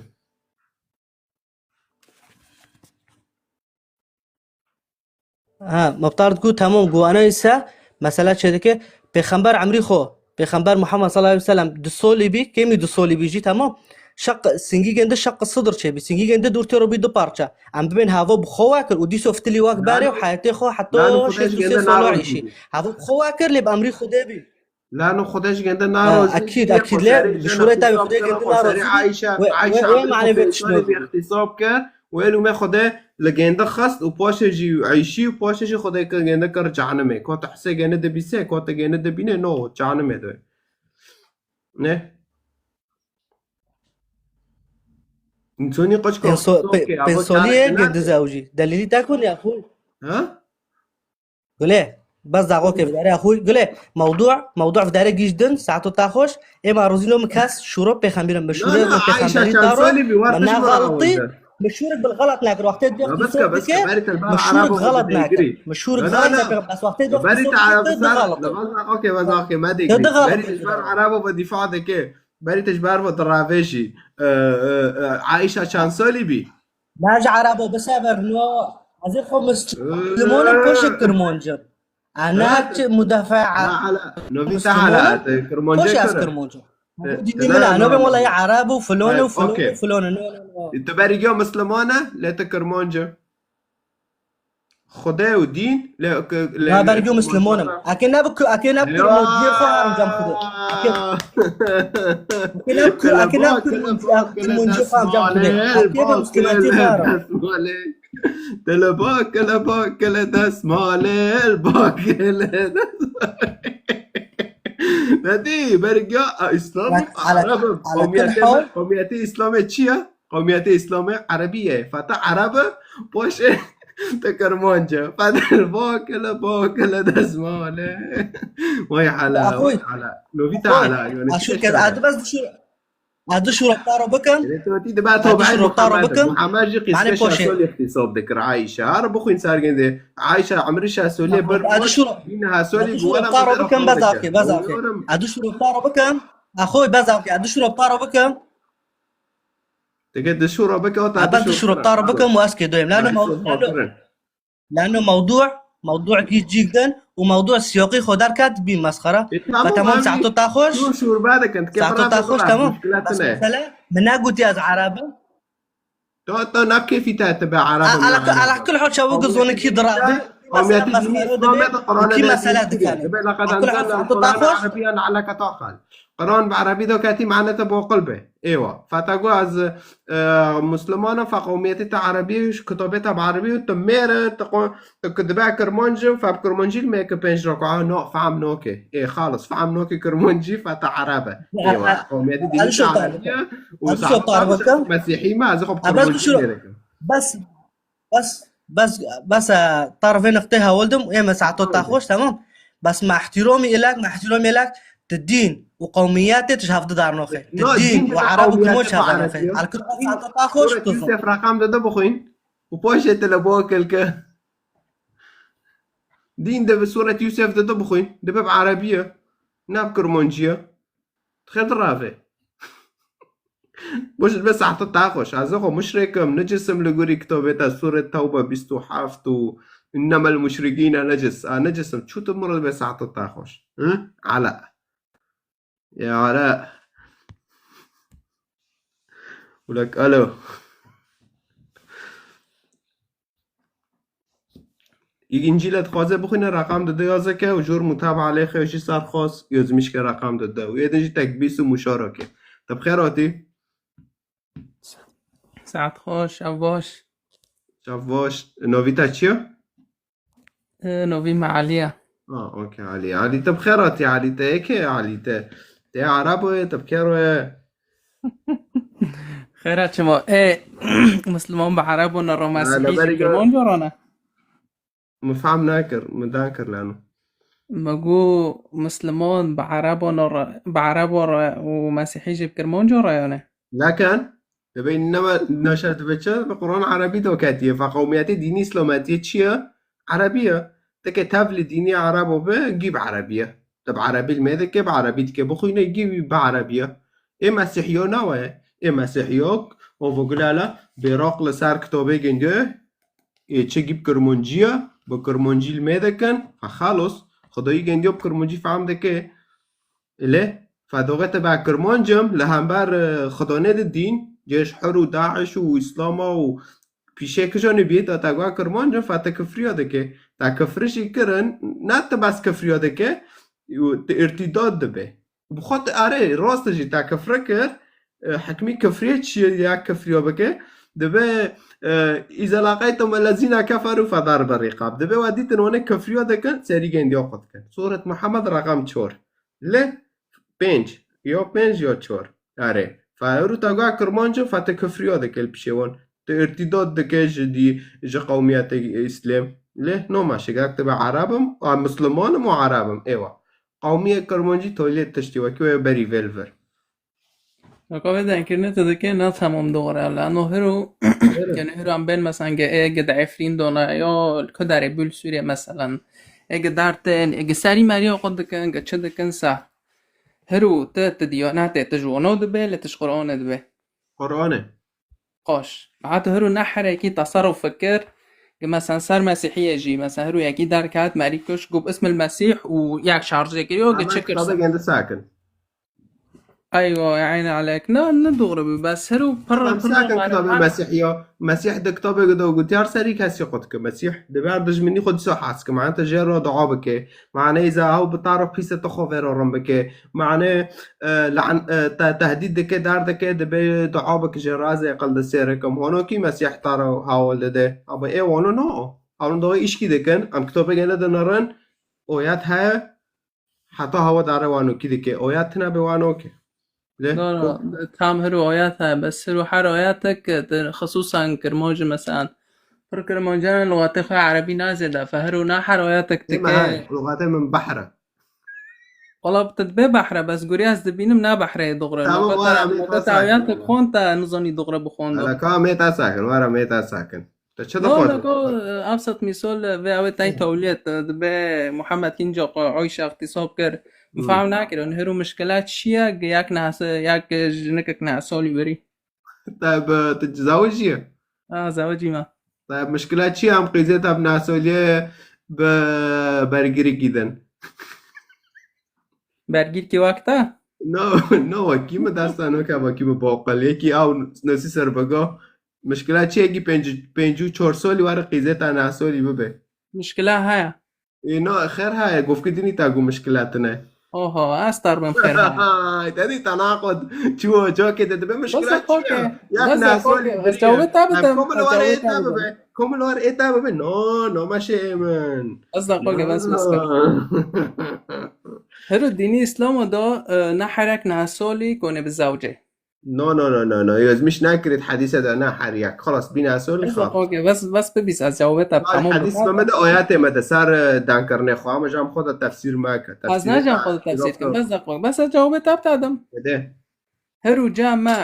Ha, Meftar diku, tamam, guwana ise mesela çêdike, Pêxember emrî xwe, Pêxember Muhammed sallallahu aleyhi ve sellem du solî bî, kêmî du solî bî jî, tamam. Şeq, singî gende şeq sidr çêbî, singî gende dûr têro bî du parça. Em bibên hava bi xwe wekir û dîso fitilî wek berê û heyetê xwe heta şêst û sê sala îşî. Hava bi xwe wekir lê bi emrî Xwedê bî. Lano Xwedê ji gende narozî. Ekîd, ekîd lê bi şûrê te Xwedê gende narozî. Ayşe, Ayşe wê manevê tiştî bi îxtîsab kir û ê lûmê Xwedê li gende xist û paşê jî Ayşî û paşê jî Xwedê kir gende kir cehenimê. Ko te hesê gende dibîsê, ko te gende dibînê, no, cehenimê de. Ne? Însanî qeçka Pênsoliyê gende zewjî. Delîlî te ku ne xwe. Ha? Gule, bes daxo ke vidare axuy. Gule, mewdu, mewdu vidare giş din, saeto ta xoş. Ema rozîno mi kes, şuro pêxembirin, bi şûrê mi pêxembirî daro, mi ne xaltî, mi şûrik bil xelat nakir. Wextê diyo qisok dike, mi şûrik xelat nakir. Mi şûrik xelat nakir. Bes wextê diyo qisok dike, tu dixaltî. Tu dixaltî. Berî te ji ber erebo ve dîfa dike. Berî te ji ber ve diravêjî. E, e, e, Ayşe çend salî bî? Na ji Erebo bisever, no. Ez ê xwe Misliman im, poşek Kirmanc im. Ana çi mudafaa. Novî te hala, te Kirmancê kir. Poşek ez Kirmanc im. Dînî min a, no bê wela ya Ereb û filon û filon û filon. No, no, no. Tu berî giya Misliman e, lê tu Kirmanc e. Xwedê û dîn, lê, lê, ya berî giya Misliman im. Eke ne bi, eke ne bi Kirmanciyê xwe harim cem Xwedê. Eke, eke ne bi Kirmanciyê, eke ne bi Kirmanciyê xwe harim cem Xwedê. Eke bi Mislimaniyê xwe harim. Dile bakile, bakile desmalê, bakile desmalê. Nedî, bergiya, e, Îslam, Ereb, qewmiyetê me, qewmiyetê Îslamê çi ye? Qewmiyetê Îslamê Erebî ye. Feta Ereb e, poşê te Kirmanc e. Feta bakile, bakile desmalê. Vay hala, vay hala. Novî te hala. Aşûr ked, adi bes dişûr. Ez du şûro taro bikim. Lê tu wetî dibe, ez du şûro taro bikim. Muhammed jî qîzkeşa solî îxtîsab dikir, Ayşe. Har bixwîn sergên de. Ayşe, emrî şeş solî bir. Ez du şûro, bîn ha solî, ez du şûro taro bikim, bezavke, bezavke. Ez du şûro taro bikim. Axoy, bezavke, ez du şûro taro bikim. Dike du şûro bike, o ta. Ez du şûro taro bikim û ez kê doyim. Lano, lano. Lano mewdu, mewdu kî cîk din û mewdu siyaqî xwe derket bî mesxera. E, tamam, ve temam, abi, saeto ta xweş. Şûr, şûr bade kin. Saeto ta xweş, tamam. Bes mesele, min negotî ez Ereb im. To, to ne kêfî te, te be Ereb im. Ala, ala kul hal çawo ku zoni kî diravê. Qewmiyetê dînî Îslamê de Qur'anê kî mesele dikene. Ala kul hal saeto ta xweş. Quran bi erebî de ketî, mane te boqil be. Êwa. Feta got ez, e, Musliman im, fe qewmiyetê te erebî ye, kitabê te bi erebî ye, tu mêr e, tu qo-, tu ki dibe kirmanc im, fe bi kirmancî li me ki pênc reka. Ah, no, fehm nake. Ê, xalis, fehm nake kirmancî, fe te ereb e. Êwa. Qewmiyetê dînî te erebî ye û sahdar mesîhî me, ez xwe bi kirmancî mêr kim. Bes, bes, bes, bes, e, tarif vê nuqtê hewil dim, ê me saeto te xweş, temam. Bes me ihtiramî êlek, me ihtiramî êlek, ti dîn û qewmiyetê tu ji hevdi dernoxê. Ti dîn û ereb û kirmanc ji hev dernoxê. Elkir saeto te xweş, tu Yusuf reqam de de bixwîn û paşê te le bo kilke. Dîn de bi Suret Yusuf de de bixwîn, dibe bi erebî ye, ne bi kirmancî ye. Xêr dirave. Boş dibe saeta te xweş. Ez xwe muşrik im, necis im li gorî kitabê te, Sûre Tewbe bîst û heft û "Innemel muşrikîne necis". A, necis im. Çû tu miro dibe saeta te xweş. Hi? Ala. Ya ala. Ulak alo. Încîle dixwaze bixwîne, reqam dide yazeke û jor mutaba lê xwe jî serxwaz yazmişke reqam dide. Û yê din jî tekbîs û muşarake. Te bi xêr hatî? Saet xweş, ev baş. Çav baş. Novî te çi ye? E, novî me Elî ye. Ah, okey, Elî. Elî te bi xêr hatî, Elî te yekê, Elî te. Te Erebo ye, te bi kero ye. Xêra çima? Ê, Musliman bi Erebo ne, Roma Sihî ji Kirmanco re ne? Min fehm nekir, min dan kir leno. Me got Musliman bi Erebo re, bi Erebo re û Mesîhî jî bi Kirmanco re ya ne? Lekin, dibê nema neşe dibe çi? Bi Quran Erebî de ketiye. Fe qewmiyetê dînî Îslametiyê çi ye? Erebî ye. Teke tevlî dînî Erebo be, gî bi Erebî ye. Te bi Erebî li me dike, bi Erebî dike bixwîne, gî wî bi Erebî ye. Ê Mesîhiyo nawe ye. Ê Mesîhiyo, ovo gulala, bêraq li ser kitabê gende, ê çi gî bi Kirmancî ye, bi Kirmancî li me dikin, fe xelos, Xwedayî gendiyo bi Kirmancî fehm dike. Lê, fe doxê te be Kirmanc im, li hember, e, Xwedane di dîn, cêj hir û DAIŞ û Îslama û pîşe kija nibî, te te got Kirmanc im, fe te kifriya dike. Te kifri jî kirin, ne te bes kifriya dike, û te îrtîdad dibe. Bi xwe te, erê, rast jî te kifre kir, e, hikmî kifriyê çi ye, ya kifriya bike, dibe, e, "Îza leqeytum ellezîne keferû fedarbe rîqab." Dibe we dîtin wane kifriya dikin, serî gendiya xwe dikin. Sûret Muhammed reqam çor. Li pênc, ya pênc ya çor. Erê. Fe ewro te got Kirmanc im, fe te kifriya dike li pişê wan. Te îrtîdad dike ji dî, ji qewmiyetê Îslam. Lê no meşe, gerek te be Ereb im, a, Misliman im û Ereb im. Êwa. Qewmiyê Kirmancî tolê tiştî wekî wê berî vê li vir. Weka vê denkirine tu dike ne temam doğru ya. Lano hiro, yani hiro em bên mesela ge e ge de Efrîn dona ya, ku derê Bûl Sûriye mesela. E ge dertên, e ge serî meriya xwe dikin, ge çi dikin sa. Hiro te, te diyanetê, te ji wano dibe, lê te ji Qur'anê dibe. Qur'anê. Qoş. Heta hiro ne herekî tasarruf fikir, ki mesela ser Mesîhiyê jî, mesela hiro yekî derket, merî kuş, got "Ismil Mesîh" û yek şarjê kiriyo, ki çi kir? Kitabê gende sakin. Eywa, ya eyne aleyk. Ne, ne doğru bû, bes hiro pir, pir sakin kitabê Mesîhiya. Mesîh di kitabê de gotiyar serî kesî xwe dike. Mesîh di ber dijminî xwe dîsa hes ke. Mane te jê re dua bike. Mane îza ew bi tarif pîse tu xwe vê re rin bike. Mane, e, lan-, e, te-, tehdîd dike, derdike, dibe dua bike jê re ez ê qil di sêr kim. Honokî Mesîh te re hawil dide. Ama ê wano no. Ew doxê îşkî dikin. Em kitabê gene dinarin. Oyet heye. Heta hawa dare wanokî dike. Oyet tine be wanoke. Lê No, no, tam hiro oyet heye. Bes hiro her oyetek, e, xisûsan Kirmanc mesela. Pir Kirmancane luxatê xwe erebî nazê de. Fe hiro na her oyetek dike. Luxatê min behr e. Wala tu dibê behre, bes gurî ez dibînim ne behre yê dixwire. Tamam, wara mê ta sakin. Ayat xwend te nizanî dixwire bixwendo. Hele ka mê ta sakin, wara mê ta sakin. Te çi dixwend? No, no, ko, e, absat misal, e, vê ew tey tewliyet, e, dibê Muhammed Kinca xwe Ayşe îxtîsab kir. Hmm. Fehm nakirin. Hiro mişkile çi ye? Yek nehse, yek jinikek nehsalî werî. Te bi, tu zewicî ye? Ha, zewicî me. Te mişkile çi ye? Em qîzê te bi nesoliyê bi bergirî gidin. Bergirkî wek te? No, no, wekî mi desta noke, wekî mi boqel. Yekî ew nesî ser bega. Mişkile çi ye ki pêncî, pêncî û çar solî were qîzê te nesolî bibe? Mişkile heye. Ê, no, xêr heye, govkî dinî te got mişkile tine. Oho, ez terbim xêr heye. Hay, te dî tenaqud. Çû, çokê te dibe. Bas mişkila çi ye? Yak nesolî birî ye. Cawabê te bidim. Komil war ê te bibe. Komil war ê te bibe. No, no, meşê min. Ez de xwe bas, bas. Hero dînî Îslamo da, e, ne herek nesolî konê bi zewcê. No, no, no, no, no. Ez miş nekirît hedîse de ne her yak. Xelas, bîn esolî xal. Okey, bas, bas bibîs, ez cewabê te tamam. Hedîs me de, ayetê me de ser, e, dankirinê xwe, ama jam xwe de tefsîr me ke. Ez ne jam xwe de tefsîr kim, bas de xwe. Bas ez cewabê te bitadim. Hero ca me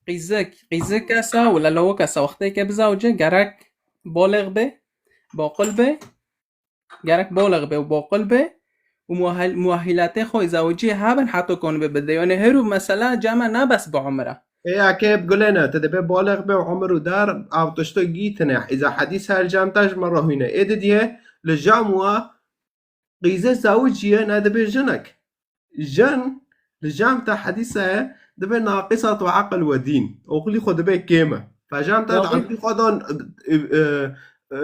qîzik, qîzik kesa û lelawik kesa wextê ke bizawce gerek balêx be, baqil be. Gerek balix be û baqil be û muahil-, muahilatê xwe zewiciyê hebin heto kon be bide. Yani her û mesela cema ne bes bi umir e. Ê, ya ke bi gulene, te dibe balix be û umir û dar, av tişto gîtine. Îza hedîs her cem te ji me re hûne. Ê didiye, li cem wa qîze zewiciye ne dibe jinek. Jin li cem te hedîse dibe naqisat û eqil we dîn. Oqilî xwe dibe kêm e. Fe cem te di emrî xwe de, e, e,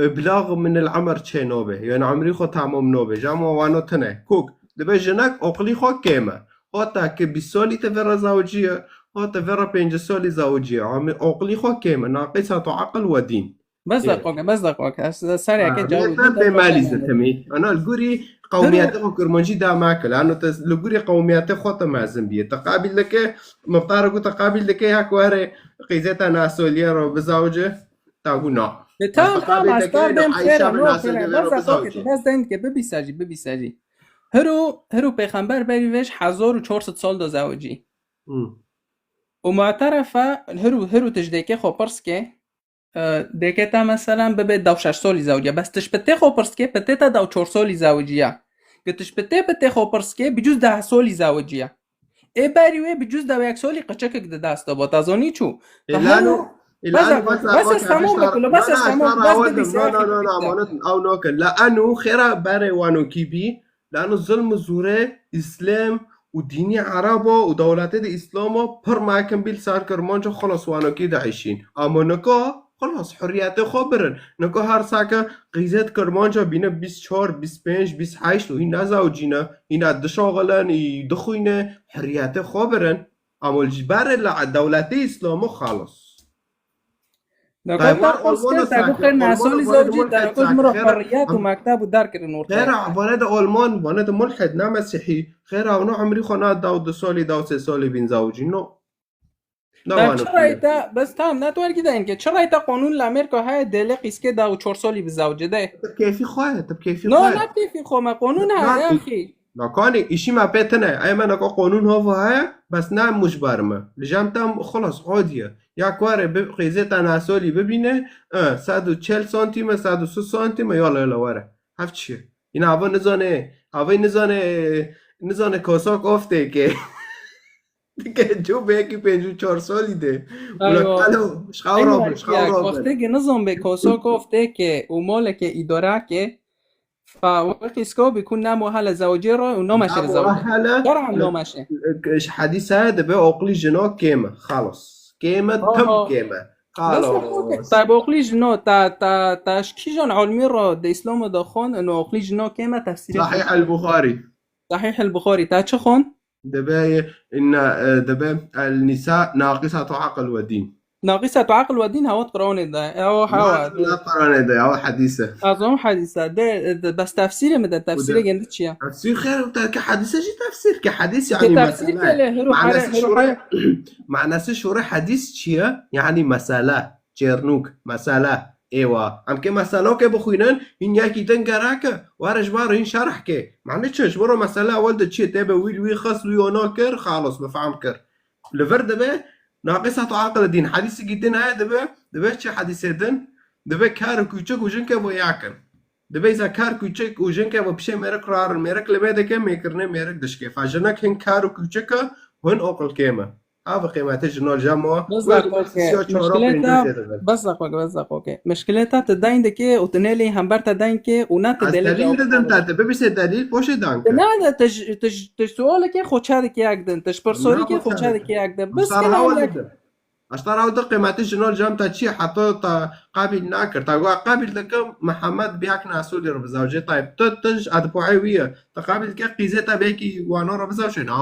e, bilax min el emr çê nobe. Yani emrî xwe tamam nobe. Cem we wano tine. Kok. Dibe jinek oqilî xwe kêm e. Hota ki bîst solî te vera zawiciye, hota vera pêncî solî zawiciye. Amî oqilî xwe kêm e. Naqisat û eqil we dîn. Bes deqoke, bes deqoke. Ez sereke cawî te bê malî zitimî. Ana li gurî qewmiyetê xwe kurmancî da makil. Ano te li gurî qewmiyetê xwe te mezin bîye. Te qabil dike, muxtar ku te qabil dike ya ku here qîzeta nasoliye ro bizawice, ta ku na. E, tamam, tamam, ez tar dem xêra, no xêra. Bes deqoke, bes dendike, bibîse jî, bibîse jî. Hiru, hiru pêxember berî vêj hezar û çar sed sal da zawicî. Hmm. Û muterefe, hiru, hiru tij dêke xwe pirs ke, e, dêke te meselan bibe dew şeş solî zewciya. Bes tij pitê xwe pirs ke, pitê te dew çor solî zewciya. Ki tij pitê pitê xwe pirs ke, bi cüz deh solî zewciya. Ê berî wê bi cüz dew yek solî qiçekek di dest de bo. Te zanî çû? Te heno, bes ez tamam bikilo, bes ez tamam, bes bibîse. No, no, no, no, amanet, ew nake. La eno xêra berê wanokî bî, Lano zilm û zûrê Îslam û dînî Erebo û dewletê de Îslamo pir mekin bî li ser Kirmanca, xilas wanokî diişîn. Ama nika xilas hurriyetê xwe birin. Nika her seke qîzet Kirmanca bîne bîst çar, bîst pênc, bîst heşt û hîn nezewcîne, hîna dişaxilin, î dixwîne, hurriyetê xwe birin. Ama ji berê li dewletê Îslamo xelas. Deko te qurs kir, te got xêr nesolî zewcî, te got min re hurriyet û mekteb û derkirin ortaya. Xêra, vane de Alman, vane de mulhid, ne mesîhî. Xêra, ewno emrî xwe na dew du solî, dew sê solî bîn zewcî, no. Te çi rayî te, bes tam, ne tu ergî de enke. Çi rayî te qonûn li Amerîka heye, dêlê qîzkê dew çor solî bi zewcî de? Te keyfî xwe ye, te keyfî xwe ye. No, ne keyfî xwe me, qonûn heye, axî. Lakanî îşî me pê tine. Ey me neka qonûn hova heye, bes ne mucber me. Li cem te xilas odî ye. Ya ku erê bi qîzê te nesolî bibîne, e, sed û çel santîm e, sed û sî santîm e, yala, yala, were. Hev çi ye? Yine ava nizane, ava nizane, nizane kosak of tê ke. Dike cû belkî pêncî û çar solî de. Ula kalo, şixaw rabin, şixaw rabin. Wextê ke nizan bê kosak of tê ke û maleke îdare ke, Fa wekî skobî ku ne muahele zewcê re û nameşe zewcê. Şer'an nameşe. Ji hedîse dibe oqlî jino kêm e. Xalos. Kêm e, tim kêm e. Xalos. Tabi oqlî jino, ta, ta, ta ji kîjan almî re di Îslamê de xon, ino oqlî jino kêm e tefsîrê. Sahih el-Buxarî. Sahih el-Buxarî. Ta çi xon? Dibe inna, e, dibe el-nisa naqisatu aql ve din. Naqîsa tu aqil we dîn hewat Qur'anê de. Ew hewa. Ne Qur'anê de, ew hedîs e. Ez on hedîs e. De, de, bes tefsîrê mi de, tefsîrê gindi çi ye? Tefsîr xêr, te ke hedîs e jî tefsîr ke hedîs yani tefsîr mesele. Ke le, hiru hare, manası hiru şore, hare. Manası şore hedîs çi ye? Yani mesele, çêrnûk, mesele, êwa. Em ke meselokê bixwînin, hîn yekî din gerek e, were ji bar hîn şerh ke. Mane çi? Ji bo mesele ewil de çi ye? Tê be wî li wî xist, wî ona kir, xalos, bi fehm kir. Li vir dibe, naqisat aqil din. Hedîsî din heye dibe, dibe çi hedîsê din? Dibe kar û kûçik û jinkê bo yakin. Dibe îza kar kûçik û jinkê bo pişê mêrik rarin, mêrik li bê dike, mêkirine mêrik dişke. Fa jinek hin kar û kûçik e, hin oqil kêm e. Ev qîmetê ji nol jemo. Bes daqoke, mişkileta, bes daqoke, bes daqoke. Mişkileta tu deyn dike û tu nêlî hember te deyn ke û ne tu delîl. Ez delîl didim te, tu bibîse delîl, poşê dan ke. Ne de tu ji, tu ji, tu ji sualeke xwe çe dike yek din, tu ji pirsorîke xwe çe dike yek din. Bes ke ne yek. Eştara ew di qîmetî ji nol cem te çi heta te qabîl nakir. Te got, qabîl dikim Mihemed bi yek nesolî re bizewcê. Tayb, tu tij edpoê wî ye. Te qabîl dike qîzê te belkî wana re bizewcê. Na.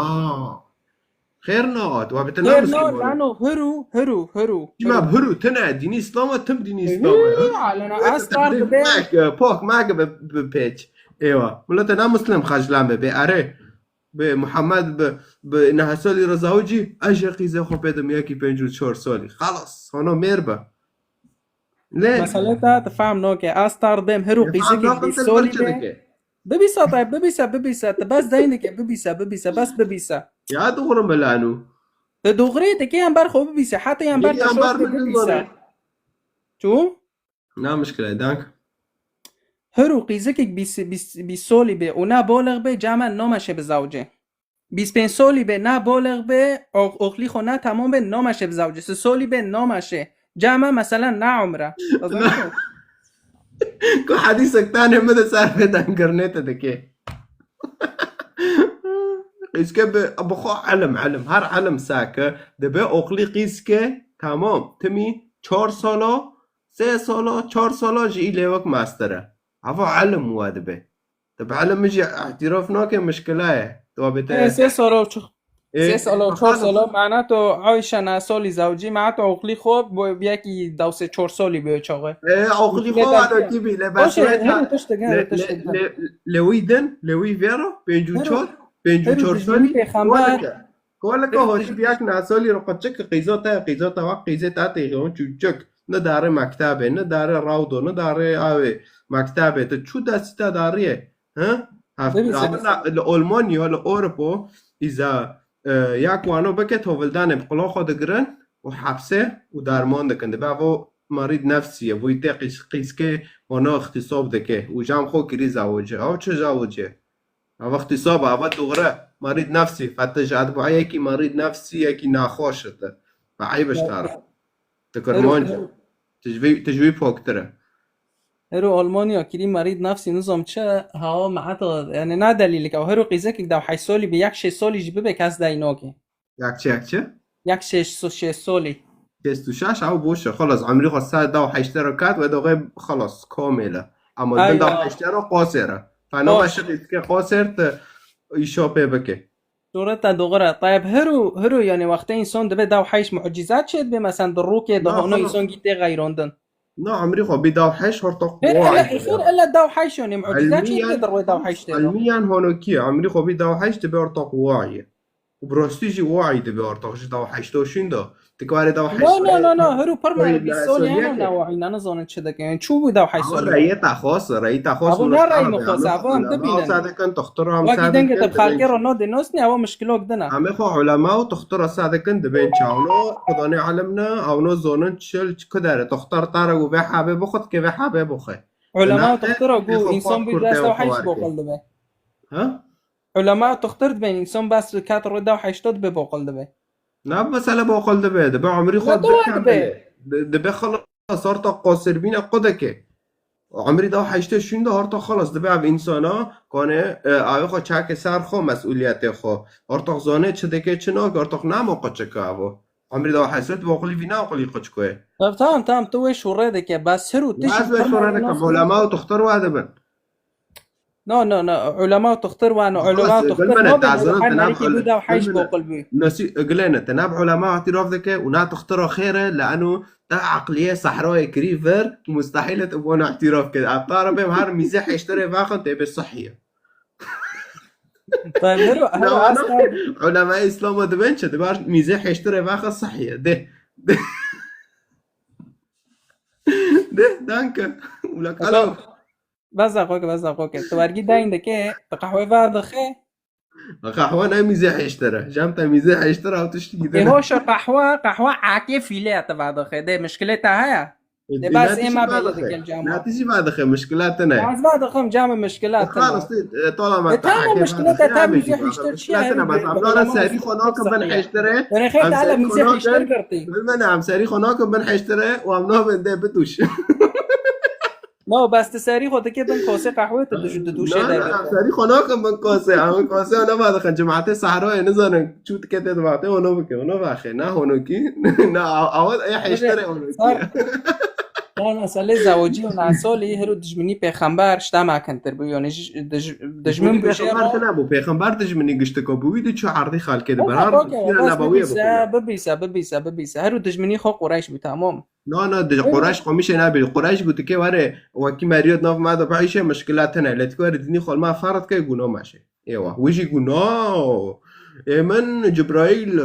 Xêr na, tu wa bi te Xêr na, namuslim lano hiru, hiru, hiru, Çima hiru. Hiru, tine, dînî Îslam e, tim dînî Îslam e. Hiru, alena, ez tar dibe. Mek, e, pok, mek bi, bi pêç. Êwa. Milete namuslim xeclan be, be, are. Bi Muhammed, bi, bi nehesolî re zawicî, ez jê qîzê xwe pê dim yekî pêncî û çar solî. Xelas, hano mêr be. Lê Mesele te, tu fehm nake. Ez tar dibêm, hiru qîzikê bîst solî be. Bibîsa, Tayb, bibîsa, bibîsa. Tu bes deyn dike, bibîsa, bibîsa, bes bibîsa. Ya doğru mu lanu? Tu doğru dike, yan ber xwe bibîsa. Heta yan ber te şoş bibîsa. Çû? Na mişkile, dank. Hiru qîzikek bîst, bîst, bîst solî be û na bolex be, camen nameşe bi zawcê. Bîst pênc solî be, na bolex be, ox-, oxlî xwe na tamam be, nameşe bi zawcê. Si solî be, nameşe. Cama mesela na umre. Ku hedîsek tanê min de ser pê dengirnê te dike. Qîzke bi, bi xwe elim, elim. Her elim sake. Dibe oxlî qîzke, tamam. Timî çar sala, sê sala, çar sala ji î lêwek master e. Ava elim wa dibe. Te bi elim min jî îtiraf nake, mişkila ye. Tu wa bê te Ê, sê sala û çi-, Ê, sê sala û çar sala, mana tu Ayşe nesolî zawcî, mana tu oxlî xwe bi, bi yekî dawsê çar solî bi çaxê. Ê, oxlî xwe wa do kî bî, le Baş e, bes wê heru tiştek, heru le, tiştek. Le, le, le wî din, le wî vêro, pêncî û çar, pêncî û çar solî, pêxember. Koleke hotî bi yek nesolî ro qeçik qîza te, qîza te wa qîzê te tê, çûçik. Ne dare mektebê, ne dare rawdo, ne dare avê mektebê. Te çû destî te dariye? He? Heft-, Tabii, tabii. Li Almanya, li Ewropa, îza, e, ya ku ano bike tovildanê bi qula xwe digirin û hepsê û derman dikin. Dibe evo merîd nefsî ye, vûyî tê qîz-, qîzkê ona îxtîsab dike û jam xwe kirî zawice. Ew çi zawice? Ev îxtîsab e, ev dûre. Merîd nefsî, fetiş, edbû yekî merîd nefsî, yekî naxweş e te. Ve eyb ji te re. Te kirmanc e. Te ji vî, te ji vî poktir e. Hero Almanya kirî merîd nefsî nizam çi, hawa me heta, yani na delîlik, ew hero qîzekek dew heşt solî bi yek şêst solî jî bibe kes dey nake. Yek çi, yek çi? Yek şêst, şêst solî. Şêst û şeş, ew boş e. Xelas, emrî xwe ser dew heştê re ket, we doxê xelas, komêl e. Ama bin dew heştê re qasêr e. Fena meşiq îske qasêr te îşa pê bike. Sûreta doğru. Tayeb, hiru, hiru, yani, wextê însan dibe dew heşt mucîze çê dibe, mesela, di rûkê, di hano însan gî tê xeyrandin. Na, emrî xwe bî dew heşt horta. Her, ele, her, ele dew heşt, yani, mucîze çê dibe di rûyê dew heştê de. Elmiyan honokî, emrî xwe bî dew heşt dibe horta wayê. Û bi rastî jî wayî dibe horta ji dew heşt şûn de. Ti karê dew heşt. No, no, no, no, hiru pir me bî solî hene ne wayî, ne nizanin çi dike. Yani, çû bû dew heşt solî. Reyê te xas, reyê te xas. Abo ne rey min xas, abo em dibînin. Wekî dengê te bi xelkê re nodê nosnî, ewa mişkilok din e. Em ê xwe ulema û toxtira se dikin dibên çawno, Xudanê elim ne, ewno zonin çil, çi ku dere, toxtar tare û vê hebê bixwe, dikê vê hebê bixwe. Ulema û toxtira ku însan bî dest ew heşt boqil dibe. Ha? Ulema û toxtir dibên, însan bes ket rû dew heşt dibe boqil dibe. Ne mesele boqil dibe, dibe umrî xwe dibe. Dibe xelas. Sarta qasirbîne qudeke. Emrî da heştê şûnde harta xelas dibe ev însana, kanê, e, avê xwe çekê ser xwe mesûliyetê xwe. Harta zanê çi dike çi nake, harta nema qeçeke evo. Emrî da heştê tu oxilî vîna oxilî qeçko ye. Tav, tamam, tamam, tu wê şûrê dike, bes hir û tişt. Ez wê şûrê dikim, ulema û toxtir wa dibin. No, no, no. Ulema û toxtir wan, ulema û toxtir no, ben her iki bû da heşt boqil bû. Nasî gilene, te ne bi ulema îtîraf dike û ne toxtira xêr e, li eno te eqliye sehrayê kirî vir, mustehîl e tu bona îtîraf kir. Ev tara bêm her mîzê heştirê vexin tê bê sihî ye. Tabii, her, her aslan. Ulema Îslam dibên çi? Dibar mîzê heştirê vexin sihî ye. De. De, danke. Ula kalo. Beza xwe ke, beza xwe ke. Tu wergî dayîn dike, tu qehwe ver dixe. Qehwe ne mîzê heştire. Cem te mîzê heştire ew tiştî Ê gidin. Hoşa qehwe, qehwe akê fîlê te ver dixe. De mişkilê te heye. De bas ê me belê dikel cem. Ne tijî ver dixe, mişkila te ne. Ez ver dixim cem mişkila te. Xalis, e, tola me. E, tamam, mişkila te, te mîzê heştir çi ye? Mişkila te ne, bas em nara serî xwe nakin bin heştire. Rexê te ala mîzê heştir girtî. Bilmem ne, em serî xwe nakin bin heştire û em nabin de bituş. No, bes tu serî xwe dikê bin kosê qehwê, tu dij-, di dûşê Na, de na, bî. Serî xwe nakin bin kosê. Em kosê ona vadixin. Cemaetê Sehroyê nizanin çû dike tê divatê, ona bike, ona vaxê. Na honokî. Na, awa, e, heşterê honokî. Sar-, sar meselê zewicî û nesolî, hiro dijminî pêxember, şte mekintir bû. Yani, ji-, dij-, dijmin Dijminî bû jê pêxember re. Tine bû. Pêxember dijminî giştiko bû. Wî diçû erdî xelkê de. Okey, berar okey, sîra bes nebawîye bibîse, bixwîne. Bibîse, bibîse, bibîse. Hiro dijminî xwe Qureyş bû, tamam. Na, na, di Qurayş qomîşê nabî. Qurayş bû dikê were, wekî meriyot nav me de bihişe, mişkila tine. Lê dikê were dînî xwe li me ferz ke, gûno meşe. Êwa. Wî jî gûno. Ê min Cibraîl,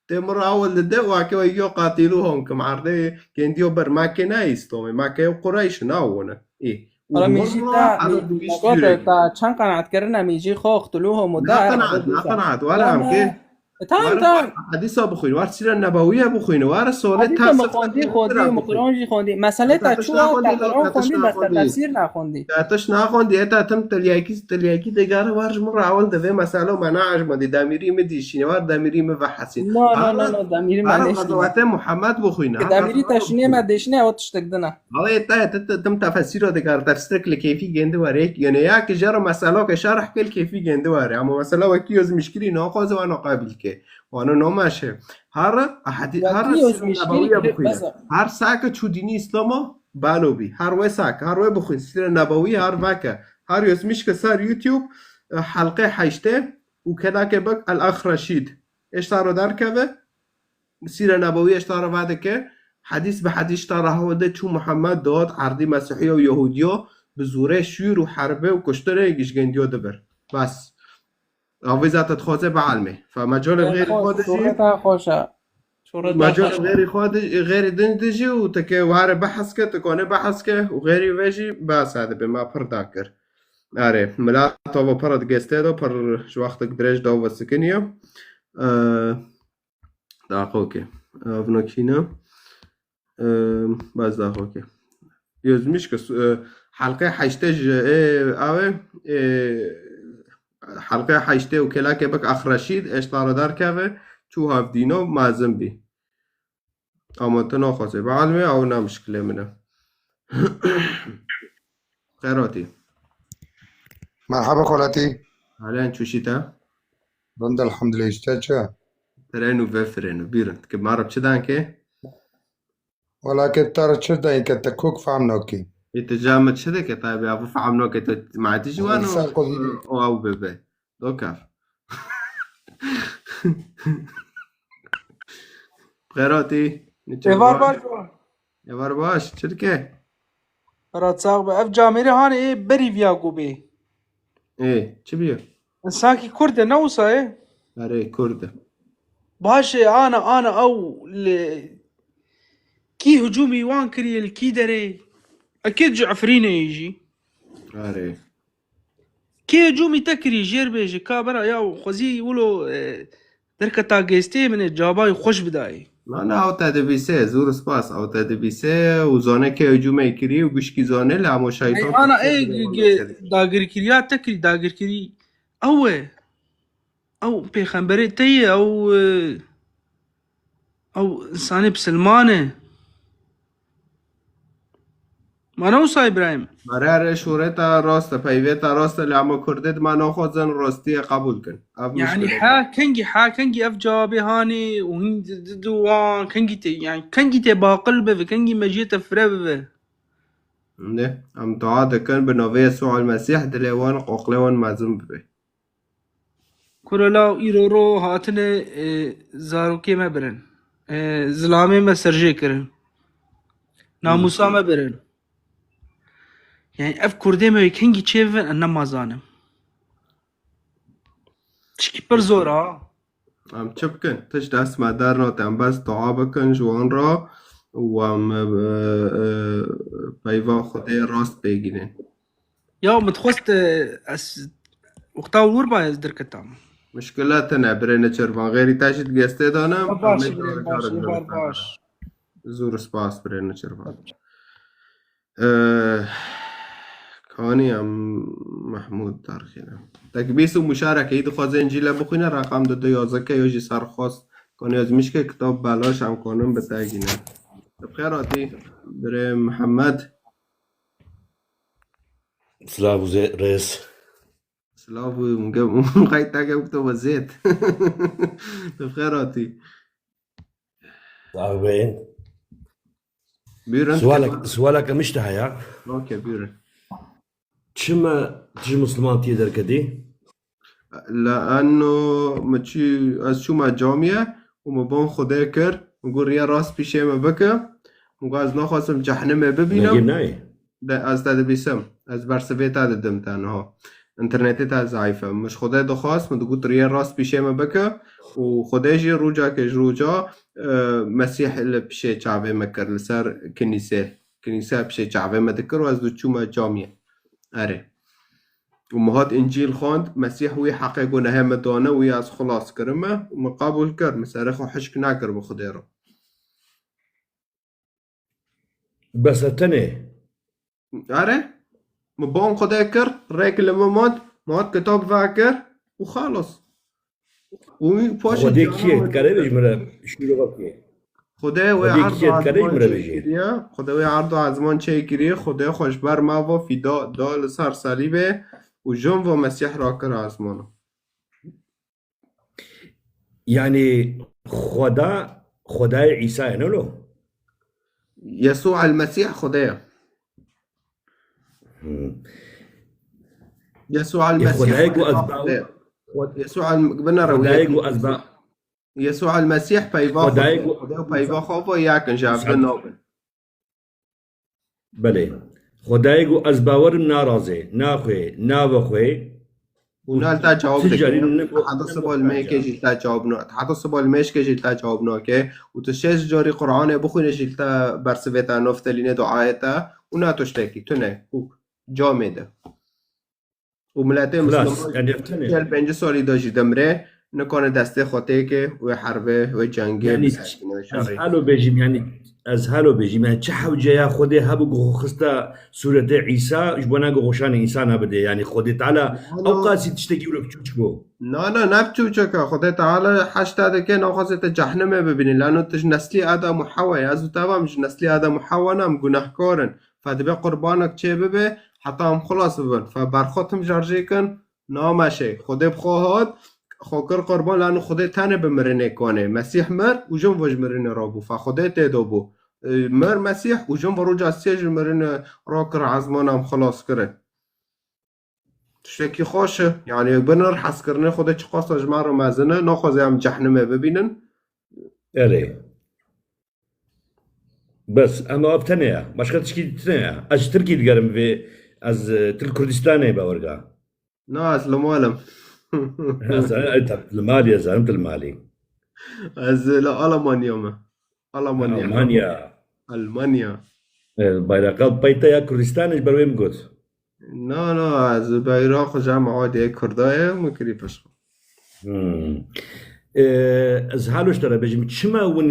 tê min re ewil dide, weke we yo qatîlû hon kim erdê, gendiyo ber Mekke ne Îslamê, Mekke yo Qurayş ne wone. Ê. Û Hala hon mîjî ra te, erib mî-, dibî mîjî sûrê. Te çend qenaetkirine mîjî xwe qtuluhum û Ne der, qenaet, ne qenaet, were em ke. E, tamam, Were tamam. Hedîsa bixwîne, were sîra nebewiye bixwîne, were solê Hedîsa ters min xwendî, xwendî, min Quran jî xwendî. Mesele te çû, te Quran xwendî, bes te tefsîr nexwendî. Te tişt nexwendî, heta tim tilyakî, tilyakî digere, were ji min re ewil de vê meselo me neejmandî, demîrî min dîşîne, were demîrî min vehesîn. No, no, no, no, demîrî me Ara nêşîne. Qezawetê Muhammed bixwîne, ha, Demîrî qezawetê te şinê me dêşine, ew tiştek din e. Awê te, te, te, tim tefesîro dikar, tefsirek li kêfî gendi were. Yene ya ki jero meseloke şerh ke li kêfî gendi were. Ama mesela wekî Ozmîşkirî naxwaze wano qebîl ke. Wano nomeşe. Her hedi-, her Wekî sîra Ozmîşkirî nebewiye kire bixwîne. Beza. Her sake çû dînî Îslama balo bî. Her wê sake, her wê bixwîn. Sîra nebewiye her veke. Her Ozmîşke ser YouTube, e, helqê heştê û kelake bik El Ax Reşîd. Êşta ro derkeve. Sîre Nebewî ji te re vedike, hedîs bi hedîs ji te re hewde çû Muhammed dot erdî Mesîhiya û Yehûdiya bi zûrê şûr û herbê û kuştirê gişgendiya dibir. Bes. Avî zate dixwaze bielmê. Fe mecalê xêrî xwe de jî. Şûreta xweş e. Şûreta xweş e. Mecalê xêrî xwe de, xêrî din de jî û teke were behs ke, tu kane behs ke û xêrî ve jî behs dibe. Me pir dakir. Erê, milet tava pir digestê de, pir ji wextek dirêj da ve sikiniye. Ee, Daxoke. Ev nakîne. Ehm, bas daxoke. Yozmiş ke su-, e, helqê heştê ji, e, ave, e, helqê heştê û kelake bik Ax Reşîd, eştaredar keve, çû hevdîno, mazin bî. Ama tu naxwazê. Bi elmê ew ne mişkilê min e. Xêratî. Merhaba xalatî. Halen çûşî te? Rind elhamdülillah, îşte çi? Firênû vefirênû, bîrin. Ki ma re çi danke? Wala ke te re çi danke, te kok fehm nakî. Ê, tu ca min çi dike tabi, ev fehm nake, tu ma tijî wano, Ser xwe zî o ew bibe. Do kav. Xêratî. Êvar baş. Êvar baş, çi dike? Ra çax be. Ev camêrê hanê ê berî viya ku bê. Ê, çi bîyo? Sankî Kurd e, ne wisa ye? Erê, Kurd e. Baş e, ana, ana ew li kî hicûmî wan kiriye, li kî derê? Ekê Cifrînê yê jî. Erê. Kê hicûmî te kirî, jêr bêje, ka bera ya xwezî wilo, e, derketa gêstê min ê cabayî xweş bidayê. Na, na, ew te dibîse, zûr spas, ew te dibîse û zane kê hicûmê kirî û gişkî zane li hemo şayîtan. Ana ê dagirkiriya te kirî, dagirkirî ew e. Ew pêxemberê te ye, ew, e, ew insanê bisilman e. Ma ne wisa Îbrahîm? Mere re şûreta rast e, peyvêta rast e, lê hema Kurdê dima naxwazin rastiyê qebûl kin. Ev Yani muşkil e. Ha kengî, ha kengî ev cewabê hanê û hîn di, di, di wan kengî tê, yani kengî tê baqil bibe, kengî mejiyê te fire bibe. Ne, em dua dikin bi navê Yesû el Mesîh dilê wan, aqlê wan mezin bibe. Kuro law îro ro hatine, e, zarokê me birin. E, zilamê me serjê kirin. Namûsa me birin. Yani ev kurdê me wê kengî çêbibin, ez nema zanim. Tişkî pir zor a. Em çi bikin? Tişt dest me dernate. Em bes dua bikin ji wan re û em, e, e, peyva Xwedê rast bêgînin. Ya, min dixwest, e, ez wexta wir ba ez derketam. Muşkila tune, birê Nêçîrvan. Xêrî te jî digestê de ne, Baş, em ê birê, carek baş, carek baş, baş. Zûr spas, birê Nêçîrvan. Eh, kanî em Mehmûd derxîne. Tekbîs û muşarekeyî dixwazin cîle bixwîne, reqam di du yazeke yo jî serxwest. Kanî ez mişke kitab belaş em kanin bi te gîne. Bi xêr hatî, birê Mihemed. Silav û zê-, rêz. Silav û ge-, qayta ge wekto we zêd. Tu bi xêr hatî. Sax bin. Buyurun. Sualek, sualeke min ji te heye. Okey, buyurun. Çima tu ji Muslimantiyê derketî? Leano min çû, ez çûme camiye û min ban Xwedê kir, min got, "Riya rast pîşê min bike." Min got, "Ez naxwazim cehnimê bibînim." Nagî nayê. De, ez te dibîsim. Ez bersivê te didim te niha. Înternetê te zayîf e. Min ji Xwedê dixwast, min digot, "Riya rast pîşê min bike." Û Xwedê jî rojekê ji roja, e, Mesîh li pişê çavê min kir, li ser kinîsê. Kinîse pişê çavê me dikir û ez diçûme camiyê. Erê. Û me hat Încîl xwend, Mesîh wî heqê gunehê me dane, wî ez xilas kirime û me qebûl kir. Me serê xwe hişk nekir bi Xwedê re. Bes e tenê. Erê. Me ban Xwedê kir, rêk li min mand, me hat kitab vekir û xelas. Û paşê Xwedê kî ye? Dikare bêjî min re şîrova kî ye? Xwedê wê Xwedê erd û ezman çêkiriye. Xwedê wê erd û ezman çêkiriye. Xwedê xwe ji ber me ve fîda da li ser selîbê û jin ve Mesîh rakir ezmana. Yani Xweda, Xwedayê Îsa ye, ne lo? Yesû el Mesîh Xwedê ye. Hmm. Yesû el Mesîh Xwedayê ku ez ba-, Xwedê ye. Xwed-, Yesû el, binere Xwedayê ku ez ba- Yesû el Mesîh peyva Xwedayê Xwedê. Xwedê û peyva xwe ve yakin ji hev din nabin. Belê. Xwedayê ku ez bawerim narazê, naxwê, navexwê. Û na li te cewab dike. Heta siba li mêkê jî li te cewab na-, heta siba li mêşkê jî li te cewab nake. Û tu şêst carî Qur'anê bixwîne jî li te bersivê te noftelîne duayê te. Û na tiştekî, tune, kûk, camê de. Û miletê Xilas, Misliman yani, çel pêncî salî de jî demre, nikane destê xwe têke, wê herbê, wê cengê, yani, bisekine, wê şerê. Ez halo bêjim, yani, ez halo bêjim, yani, çi hewceya Xwedê hebû ku xwe xiste sûretê Îsa, ji bona ku xweşanê însana bide, yani, Xwedê Teala ew qasî tiştekî wilo çûçik bû. Na, na, ne biçûçik e. Xwedê Teala heşta dike, naxwaze te cehnimê bibînî. Lano tu ji neslî Adam û Hewa ye. Ez û te vam ji neslî Adam û Hewa ne, em gunehkar in. Fe dibe qurbanek çê bibe, heta em xilas bibin. Fe berxwe tim jarjê kin, nameşe. Xwedê bi xwe hat, xwe kir qurban, lano Xwedê tenê bi mirinê kanê. Mesîh mir û jin ve ji mirinê rabû. Fe Xwedê tê de bû. E, mir Mesîh û jin ve roja sê ji mirinê rakir, ezmana em xilas kirin. Tiştekî xweş e. Yani, binir hezkirinê Xwedê çiqas ji me re mezin e, naxwaze em cehnimê bibînin. Erê. Bes, em ev tenê ye. Başka tişkî tine ye. Ez ji Tirkî digerim vê, ez, e, til Kurdistanê bawerga. Na, ez li mal im. Ez, e, e, tab-, li malî ez, em til malî. Ez li Alemanya me. Alemanya. Almanya. Almanya. E, bayraqa peyta ya Kurdistanê ji ber wê min got. Na, na, ez beyra xwe ji em adê Kurda ye, min kirî pişt xwe. Hmm. E, ez halo ji te re bêjim, çima win,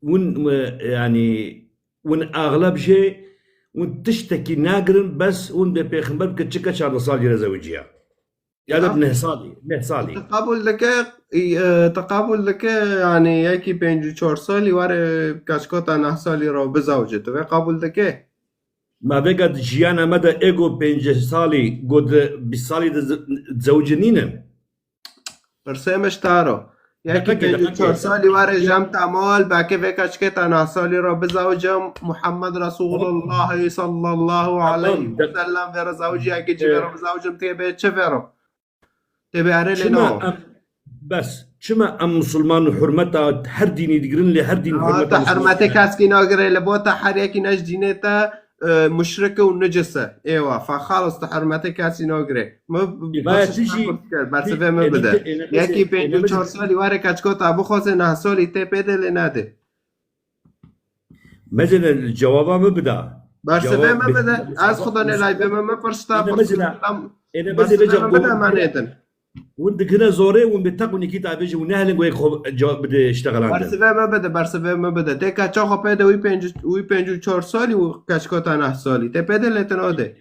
win, e, yani, win axleb jê, win tiştekî nagirin, bes win bê pêxember bi keçika çardeh salî re zewiciya. Ya da neh salî, neh salî. Te qebûl dike, e, te qebûl dike, yani, yekî pêncî û çar salî were keçkota neh salî re bizewce. Tu vê qebûl dike? Ma vêga di jiyana me de ê ku pêncî salî, ku di bîst salî de ze-, zewicî nînin? Pirsê me ji te re. Yekî pêncî û çar salî were ji em te mal, belkê vê keçkê te neh salî re bizewicim, Muhammed Resulullah sallallahu aleyhi ve sellem vê re zewicî, yekî cî vê re bizewicim, tê bê çi vê re? Tê bê erê lê çima nawo. Em, bes, çima em musulman hurmeta her dînî digirin, lê her dîn hurmeta musulman? Hurmetê keskî nagirê, li bo te her yekî ne ji dînê te, e, muşrik e û nicis e. Êwa, fa xalis tu hurmetê kesî nagirê. Mi, bersivê min bide. Yekî pêncî û çar salî were keçko te bixwaze neh salî tê pê de lê nede. Mezene cewaba min bida. Bersivê min bide. Ez xudanê layvê min, min pirsta. Bersivê min bide, me nêtin. Hûn dikine zorê, hûn bi teq û nîkî tabê jî, hûn nehelin ku yek xwe cewab bide, iştexelan de. Bersivê me bide, bersivê me bide. Tê keça xwe pê de wî pênc, wî pêncî û çar salî û keçka te neh salî. Tê pê de lê te nade.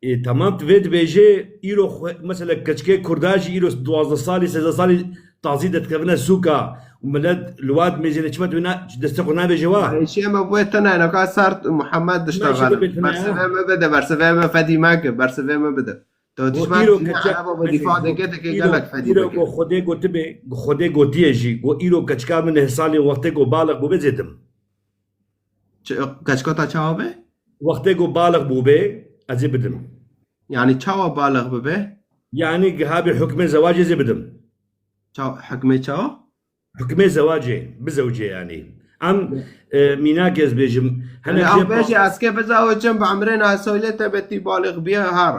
E, tamam, tu vê dibêje, îro xwe, mesela keçikê Kurda jî îro duwazdeh salî, sêzdeh salî tazî de dikevine sûka. Û milet li wa dimêjê de çima tu na-, destê xwe nabêje wa? Eşê me bûye tune, naka sert Muhammed dişta xelif. Bersivê me bide, bersivê me fedî me ki, bersivê me bide. To dişman tîne Ereba bi dîfa dike, dike gelek fedî bike. Go Xwedê gotibe, Xwedê gotiye jî, go îro keçika min neh salî wextê go baliq bûbe zêdim. Çi, keçika ta çawa be? Wextê go baliq bûbe, ez ê bidim. Yani çawa baliq bibe? Yani gihabê hukmê zewacê zê bidim. Ça-, hukmê çawa? Hukmê zewacê, bizewcê yani. Em, e, mînak ez bêjim. Hene Yani ew bêjî ez ke bizewicim bi emrê neh salî te betî baliq biye her.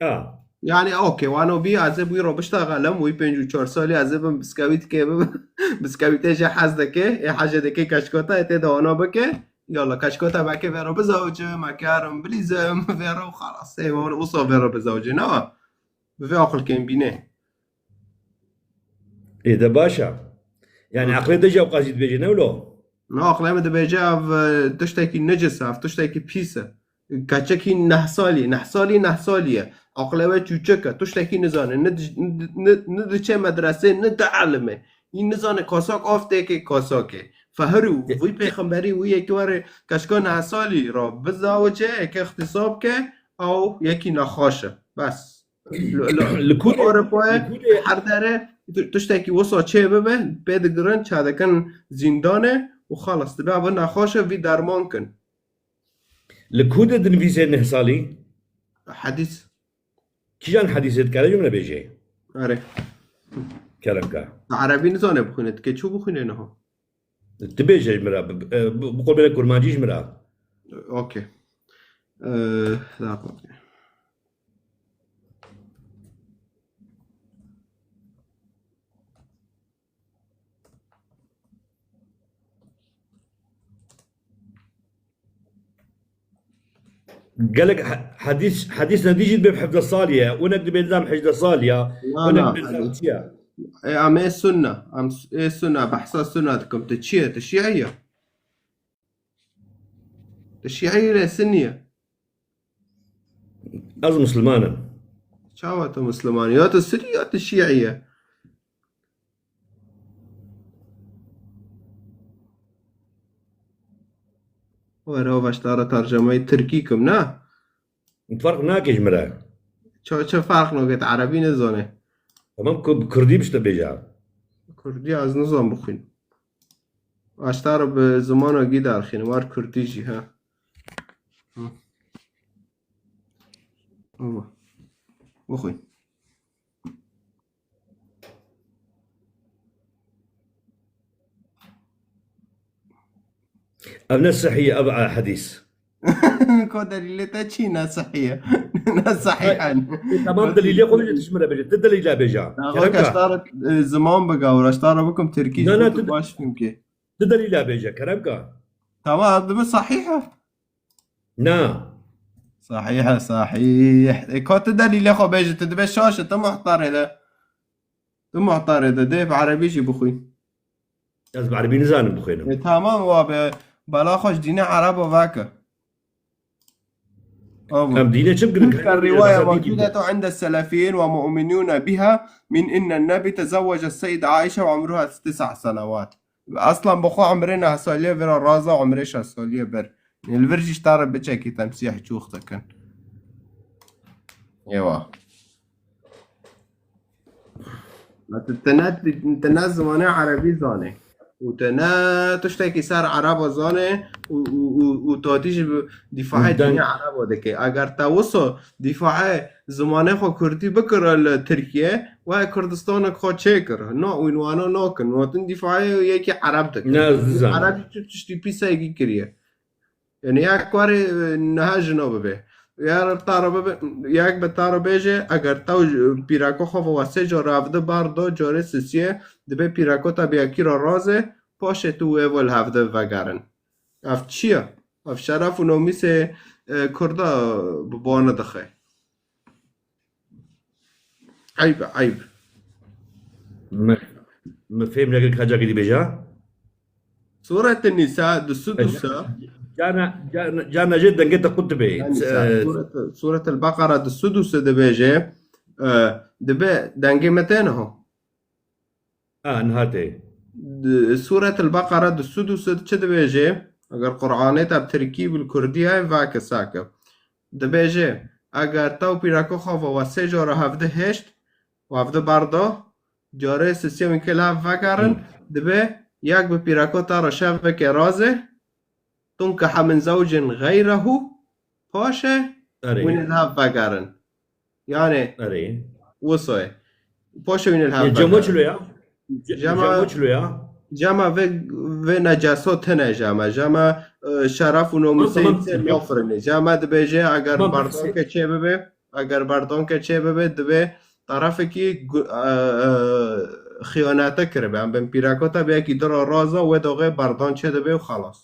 Ha. Yani okey, wano bî, ez ê bû îro bişta xelim, wî pêncî û çar salî ez ê bim biskewît ke bim. Biskewîtê jê hez dike, ê hecê dike keçkota, ê tê de wana bike. Yalla, keçkota beke vero bizewicim, me kerim, bilîzim, vero xalas. Ê, wano usa vero bizewicê, ne? Bi vê aqil kêm bîne. Ê de baş e. Yani Hmm. aqlê de jî ewqas jî dibêje, ne wilo? Na, aqlê me dibêje ev, e, tiştekî necis e, ev tiştekî pîs e. Keçekî neh salî, neh salî, neh salî ye. Aqlê we çûçik e, tiştekî nizane, ne di-, ne, ne, ne diçe medresê, ne dielime. Î nizane kasak av têkê kasakê. Fehir û vî pêxemberî wî yekî were keçka neh salî ra bizawice, yekê îxtîsab ke, ew yekî nexweş e. Bes. Li, li, Li ku de, Ewropayê li ku de her dere tu-, tiştekî wisa çê bibe, pê digirin, çadikin zîndanê û xalas dibe. Ev nexweş e, vî derman kin. Li ku de dinivîse neh salî? Hedîs. Kîjan hedîsê dikare ji min re bêje? Erê. Kerem ka. Erebî nizane bixwîne, dike çû bixwîne niha? Tu bêje ji min re, bi, bi, bi qolbêle kurmancî ji min re. Okey. Ee, daha okey. Gelek he-, hedîs, hedîs nedî jî dibe bi hevdeh salî ye. Unek dibe nizam hejdeh salî ye. Na, Unek na, dibe nizam hedîs. Çi ye? E, em ê sunna. Em s-, ê sunna, behsa sunna dikim. Tu çi ye? Tu şîî ye? Tu şîî ye, sunnî ye? Ez Musliman im. Çawa tu Musliman î? Ya tu sunnî ya tu şîî ye? Were, o veştara tercemeyê Tirkî kim, ne? Ferq nake ji min re. Çi, çi ferq nake, tu Erebî nizane? Tamam, ku-, Kurdî bişte bêje. Kurdî ez nizam bixwîn. Veştara bi zimana gî derxînim, wer Kurdî jî, he. Hı. Baba. Bixwîn. Ev ne sihî ye, ev e hedîs. Ko delîlê te çi ne sihî ye? Ne sihî ye. E, tamam, delîlê xwe bêje, tu ji min re bêje. Tu delîla bêje. Kerem ka. Ji te re, e, ziman bigawira, ji te re bikim tirkî. Na, na, tu baş fîm kî. Tu delîla bêje, kerem ka. Tamam, dibe sihî ye. Na. Sahîh e, sahîh. E, ka tu delîlê xwe bêjî, tu dibe şaş e, tu muhtarê de. Tu muhtarê de, dê bi erebî jî bixwîn. Ez bi erebî nizanim bixwînim. E, tamam, wa be, bela xwe ji dînê erebo veke. Abo. Em dînê çi bigirin? تلك الرواية موجودة عند السلفيين ومؤمنون بها من أن النبي تزوج السيدة عائشة وعمرها تسع سنوات. Aslan bi xwe emrê neh saliyê vira raza emrê şeş saliyê ber. Li vir jî ji te re biçekî temsîh çûx dikin. Ewa. Te ne, te ne zimanê erebî zanê. Û te ne tiştekî ser ereba zanê û, û, û, û tatî ji dîfaê dinê ereba dike. Eger te wisa dîfaê zimanê xwe kurdî bikira li Tirkiye, we Kurdistanek xwe çêkir. Na, wîn wana nakin. Watin dîfaê yekî ereb dikin. Ne, ez dizanim. Ereb tu tiştî pîsekî kiriye. Yani yek warê, e, niha jino bibe. Yek bi te re bibe, yek bi te re bêje, eger te û pîreko xwe ve sê car hevde bar do, carê sisiye, dibe pîreko te bi yekî re razê, paşê tu wê ve li hevde vegerin. Ev çi ye? Ev şeref û nomîsê, e, Kurda bi bana dixe. Eyb e, eyb. Me, me fêm nekir ka cakê dî bêja. Sûret Nîsa du sed û sê. Cana, cana, cana jê dengê te qut dibe. Yani, Sûret, Sûret El-Beqara du sed û sê dibêje, e, dibe dengê me tê niha. A, niha tê. Di Sûretil Beqere di sed û sed çi dibêje? Eger Qur'anê te bi tirkî bil kurdî ye, vake sake. Dibêje, eger te û pîreko xwe ve we sê cara hevdi hêşt û hevdi berda, carê sisiyê wî kê li hev vegerin, dibe yek bi pîreko te re şevekê razê, tunkiha min zewcin xeyrehu, paşê Erê. wî li hev vegerin. Yani, Erê. wisa ye. Paşê wî li hev Cema vegerin. çilo ya? Ce- Cema- Cema çilo ya? Cema vê, vê necaso tine cema. Cema, e, şeref û nomusê Tamam, tamam. Nafirine. Cema dibêje eger Tamam, berdanke çê bibe, eger berdanke çê bibe, dibe tarafekî gu- e, e, xiyanete kiribe. Em bin pîreko te biyekî dira raza wê doxê berdan çê dibe û xelas.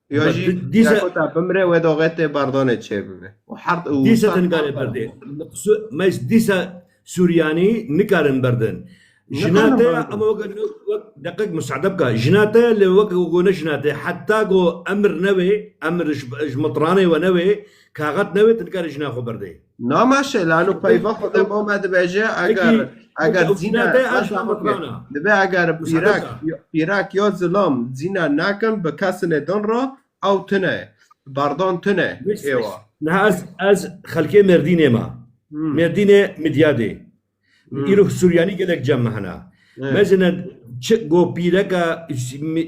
Ya Ba- jî di- dîsa- pîreko te bimre wê doxê tê berdanê çê bibe. Û her û Dîsa ser tinkarê berdê. Su- Meys dîsa Suryanî nikarin berdin. Jina Nikarin te ya berdin. Ama wek, wek deqek musade bika. Jina te li wek go ne jina te. Heta go emir newê, emir ji, ji mitranê we newê, kaxet newê, tinkarê jina xwe berdê. Namaşe, lano peyva xwe de bo me dibêje, eger, Peki, eger ew zîne, zîne te ez aşağı mitrana. Dibe eger Musade pîrak, ka. Pîrak ya zilam zîne nakin bi kesine din ra, ew tine. Bardan tine. Wis, Êwa. Niha ez, ez xelkê Mêrdînê ma. Hmm. Mêrdînê Midyadê. Hmm. Îro Suryanî gelek cem me hena. Evet. Mezine çi go pîreka,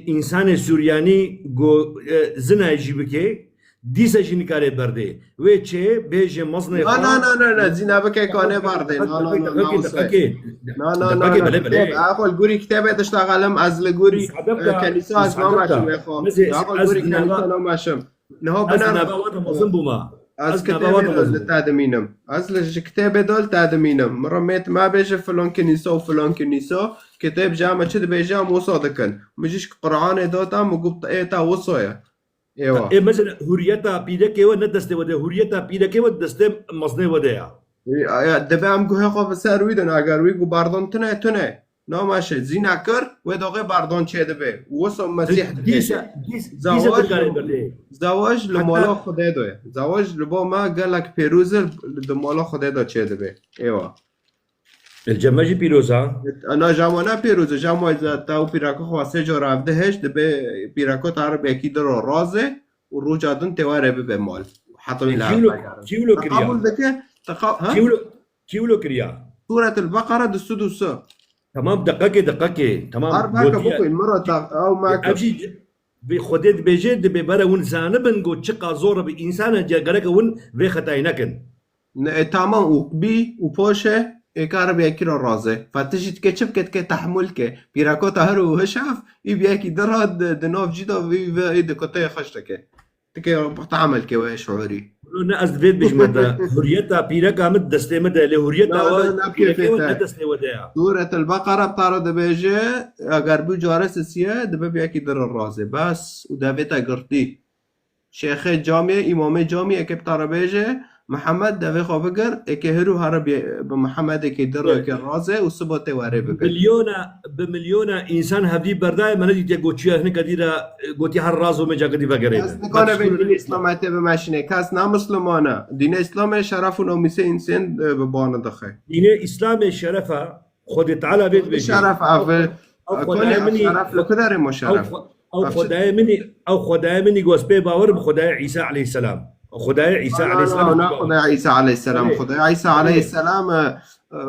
insanê Suryanî go, e, zina jî bike, Dîsa jî nikare berdê. Wê çê bêje mezinê Na, xwe. na, na, na, na, zîna bike kanê berdê. Na, na, na, na, Deqekê, wisa. Deqekê. Na, na, na, Deqekê, na, bele, bele. Kitêb, axol gurî kitêbê diştaxelim, ez li gurî, Musade e, bika, kenîsa ez musade bika. Nameşim, wê xwe. Ez ê, Axol ez gurî niha kenîsa nameşim. Niha Ez biner nava we de mezin bûma. Ez Ez nava kitêbê we de de mezin li bûma. Te dimînim. Ez li ji kitêbê de li te dimînim. Min re mêt me bêje filan kenîsa û filan kenîsa. Kitêb ji me çi dibêje em wisa dikin. Min jî ji Qur'anê de te, min got ê te wisa ye. Êwa. Ê, mesela huriyeta pîrekê we ne destê we de, huriyeta pîrekê we destê mezinê we de ya. Ya, ya, debe em guhê xwe bi ser wî din, eger wî gu bardan tune, tune. Namaşe, zîna kir, wê doxê bardan çê dibe. Wisa Mesîh dibêje. Dîsa, dîs-, dîsa Zewaj dikarê li, berdê. Zewaj li Heta mala Xwedê de ye. Zewaj li bo me gelek pêroz e, di mala Xwedê de çê dibe. Êwa. Li cem me jî pîroz a. Ana jama ne pêroz e, jama te û pîreka xwe sê cara hevdeh hêşt dibe pîreka te re bekî diro razê û roja din tê were bibe mal. Heta wî E, la kî wilo, kî wilo kiriya? Qebûl dike? Te qa-, ha? Kî wilo, kî wilo kiriya? Sûretul Beqere du sed û sê. Tamam, deqekê, deqekê. Tamam, Her beke gotiye. Bixwîn, mira te, ew me Ev kir. Jî bi Xwedê dibêje, dibê bere hûn zanibin, got çiqa zor e bi însan e, gereke hûn vê xetayê nekin. Ne, e, tamam û bî û poşe, ê kare bi yekî re razê. Fe ti jî dike çi bike, dike tehmûl ke. Pîreko te her û hişaf, î bi yekî di re di, di nav cî de vî ve ê di koteyê xweş dike. Dike tehmûl ke wê şuurî. Wilo ne ez divê dibêjime de, huriyeta pîreka min destê min de, lê huriyeta Na, we na, na, pîrekê we pêfê ne te. Destê we de ya. Sûretul Beqere bi te re dibêje, eger bû care sisiye, dibe bi yekî di re razê. Bes û devê te girtî. Şêxê camiyê, îmamê camiyê eke bi te re bêje, Mihemed devê xwe bigir, eke hir û here bi, bi Mihemedekê di re ke razê û sibo tê were bibe. Milyona, bi milyona însan hevdî berdayê me nedîtiye gotiya hinek dî re, gotiya her raz û mêca kedî vegerê. Kes nikane bê dînê Îslamê tê bimeşîne. Kes ne Misliman e. Dînê Îslamê şeref û namûsê însan, e, bi bana dixe. Dînê Îslamê şeref e. Xwedê Teala vê dibêje. Şeref ev. Ew Xwedayê min î, şeref li ku derê mo şeref? Ew Xwe-, ev Ev çi- Xwedayê min î, ew Xwedayê min î ku ez pê bawer im, Xwedayê Îsa aleyhisselam. Xwedayê Îsa Na, na, aleyhisselam na, na, na, Xwedayê Îsa aleyhisselam. Erê. Xwedayê Îsa Erê. Aleyhisselam, e, e,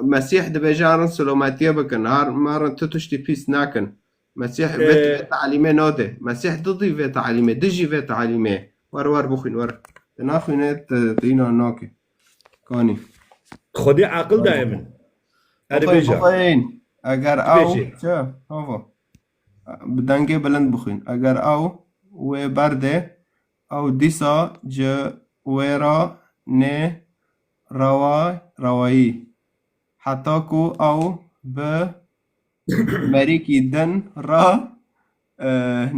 Mesîh dibêje herin silametiye bikin. Her, herin tu tiştî pîs nakin. Mesîh E, vê, vê talîmê nade. Mesîh didî vê talîmê, dijî vê talîmê. Wer, wer bixwîn, wer. Te naxwîne, te, te îna nake. Kanî. Xwedê aqil daye min. Erê Xwedê bêje. Bixwîn. Eger ew, Bêje. Çi? Hava. Bi dengê bilind bixwîn. Eger ew wê berde, ew dîsa ji wê re nê rewa-, rewayî. Heta ku ew bi merîkî din re, e,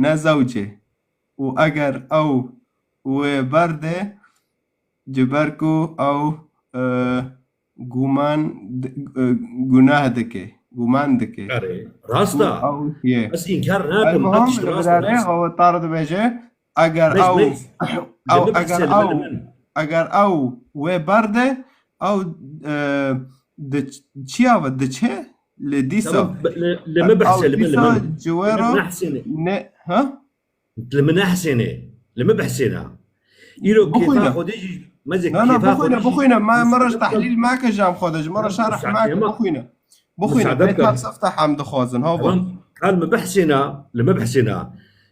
nezewce. Û eger ew wê berde, ji ber ku ew, e, guman di-, e, gunah dike, guman dike. Erê, rast e. Û ew yê. Ez înkar nakim, Elmuhim, ev tişt rast e, rast. Ew tar dibêje, eger Meş, ew, meş. Ew, eger ew, eger ew wê berde, ew, e, di ç-, çiya ve diçe, Lê dîsa. Tamam, be- li, li me behsê, li me, li me. Civera Nehsêne. Ne, ha? Li me nehsêne. Li me behsêne. Îro kêfa Bixwîne. Xwedê jî, me zê Na, na, kêfa bixwîne, Xwedê jî. bixwîne. Me, me re ji Müsaade tehlîl meke jam Xwedê. Ji me re şerh Müsaade make, ama. bixwîne. Bixwîne. Müsaade Bê bike. Felsefte hem dixwazin. Ha, Tamam. Kal me behsêna, li me behsêna.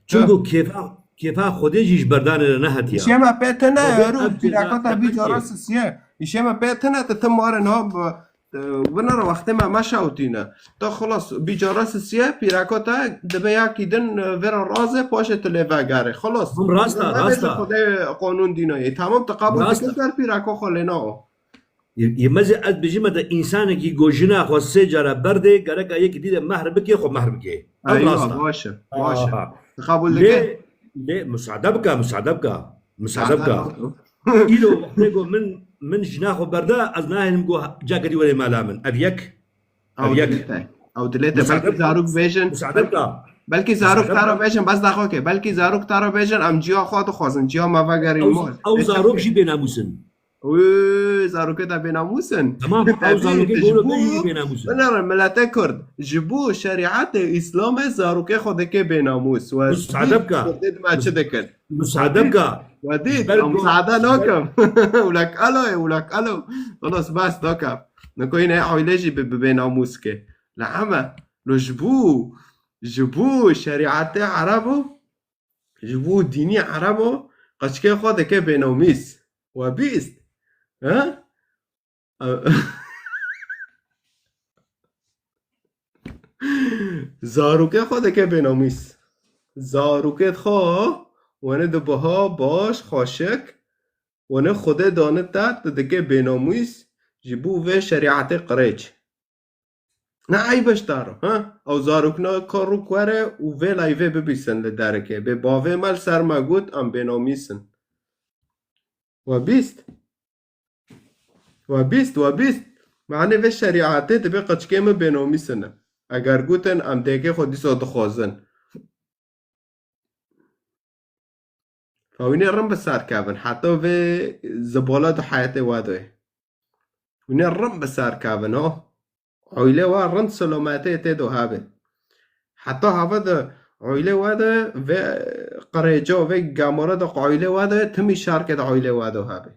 Çunku kêfa, kêfa Xwedê jî ji berdanê re nehatiya. Îşê me pê tine, Xwedê ero, ev pîrako te ceza bî cara te sisiye. Îşê me pê tine, te tim ware niha bi, e, binere wextê me meşewtîne. Te xilas, bî cara sisiye, pîrako te dibe yakî din, e, vera razê, paşê tu lê vegerê. Xilas. Him rast e, Nebe rast ji e. Xwedê qanûn dîna yê. Tamam, te qebûl Rast dikin, e. ser pîrako xwe lê nao. Yê, yê me zê ez bêjime de însanekî ku jina xwe sê cara berdê, gereka yekî dî de mehr bike, xwe mehr bike. Ev rast e. Eywa, baş e, baş e. Aha. Te qebûl Lê, dike? lê, musade bike, musade bike. Musade bike. Îro wextê ku min, min jina xwe berde, ez nahêlim ku caketî were mala min. Ev yek. Ev Ew yek. dilê te. Ew dilê te. Musade Belkî bike. zarok bêjin. Musade bike. Belkî zarok Musade te re bike. bêjin, bes daxwe ke. Belkî zarok te re bêjin, em ciya xwe dixwazin, ciya me vegerîn Ew, mor. ew zarok jî bênamûs in. Wê, zarokê te bênamûs in. Tamam, ew zarokê golo te jî bênamûs in. Binere, milete Kurd. Ji bo şerîetê Îslamê zarokê xwe dike bênamûs. We Musade bike. Kurdê dime çi dikin? Musade bike. We dît, Ber em ku- musade nakim. Ulak alo ye, ulak alo. Xilas bes nakim. Niko yine ew lê jî bi, bi bênamûs ke. Li heme. Lo ji bo, ji bo şerîetê Erebo, ji bo dînî Erebo, qeçkê xwe dike bênamîs. We bîst. He? Zarokê xwe dike bênamîs. Zarokê xwe wene di biha baş, xweşik, wene Xwedê dane te, tu dike bênamîs ji bo vê şerîetê qirêc. Ne eyb e ji te re, ha? Ew zarokna ka rûk were û vê layvê bibîsin li derekê. Bê bavê me li ser me got, em bênamîs in. We bîst? We bîst, we bîst. Manê vê şerîetê dibe qeçkê min bênamîs in. Eger gotin, em dêkê xwe dîsa dixwazin. Fa wînê rin bi ser kevin. Heta vê zibala di heyetê we de ye. Wînê rin bi ser kevin, ha. Oylê we rin silometê tê do hebe. Heta hava de oylê we de vê qirêca, vê gemara de oylê we de timî şerkê de oylê we de hebe.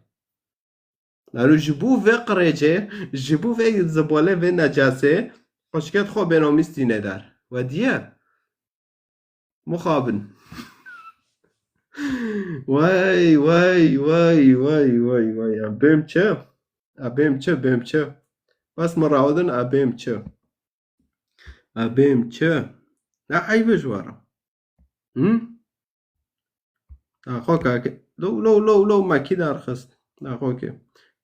Ero ji bo vê qirêcê, ji bo vê zibale, vê necasê, xweşket xwe bênamîs tîne der. We diye? Mixabin. Wey, wey, wey, wey, wey, wey. Em bêm çi? Em bêm çi? Bêm çi? Bes min rawidin, em bêm çi? Em bêm çi? Ne eyb e ji we re. Hı? Naxo kake. Lo, lo, lo, lo, me kî derxist? Naxo ke.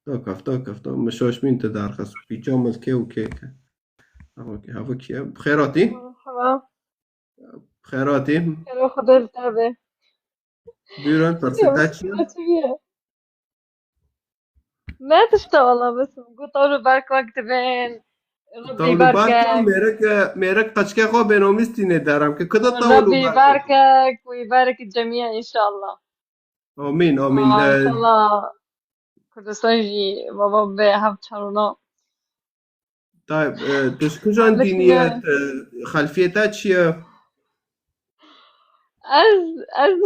Do kef, do kef, do. Min şoşmîn te derxist. Pîça min kê û kê ke. Naxo ke. Hava kî ye? Bi xêr hatî? Merhaba. Bi xêr hatî? Xêr û Xwedê li te be. Buyurun, pirsê te çi ye? Ne tişta wala, bes got tawlo berk wek dibên. Tawlo berk, mêrik, mêrik qeçkê xwe bênomîs tîne deram ke. Kuda tawlo berk. Rebî berkek, wî berek cemiye înşallah. Amîn, amîn. Aa, înşallah Kurdistan jî baba be hev çarona. Tayyip, e, tu ji kujan dînî ye? Xelfiyê te çi ye? Ez, ez,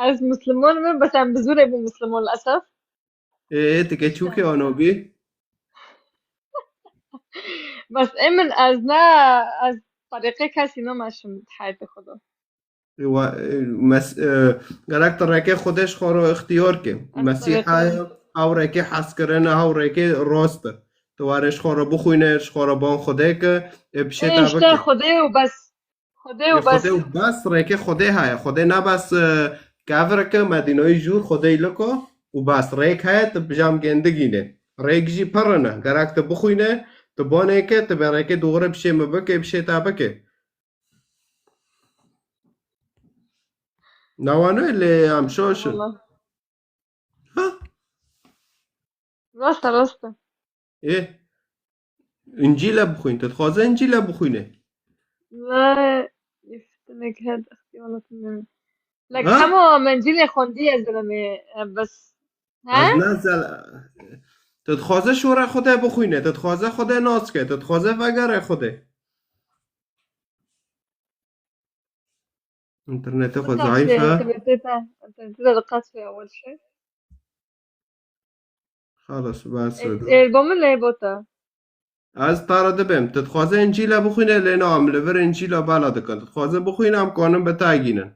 ez Musliman im, bes em bi zûrê bûn Musliman, li esef. Ê, tu keçûkê ano bî? Bes ê min, ez ne, ez terîqê kesî nameşim di heyatê xwe de. Wa-, e, mes-, e, gerek tu rêkê Xwedê ji xwe re ixtiyar ke. Mesîha ye, ew rêkê hezkirin e, ew rêkê rast e. Tu warê ji xwe re bixwîne, ji xwe re ban Xwedê ke, ê pişê te bike. Xwedê û bes. Xwedê û bes. Xwedê û bes, rêkê Xwedê heye. Xwedê ne bes, e, kevireke Medînayê jûr Xwedê liko û bes. Rêk heye, tu bi cem gêndigîne. Rêk jî pir in e. Gerek tu bixwîne, tu banê ke, tu bê rêkê dûre pişê min bike, pişê te bike. Nawane lê em şoş in. Wala. Ha? Rast e, rast e. Ê, Încîle bixwîn. Tu dixwaze Încîle bixwîne? La, îftinek het ixtiyar netin. Lek hema Încîlê xwendiye zilamê, e, bes. He? Ez ne zel-, Tu dixwaze şûrê Xwedê bixwîne, tu dixwaze Xwedê nas ke, tu dixwaze vegere Xwedê. Înternetê xwe zayîf e. Xelas, bes e. Ez, ez bo min lê bo te. Ez tara dibêm. Tu dixwaze Încîla bixwîne, lê na, em li vir Încîla bela dikin. Tu dixwaze bixwîne, em kanin bi te gînin.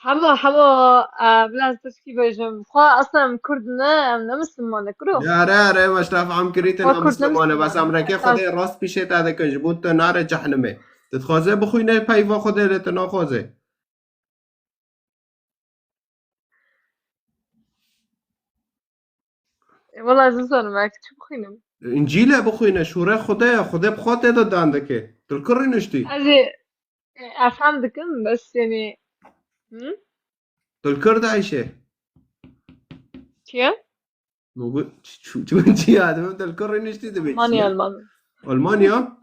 Hema, hema, e, bila ez tişkî bêjim. Xwe aslen em Kurd ne, em ne Misliman ne, kuro. Ya, are, are, me ştaf am kirîtin, Xwe em Kurd ne Misliman e, bes Misliman. Em reke Esas. Xwedê rast pîşê te dikin, ji bo tu nare cehnimê. Tu dixwaze bixwîne peyva Xwedê lê tu naxwaze. E, wela ez nizanim, ez çi bixwînim? Încîle bixwîne, şûrê Xwedê ye, Xwedê bi xwe tê de dan dike. Tu li ku rûniştî? Ez ê, e, efhem dikim, bes, yanî, hı? Tu li ku dihişê? Çi ye? Çi, çi, çi, çi ya? Dibê tu li ku rûniştî dibê çi Almanya, ye? Almanya. Almanya?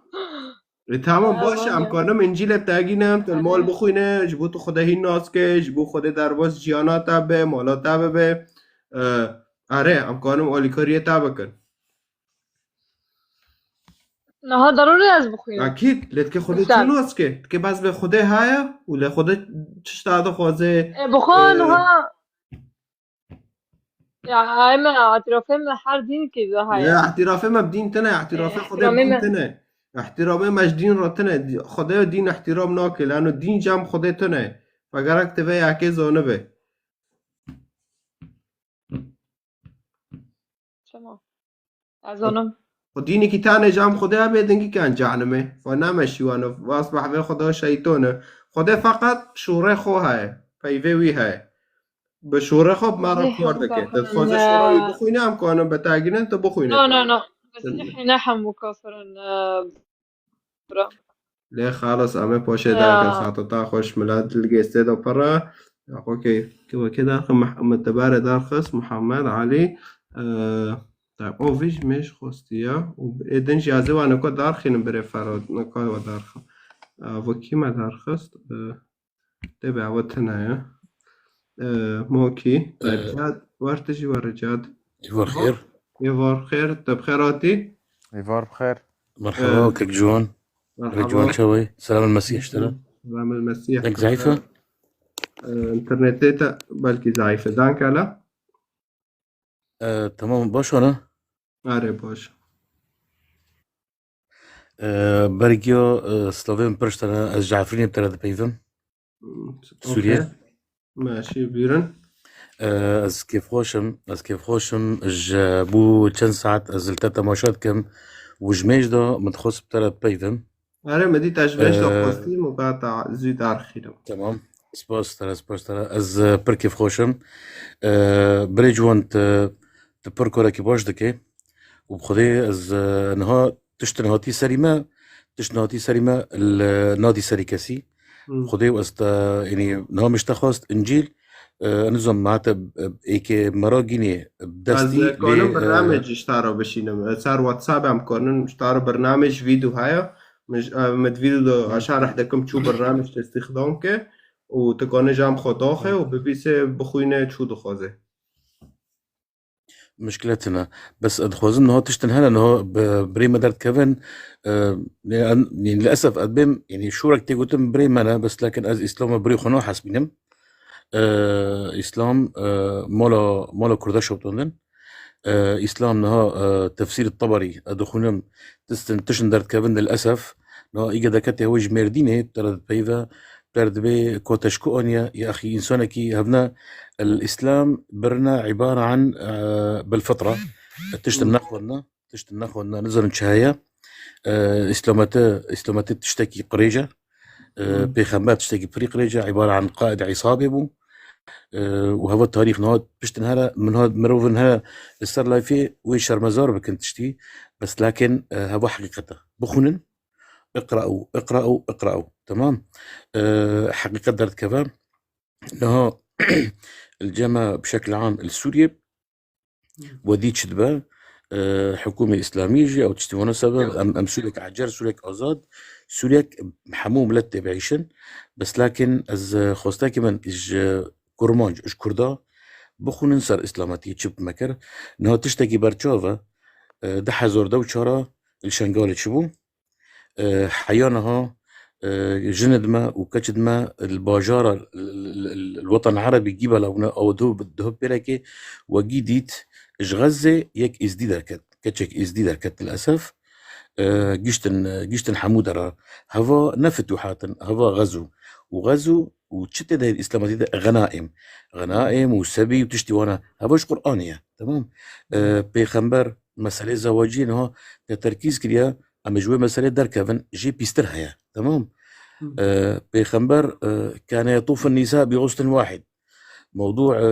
E, tamam, baş e, em kanim Încîlê te gînim, tu li mal bixwîne, ji bo tu Xwedê hîn nas ke, ji bo Xwedê derbas jiyana te be, mala te bibe. E, are, em kanim alîkariyê te bikin. Niha darûrî ez bixwînim. Akîd, lê dike Xwedê çi nas ke? Dike bes vê Xwedê heye û lê Xwedê çi ji te dixwaze? E, bixwe niha Ya, em îtirafê me her dîn kê de heye. Ya, îtirafê me bi dîn tine, îtirafê Xwedê bi dîn tine. Îhtiramê me ji dîn re tine. Xwedê dîn îhtiram nake, lano dîn cem Xwedê tine. Ve gerek tu vê yekê zanibe. Tamam. Ez zanim. Xwe dînekî tane cem Xwedê hebe dingî kan cehnimê. Xwe name şîwano, vas behvê Xweda şeytone. Xwedê feqet şûrê xwe heye, peyvê wî heye. Bi şûrê xwe bi me re kar dike. Tu dixwaze şûra wî bixwîne, em kanin bi te gînin, tu bixwîne. No, no, no. Mesîhî ne hemû kafir in, e, bira. Lê xalas, em ê paşê derxin, saeta te xweş, milet li gêstê de pir e. Okey, ki wekê derxin, Mih-, min tebarê derxist, Muhammed, Elî, e, te o vî ji mêj xwestiye û ê din jî ez ê wan eko derxînim birê Ferhat, nika wa derxin. E, wekî me derxist, e, Tê be, ew tune ye. Ee, Mokî, Ee, Recad, war tu jî war Recad. Êvar xêr. Êvar xêr, te bi xêr hatî. Êvar bi xêr. Merhaba, Ee, kek Ciwan. Merhaba. Kek Ciwan çawe? Selam el Mesih işte. Selam el Mesih. Deng zayıf e? Ee, internetê te belkî zayıf e. Danke la. Ee, tamam, baş ana. Are baş. Ee, Bergiyo, e, slavên pir ji te re, ez ji Efrînê bi te re dipeyvim. Hmm, Sûriye. Okey. Meşî bîrin. Ee, ez kêfxweş im, ez kêfxweş im, ji bo çend saet ez li te temaşe dikim û ji mêj de min dixwest bi te re bipeyvim. Erê, min dî te ji vê ji Ee, xwestî, min ba te zû derxînim. Tamam. Spas te re, spas te re. Ez, e, pir kêfxweş im. Ee, birê Ciwan, tu, tu pir korekî baş dikê. Û bi Xwedê ez, e, niha tiştin hatî serî me, tiştin hatî serî me, li nadî serî kesî. Hmm. Xwedê û ez te, yanî niha min ji te xwest, Încîl, e, nizam me te, e, êkê me re gînê, bi destî Ez, e, kanim lê, e, bernamê jî ji te re bişînim. E, ser WhatsApp em kanin ji te re bernamê ji vîdeo heye. Min ji, e, min di vîdeo de şerh dikim çû bernamê ji te îstîxdam ke û tu kanê ji em xwe daxe û bibîse bixwîne çû dixwaze. Mişkile tune. Bes ez dixwazim niha tiştin hene, niha bi birê me derdikevin, e, ne, en, ne, li esef ez bêm, yanî şûrek tê gotin birê me ne, bes lakin ez Îslam birê xwe nahesbînim. E, Îslam, e, mala, mala Kurda şoptandin. E, Îslam niha, e, tefsîr Teberî, ez dixwînim, tiştin, tiştin derdikevin de li esef. Niha îge deketê ew ji Mêrdînê, te re dipeyve, te re dibê koteşku aniye, ya axî, însanekî hevne, el-Îslam birine îbare an, e, bil fitra. Tiştin nexwendine, tiştin nexwendine, nizanim çi heye. E, Îslamete, Îslamete tiştekî qirêj e. E, Pêxember tiştekî pirî qirêj e, îbare an qaid îsabê bû. E, û heva tarîx niha piştin here, min ha mirovin here li ser layfê wê şermezar bikin tiştî. Bes lakin, e, heva heqîqet e. Bixwînin, اقرأوا، اقرأوا، اقرأوا. Tamam. E, heqîqet derdikeve. Niha li cem me bi şekil am li Sûriyê wedî çi dibe? E, hikûmê Îslamî jî ew tiştî wana sebeb em, em Sûriyek ecer, Sûriyek azad, Sûriyek hemû milet tê biîşin. Bes lakin ez, e, xwestekî min ji kurmanc, ji Kurda bixwînin ser îslametiyê çi bi me kir. Niha tiştekî berçav e, e, du hezar û çar a li Şengalê çi bû? E, heya niha, e, jinid me û keçid me li bajara, li, li, li, li Weten Erebî gî bela bûne, ew diho, diho pêrekê wegî dît, ji Xezzê yek Êzdî derket, keçek Êzdî derket lilesef. E, giştin, giştin hemû dera. Heva ne fituhat in, heva xezo. Û xezo û çi tê de îslametî de xenaim. Xenaim û sebî û tiştî wana. Heva ji Qur'anê ye. Tamam. E, Pêxember meselê zewaciyê niha te terkîz kiriye. Em ê ji wê meselê derkevin, jê pîstir heye. Tamam. E, Pêxember, e, kane yetûfun nîsa bi guslin wahid. Mewdû, e,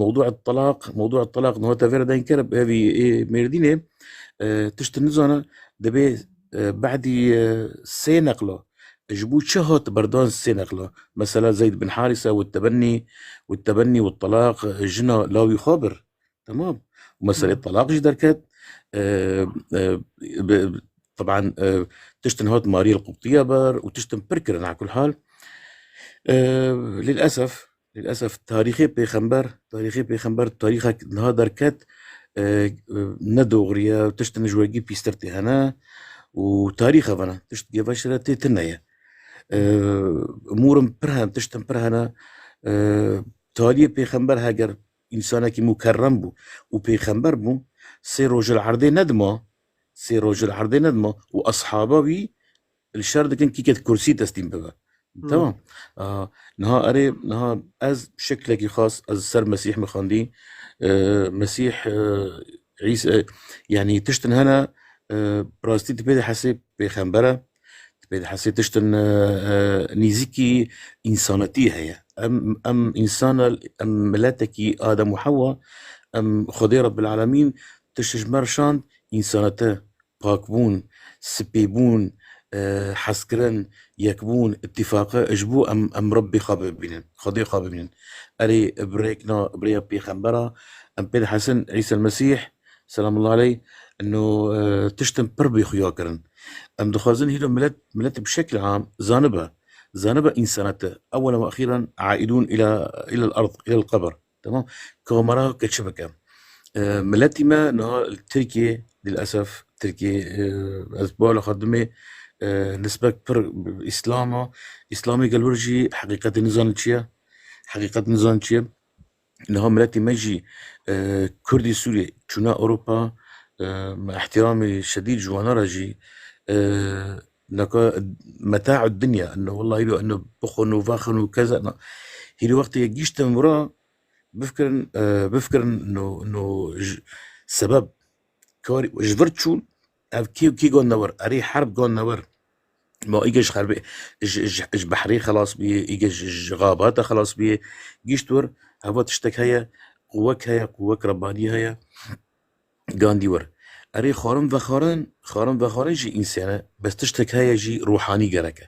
mewdû telaq, mewdû telaq niha te vê re deng kir, evî ê Mêrdînê, e, tişt nizane, dibê, e, badî, e, sê neqla. Ji bo çi hat berdan sê neqla? Mesela Zeyd bin Harisa û tebennî, û tebennî û telaq, e, jina lawî xwe bir. Tamam. Û meselê Hı. telaq jî derket. E, e, bi, taban, e, tiştin hat Mariyê Qubtiya ber û tiştin pir kirin, ala kul hal. E, lilesef, lilesef tarîxê pêxember, tarîxê pêxember, tarîxek niha derket, e, e, ne doğru ye, tiştin ji wegî pîstir tê hene û tarîx evana, tişt geveşire tê tine ye. E, Mûrin pir hen, tiştin pir hene, e, taliyê pêxember heger însanekî mukerrem bû û pêxember bû, sê roj li erdê nedima, sê roj li erdê nedima û eshaba wî li şer dikin kîket kursî teslîm bibe. Hı. Tamam. A, niha erê, niha ez şeklekî xas, ez ser Mesîh min xwendî. E, Mesîh, e, Îsa, e, yanî tiştin hene, e, rastî tu pê dihesê pêxember e, tu pê dihesê tiştin, e, e, nîzîkî însanetî heye. Em, em însan e, em miletekî Adem û Hewa, em Xwedê Rebbil Alemîn tişt ji me re şand, însanete, pakbûn, spîbûn, e, hezkirin, yekbûn, îtîfaqe, ji bo em, em Rebbê xwe bibînin, Xwedê xwe bibînin. Erê, bi rêkna, bi rêya pêxembera, em pê dihesin, Îsa Mesîh, selamullah aleyh, ino, e, tiştin pir bê xuya kirin. Em dixwazin hîro milet, milet bi şekil am zanibe. Zanibe însanete, ewwelen ve exîren aîdûn îla, îlel erd, îlel qebr. Tamam. Kamera keçi bike. E, miletî me niha li Tirkiyê, lilesef, Tirkiyê, e, ez bala xwe dimê, e, nisbet pir Îslam a. Îslamê gel wir jî heqîqetê nizane çi ye. Heqîqet nizane çi ye. Niha miletî me jî, e, Kurdî Sûriyê çûne Ewropa, e, me ihtiramê şedîd ji wana re jî, e, naka metaû dinya, ino wellahî lo, ino bixwin û vexwin û keza, na. Hîrî wextê giştin wira, Bifikirin, e, bifikirin no, no j-, sebeb kar ji vir çûn, ev kî û kî gon newir, erê herb gon newir. Ma îge ji xerbê, ji, ji, ji behrê xelas bîye, îge ji, ji xabata xelas bîye, gişt wir, heva tiştek heye, quwek heye, quwek Rebbanî heye. Gandî wir. Erê xwarin vexwarin, xwarin vexwarin jî însene, bes tiştek heye jî ruhanî gerek e.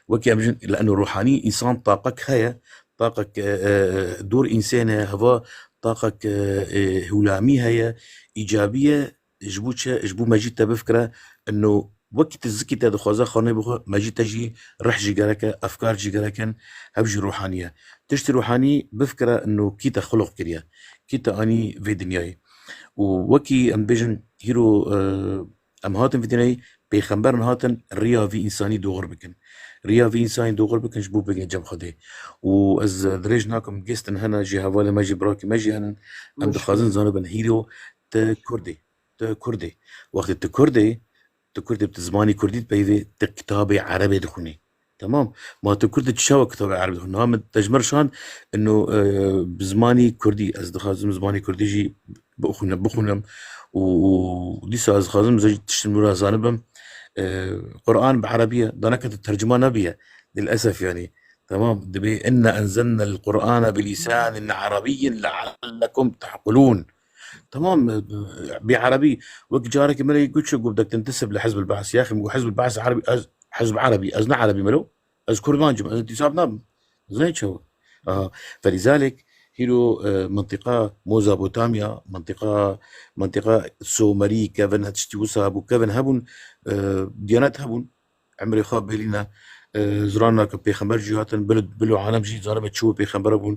Wekî em jin, li eno ruhanî însan taqek heye, taqek, e, e, dor însene, heva taqek, e, e, hûlamî heye, îcabî ye, ji bo çi, ji bo me jî te bifikire, eno wekî tu zikî te dixwaze xwarnê bixwe, me jî te jî rih jî gerek e, efkar jî gerek in, hev jî ruhanî ye. Tiştî ruhanî bifikire, eno kî te xulq kiriye, kî te anî vê dinyayê. Û wekî em bêjin, hîro, e, em hatin vî dinyayê, pêxember hatin riya vî însanî doğru bikin. Riya vî însanî doğru bikin ji bo bigin cem Xwedê. Û ez dirêj nakim, gêstin hene jî, hevalê me jî, birakî me jî henin. Em dixwazin zanibin, hîro tu Kurd î. Tu Kurd î. Wextê tu Kurd î, tu Kurd î, tu zimanî Kurdî dipeyivî, tu kitabê Erebê dixwînî. Tamam. Ma tu Kurd î, tu çawa kitabê Erebê dixwînî? Niha min te ji me re şand, ino, e, bi zimanî Kurdî, ez dixwazim zimanî Kurdî jî bixwînim, bixwînim û, û dîsa ez dixwazim zê tiştin wira zanibim. E, Quran bi Erebî ye, da neke tu tercuma nebiye. Lilesef yanî. Tamam. Dibê, "Inna enzelnel Qur'ane bi lisanin Arabiyyin leallekum ta'qilûn." Tamam, e, bi Erebî, wek carekî min re got, çi got, "Dek tintisib li Hizb el-Ba's." Yaxî min got, "Hizb el-Ba's Erebî, ez, Hizb Erebî, ez ne Erebî melo, ez Kurmancim, ez întisab nabim." Zanî çawa? Aha. Felîzalek, hîro, e, mintiqa Mezopotamya, mintiqa, mintiqa Somerî, kevin, tiştî wisa hebû, kevin hebûn, e, diyanet hebûn, emrê xwe bêlîne, e, zirana ke pêxember jî hatin, bilo, bilo alem jî zanibin çi wê pêxembera bûn,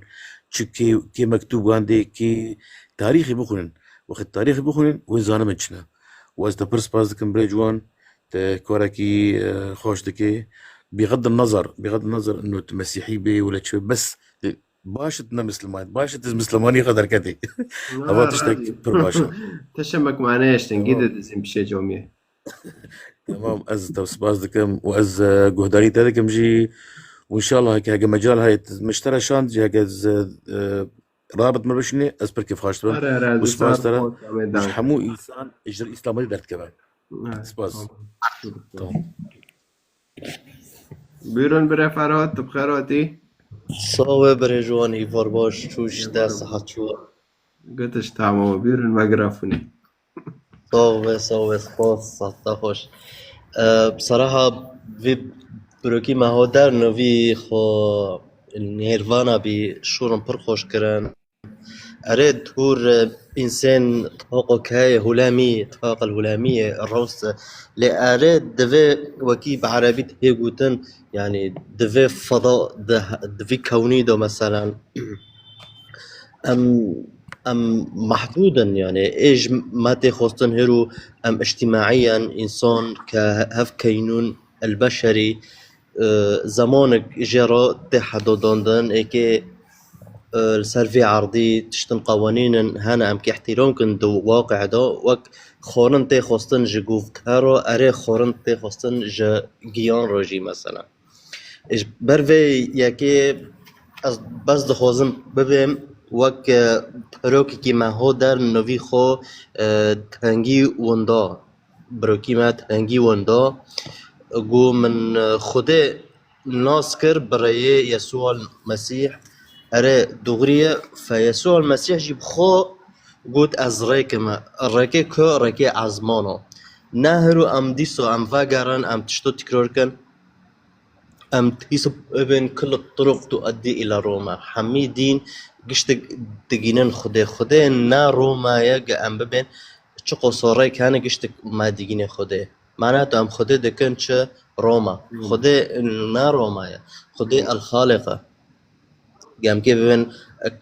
çi kê, kê mektûb wendê, kê tarîxê bixwînin. Wextê tarîxê bixwînin, wê zanibin çi ne. Û ez te pir spas dikim birê ciwan, te karekî, e, xweş dikê. Bîxed nezer, bîxed nezer ino tu mesîhî bê wele çi bê, bes, e, baş e tu ne misliman, baş e tu ji mislimanî xwe derketî. Heva tiştek pir baş e. Teşemek mane eştin, gî de dizim pişê comiyê. Tamam, ez te spas dikim û ez, e, guhdarî te dikim jî. Û înşallah heke, heke mecal heye, min ji te re şand jî, heke ez, e, rabit me bişînê, ez pir kêfxweş dibim. Are, are, û spas te re ji hemû însan ji Îslamê derdikeve. Spas. Tamam. Buyurun bire Ferhat, tu bi xêr hatî. Sawe birê ji wan, îvar baş, çû ji te, sihet çû. Gotiş tamam, buyurun mikrofonu. Sawe, sawe, spas, seheta xweş. E, bi seraha vê birokî me hat der, nivî xwe nêrvana bî, şûr in pir xweş kirin. Erê, dûr, e, însên tifaqek heye, hulamî, tifaqel hulamî ye, rast e. Lê erê, divê wekî bi erebî tê gotin, yanî divê feda, di, di vî kewnî de, meselen, em, em mehdûd in, yanî ê ji me tê xwestin hêro em îctîmaî in, însan ke hev keynûn el beşerî, e, zemanek jê re tê hedodandin, êkê, e, li ser vê erdî tiştin qewanîn in hene em kê îhtîram kin di waqî de, wek xwarin tê xwestin ji govke re, erê xwarin tê xwestin ji giyan re jî, mesela. Ji ber vê yekê ez bes dixwazim bibêm wek, e, pirokekî me hat der nivî xwe, e, tengî winda. Birokî me tengî winda. Got min, e, Xwedê nas kir bi rêyê Yesûa Mesîh. Erê, dûrî ye, fe Yesûa Mesîh jî bi xwe got, ez rêk im. Rêkê ku? Rêkê ezman e. Ne hiro em dîsa em vegerin, em tişto tîkrar kin. Em dîsa bibên kullu turuq tueddî îla Roma. Hemî dîn giştik digînin Xwedê. Xwedê ne Roma ye, ge em bibên çiqo soreyk hene giştik me digînê Xwedê. Mana tu em Xwedê dikin çi? Roma. Hmm. Xwedê ne Roma ye. Xwedê El Xaliq e. Gemkê bibin,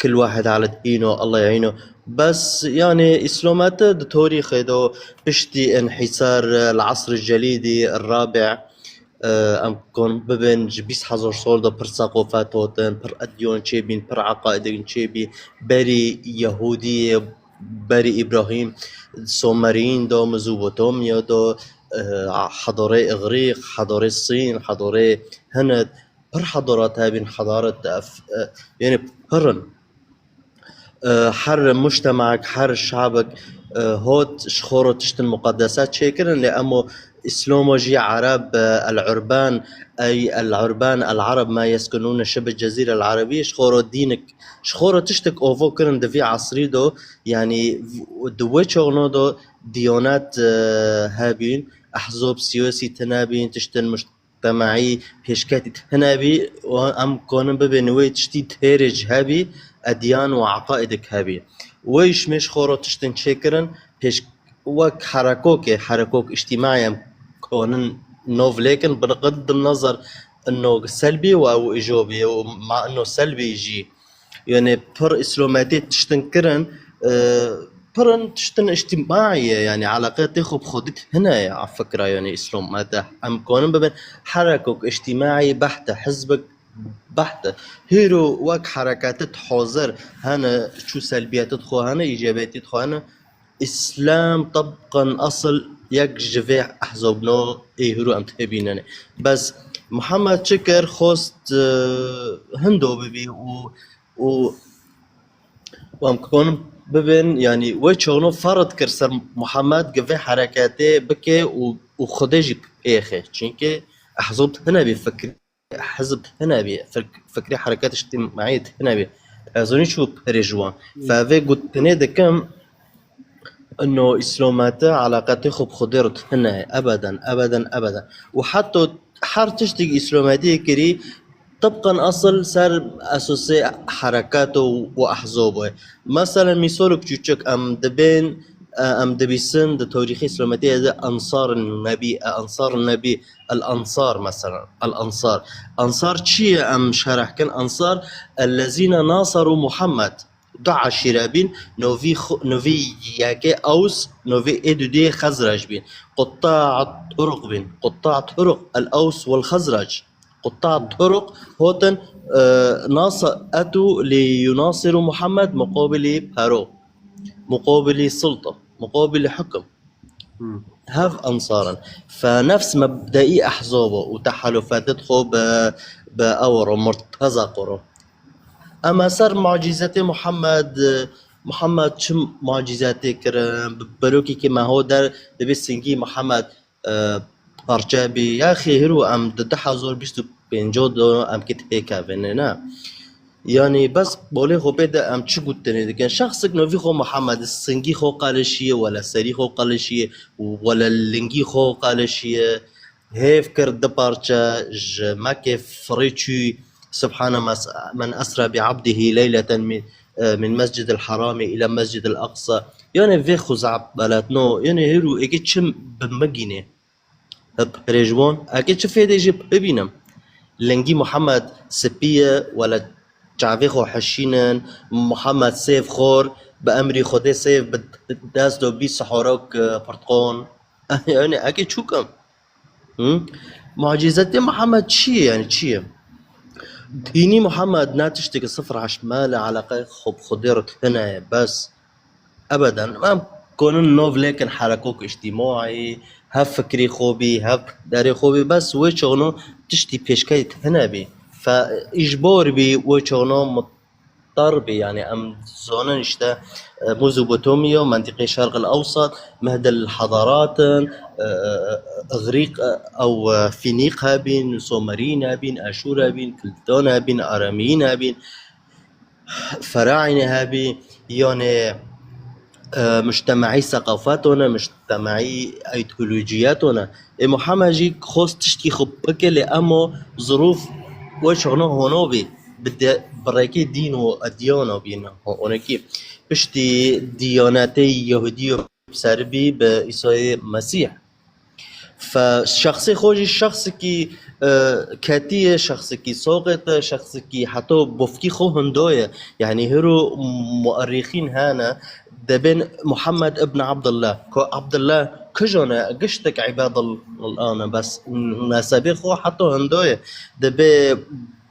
kul wahid ala dîno, Allah yîno. Bes, yani, îslomete di torîxê de piştî înhîsar, el asr el celîdî, el rabi, e, em kon bibin ji bîst hezar sal de pir seqofet hatin, pir edyan çêbîn, pir eqaidin çêbî, berî Yehûdiyê, berî Îbrahîm, Someriyîn de, Mezopotamya de, e, hedarê Îgrîq, hedarê Sîn, hedarê Hind, pir hedarat hebîn, hedaret, e, yani pir in. E, her mujtemek, her şabek, e, hot ji xwe re tiştin muqedese çêkirin, lê emo Îslamo jî Ereb, e, el-Urban, ey el-Urban el-Ereb ma yeskunûne şibh Cezîre el-Erebî, ji xwe re dînik, ji xwe re tiştek ovo kirin di vî esrî de, yanî di wê çaxno de diyanet, e, hebîn, ehzob siyasî tine bîn, tiştin mujt-, mujtemaî pêşketî tune bî û em kanin bibên wê tiştî têrê ji hebî, edyan û eqaîdik hebî. Wê ji mêj xwe re tiştin çêkirin, pêş-, wek herekokê, herekok îctîmaî em kanin nov lêkin, bi qed di nazar ino selbî û ew îjobî û ma ino selbî jî. Yani pir îslometî tiştin kirin, e, pir in tiştin îctîmaî ye, yani eleqetê xwe bi xwedî hine ye, a fikra yani îslomete. Em kanin bibin herekok îctîmaî behte, hizbek behte. Hîro wek herekete hazir hene, çû selbiyete xwe hene, îcabetî xwe hene, Îslam tebqen esil yek ji vê ehzabno ê hûrû em têbînenê. Bes Muhammed çi kir, xwest, e, hindo bibî û, û, û em konin bibin, yanî wê çaxno ferz kir ser Muhammed ke vê hereketê bike û, û Xwedê jî pêxe. Çunkî ehzab tune bî fikir hizb tune bî, fik-, fikrê hereket îctîmaî tune bî. Ez onî çû perê ji wan. Hmm. Fe vê gotinê dikim, ino îslomete eleqetê xwe bi Xwedê re tune ye. Ebeden, ebeden, ebeden. Û heta her tiştek îslometiyê kirî, tibqen esil ser esosê hereket û, û ehzob e. Meselen, mîsalek çûçik em dibên, e, em dibîsin di torîxê îslametiyê de Ensar Nebî, e, Ensar Nebî, El Ensar mesela, El Ensar. Ensar çi ye em şerh kin? Ensar, ellezîne naseru Muhammed. Du eşîre bîn, novî xu-, novî yekê Ews, novî ê dudiyê Xezrec bîn. Qutta turuq bîn. Qutta turuq, El Ews wel Xezrec. Qutta turuq hotin, e, nasa-, etu li yunasiru Muhammed muqabilî pero, muqabilî sulta, muqabilî hukm. Hmm. Hev Ensar in. Fe nefs mebdeî ehzab û tehalufetê xwe bi, bi ew re, Murteza xwe re. Ema ser mucîzetê Muhammed, Muhammed çi mucîzetê kirin? Bi-, berokî ke me ho der dibê singî Muhammed, e, parçe bî. Yaxî hîro em di du hezar bîst û pênc de em kê têkevin, ne? Yanî bes bolê xwe pê de em çi gotinê dikin? Şexsik novî xwe Muhammed, singî xwe qelişiye, wele serî xwe qelişiye, wele lingî xwe qelişiye. Hêv kir du parçe, ji Mekkê firê çû, Subhane mes-, men esra bi abdihi leyleten min, e, min mescidil harami ila mescidil aqsa. Yanî vê xuzabeletno, yanî hîro êkê çi bi min gînê? Hip rêjwan, eke çi fêdê jî bibînim? Lingî Muhammed spî ye, wele çavê xwe hişînin, Muhammed sêv xor, bi emrî Xwedê sêv bi dest do bî sihorok, e, pirtqon. Yani eke çûkim. Hı? Mucizetê Muhammed çi ye, yani çi ye? Dînî Muhammed ne tişteke sifir heşt me le eleqe xwe bi Xwedê re tune ye, bes. Ebeden. Em konin nov lêkin herekok îctîmaî, hev fikrî xwe bî, hev derê xwe bî, bes wê çaxno tiştî pêşkeyt hene bî. Fe îjbor bî, wê çaxno mutar bî. Yani em zonin işte, e, Mezopotamya, mentiqê Şerq el Ewsat, mehdel hadarat in, e, e, Îgrîq, e, ew, e, Fînîq hebîn, Somerîn hebîn, Eşûr hebîn, Kildan hebîn, Aramîn hebîn, Feraîne hebî, yanê, e, mujtemaî seqafet hone, mujtemaî îdeolojiyet hone. Ê Muhammed jî xost tiştkî xwe bike lê emo zirûf wê çaxno hono bî. Bi de-, bi rêkê dîn û ediyana bîne. Ho-, honekî piştî diyanetê Yehûdî û seribî bi Îsayê Mesîh. Fe şexsê xwe jî şexsekî, e, ketî ye, şexsekî soqêt e, şexsekî heta bofkî xwe hindo ye. Yanî hiro muerrîxîn hene, dibên Muhammed ibn Abdullah. Ku Abdullah kijan e, giştek îbadullah e, bes nesebê xwe heta hindo ye. Dibê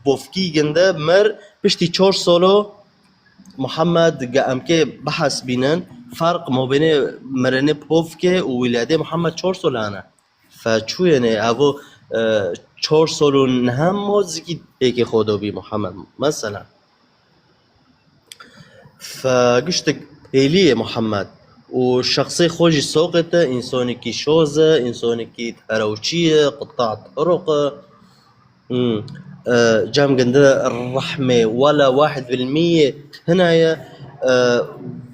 bofkî ginde mir piştî çar solo Muhammed, ge em kê bihesbînin, ferq mabênê mirinê povkê û wîladê Muhammed çar sol hene. Fe çûyêne evo, e, çar sol û nehemo zikî pêkê xwe dobî Muhammed. Mesela. Fe giştik pêlî ye Muhammed. Û şexsê xwe jî soqêt e, însonekî şoz e, însonekî terewçî ye, qita turuq e. Hmm. E, cem ginde rehmê wela wahid bil miyê hine ye, e,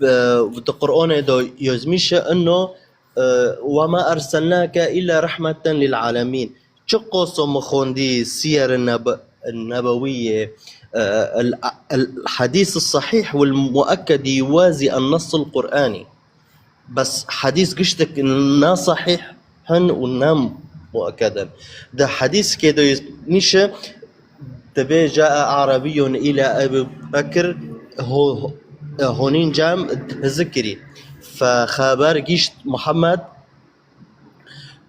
bi, di Qur'anê de yazmîş e, inno, e, "Ve ma erselnake illa rahmeten lil alemin." Çi qoso min xwendî Siyer Nebe-, Nebewiyê, e, el, el hadîs sahîh wel muekked yuwazî en nasıl Qur'anî. Bes hedîs giştek ne sahîh hin û ne muekked in. Di hedîskê de nîşe dibê, "Cae Arabiyyun îla Ebu Bekir ho-, honîn cam hizikirî." Fe xeber gişt Muhammed,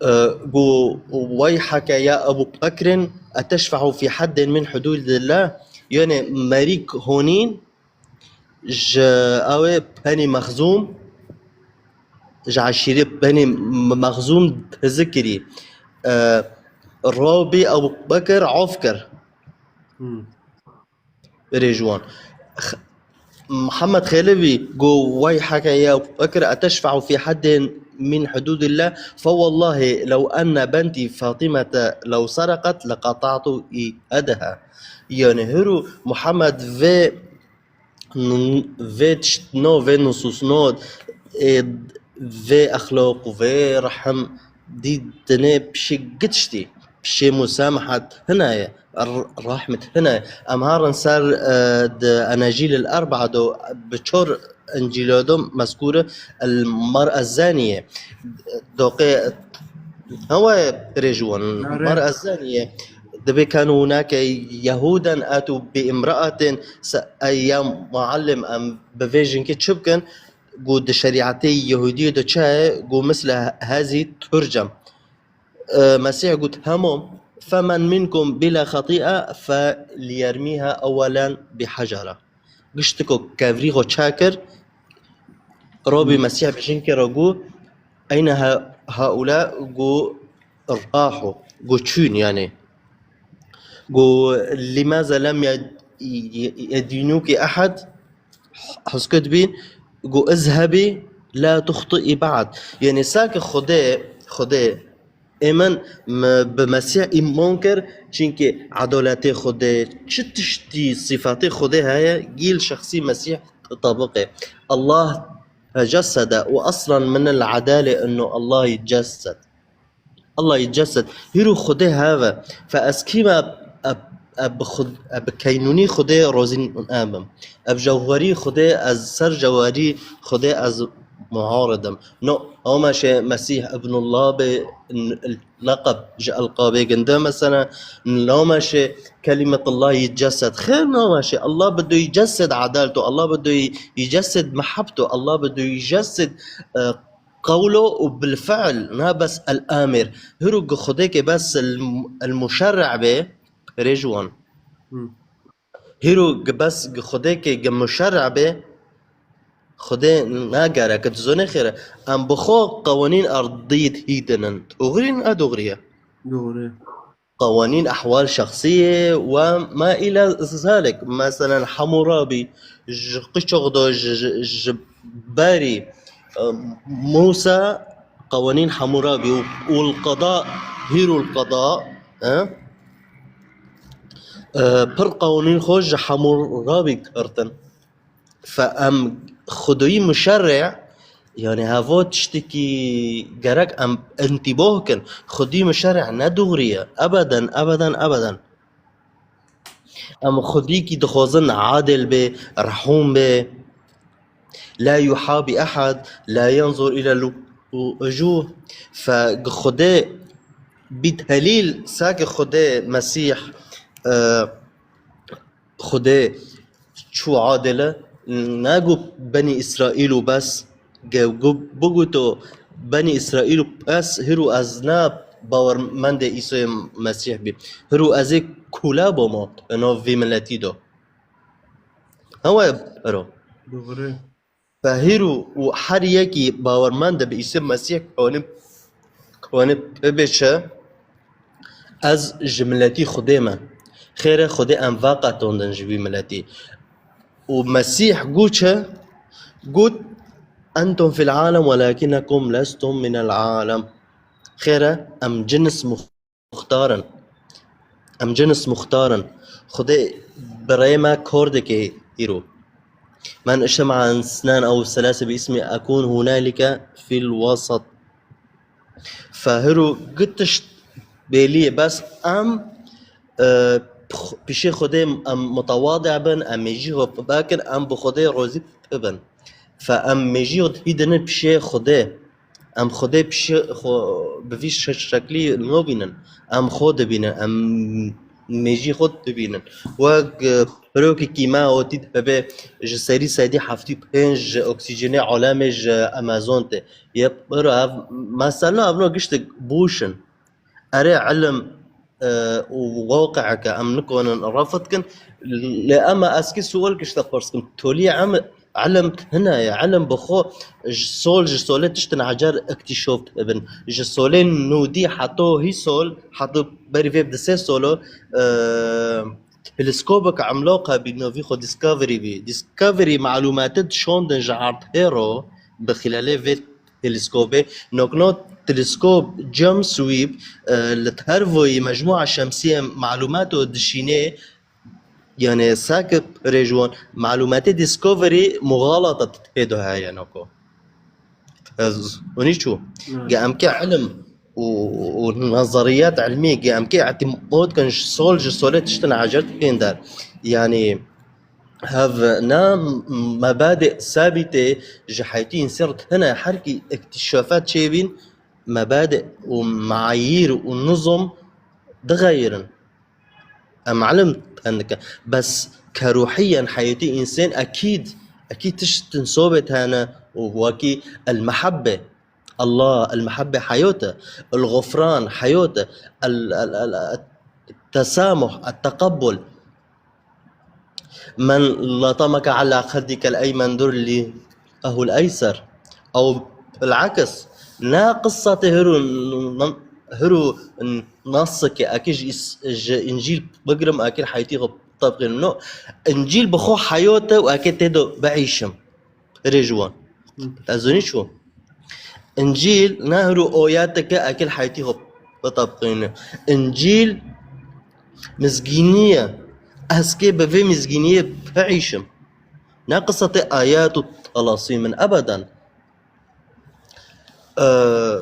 e, got, "Weyheke ya Ebu Bekrin, eteşfe'u fî heddin min hududillah?" Yani merîk honîn ji ew ê Benî Mexzûm, ji eşîrê Benî M-, Mexzûm hizikirî. E, Rabî Ebu Bekir af kir. Hmm. Rêjwan. X-, Muhammed Xêlivî got, "Weyheke ya Ebu Bekir, eteşfe'u fî heddin min hududillah? Fe wallahi lew enne benti Fatimete lew sereqet leqata'tu yedha." Yani hiro Muhammed vê N-, vê tiştno, vê nusûsno, ê, vê exloq û vê rehm dî dinê pişê gi tiştî, pişê musamahat hine ye, r-, rahmet hine ye. Em harin ser, e, di Enecîl el Erba do bi çor Încîlodo mezkûr e, el-mer'a zaniye. Doqê, hewa rêjwan, Nare. Mer'a zaniye. Dibê kanu hunake Yehuden atu bi imra'atin se-, ey ya muallim, em bi vê jinkê çi bikin? Gu di şerîetê Yehudiyê de çi heye? Gu misle hezî turcem. E, Mesîh got, "Hemû, femen minkum bila xetî'e fe liyermîha ewelen bi hecere." Giştiko kevrî xwe çakir, Rabî Hmm. Mesîh bi jinkê re got, "Eyne ha-, haula?" Got, "Rahu." Got, "Çûn yani." Got, "Limaze lem ye-, ye-, yedînuki ehad?" Heskut bî, got, "Izhebi la tuxti'i ba'd." Yani saki Xwedê, Xwedê Ê min, me bi Mesîh îmon kir, çimkî edaletê Xwedê, çi tiştî, sîfatê Xwedê heye, gîl şexsî Mesîh tetabiqê. Allah tecessede û aslan min el-edale inno Allah yecessed. Allah yecessed. Hîro Xwedê heve. Fe ez kî me, eb, eb, bi Xwed-, eb bi keynûnî Xwedê rozîn ebim. Eb jewherî Xwedê, ez ser jewherî Xwedê ez muaridim. No, ama şê Mesîh Ibnullah be, n-, leqeb ji elqabê ginde mesela, name şê Kelimetullah yecessed. Xêr name şê. Allah bide yecessed edalto, Allah bide yecessed mehabto, Allah bide yecessed, e, qewlo û bil fi'l, na bes el amir. Hiro gi Xwedê ke bes el, el muşerre be, rê ji wan. Hmm. Hîro gi bes gi Xwedê ke gi muşerre be, Xwedê nagere ke dizone xêre. Em bi xwe qewanîn erdî dihîdinin. Dogirî ne dogirî ye? Dogirî. Qewanîn ehwal şexsî ye we ma île zalik. Meselen Hemûrabî ji qiçox do ji, ji, ji berî, e, Mûsa qewanîn Hemûrabî û, û l-qeda, hîro l-qeda, e? E, pir qewanîn xwe ji Hemûrabî girtin. Fe em Xwedî muşerre, yani heva tiştekî gerek em intîbah kin. Xwedî muşerre ne dogirî ye. Ebeden, ebeden, ebeden. Em Xwedîkî dixwazin adil be, rehûm be. La yuhabi ehad, la yanzur ila lu-, ucuh. Fe Xwedê bî delîl, saki Xwedê Mesîh, e, Xwedê çû adil e, nago Benî Îsraîl û bes, ge-, gu-, biguto Benî Îsraîl û bes, hiro ez ne bawermendê Îsoyê Mesîh bî. Hiro ez ê kula boma, eno vî miletî do. Hewe ero. Doğru. Fe hîro û her yekî bawermend e bi Îsê Mesîh, kanî, kanî bibêje, ez ji miletî Xwedê me. Xêre Xwedê em veqetondin ji wî miletî. Û Mesîh got çi? Got, "Entum fil alem welakinnekum lestum minel alem." Xêre em cins muxtar in. Em cins muxtar in. Xwedê bi rê me kar dike îro. Men ijtema isnen ew selase bi ismi ekûn hunalike fil wesat. Fe hiro gi tişt bêlî ye, bes em, e, pix-, pişê Xwedê em mutewadi bin, em mêjî xwe bikin, em bi Xwedê rozî bibin. Fe em mêjî xwe didinin pişê Xwedê. Em Xwedê pişê xwe bi vî şe-, şeklî nabînin. Em xwe dibînin, em mêjî xwe dibînin. Wek, e, pirokekî me otî dibe ji serî sedî heftî pênc ji oksîjenê alemê ji Amazon tê. Yê pir ev, mesela evno giştek bûş in. Erê, ilim, e, û waqi'eke em nikonin refd kin. Lê ema ez kî sual gişte pirs kim. Tolî em, ilim hine ye. Ilim bi xwe ji sol, ji solê tiştin ecer iktîşof dibin. Ji solê nûdî heto hî sol, heto berî vê bi di sê solo, e, teleskopek emloqa bî, navî xwe Discovery bî. Discovery malûmatê dişandin ji erdhêro bi xîlalê vê teleskopê. Nokno teleskop James Webb, e, li her voyî mecmûa şemsiyê malûmato dişînê, yani saki rê ji wan malûmatê Discovery muxalata tê de heye noko. Ez onî çû. Evet. Ge em kê ilim û, û nezeriyat ilmî ge em kê îtîmod kin ji sol, ji solê tiştin ecer tên der. Yani Hev ne mebadê sabîtê ji heytî însan re hene, her kî îktîşafat çêbîn, mebadê û meayîr û nizam dixeyirin. Em elim ten dikin. Bes ke ruhiyen heyetî însan ekîd, ekîd tiştin sobet hene û wekî el mehebbe. Allah, el mehebbe heyot e, el gufran heyot e, el, el, el, el tesamuh, el teqabbul. Men latameke ala xeddikel eymen durli ehul eyser. Ew bil'aks. Ne qisatê hiru, hiru nasike, eke ji, ji Încîl bigrim, eke heytî xwe tabqînim. No. Încîl bi xwe heyot e û eke tê de biîşim. Rê ji wan. Ez zonî çû. Încîl ne hiru oyateke eke heytî xwe bitabqîne. Încîl mizgînî ye. Ez kê bi vê mizgîniyê biîşim. Ne qisatê ayat û talasî min ebeden. Ee,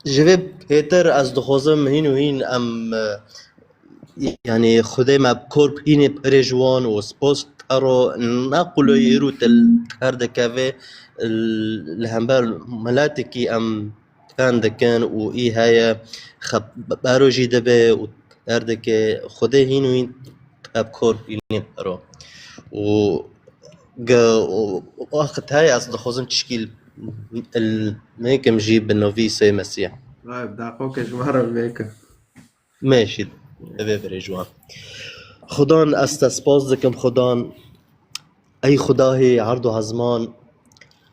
ji vê pêtir ez dixwazim hîn û hîn em, e, yanî Xwedê me bi kor bihînê pirê ji wan û spas te ro ne qulo îro te li kar dikeve, li hember miletekî em ten dikin û î heye xebero jî dibe û derdike Xwedê hîn û hîn te bi kor bihînê piro. Û ge-, û, û wexit heye ez dixwazim tişkî l-, l-, mêkim jî bi novî Sey Mesîh. Vay, daxo ke ji me re mêke. Mêşî, divê birê ji wan. Xudan, ez te spas dikim, Xudan. Ey Xudahê erd û hezman,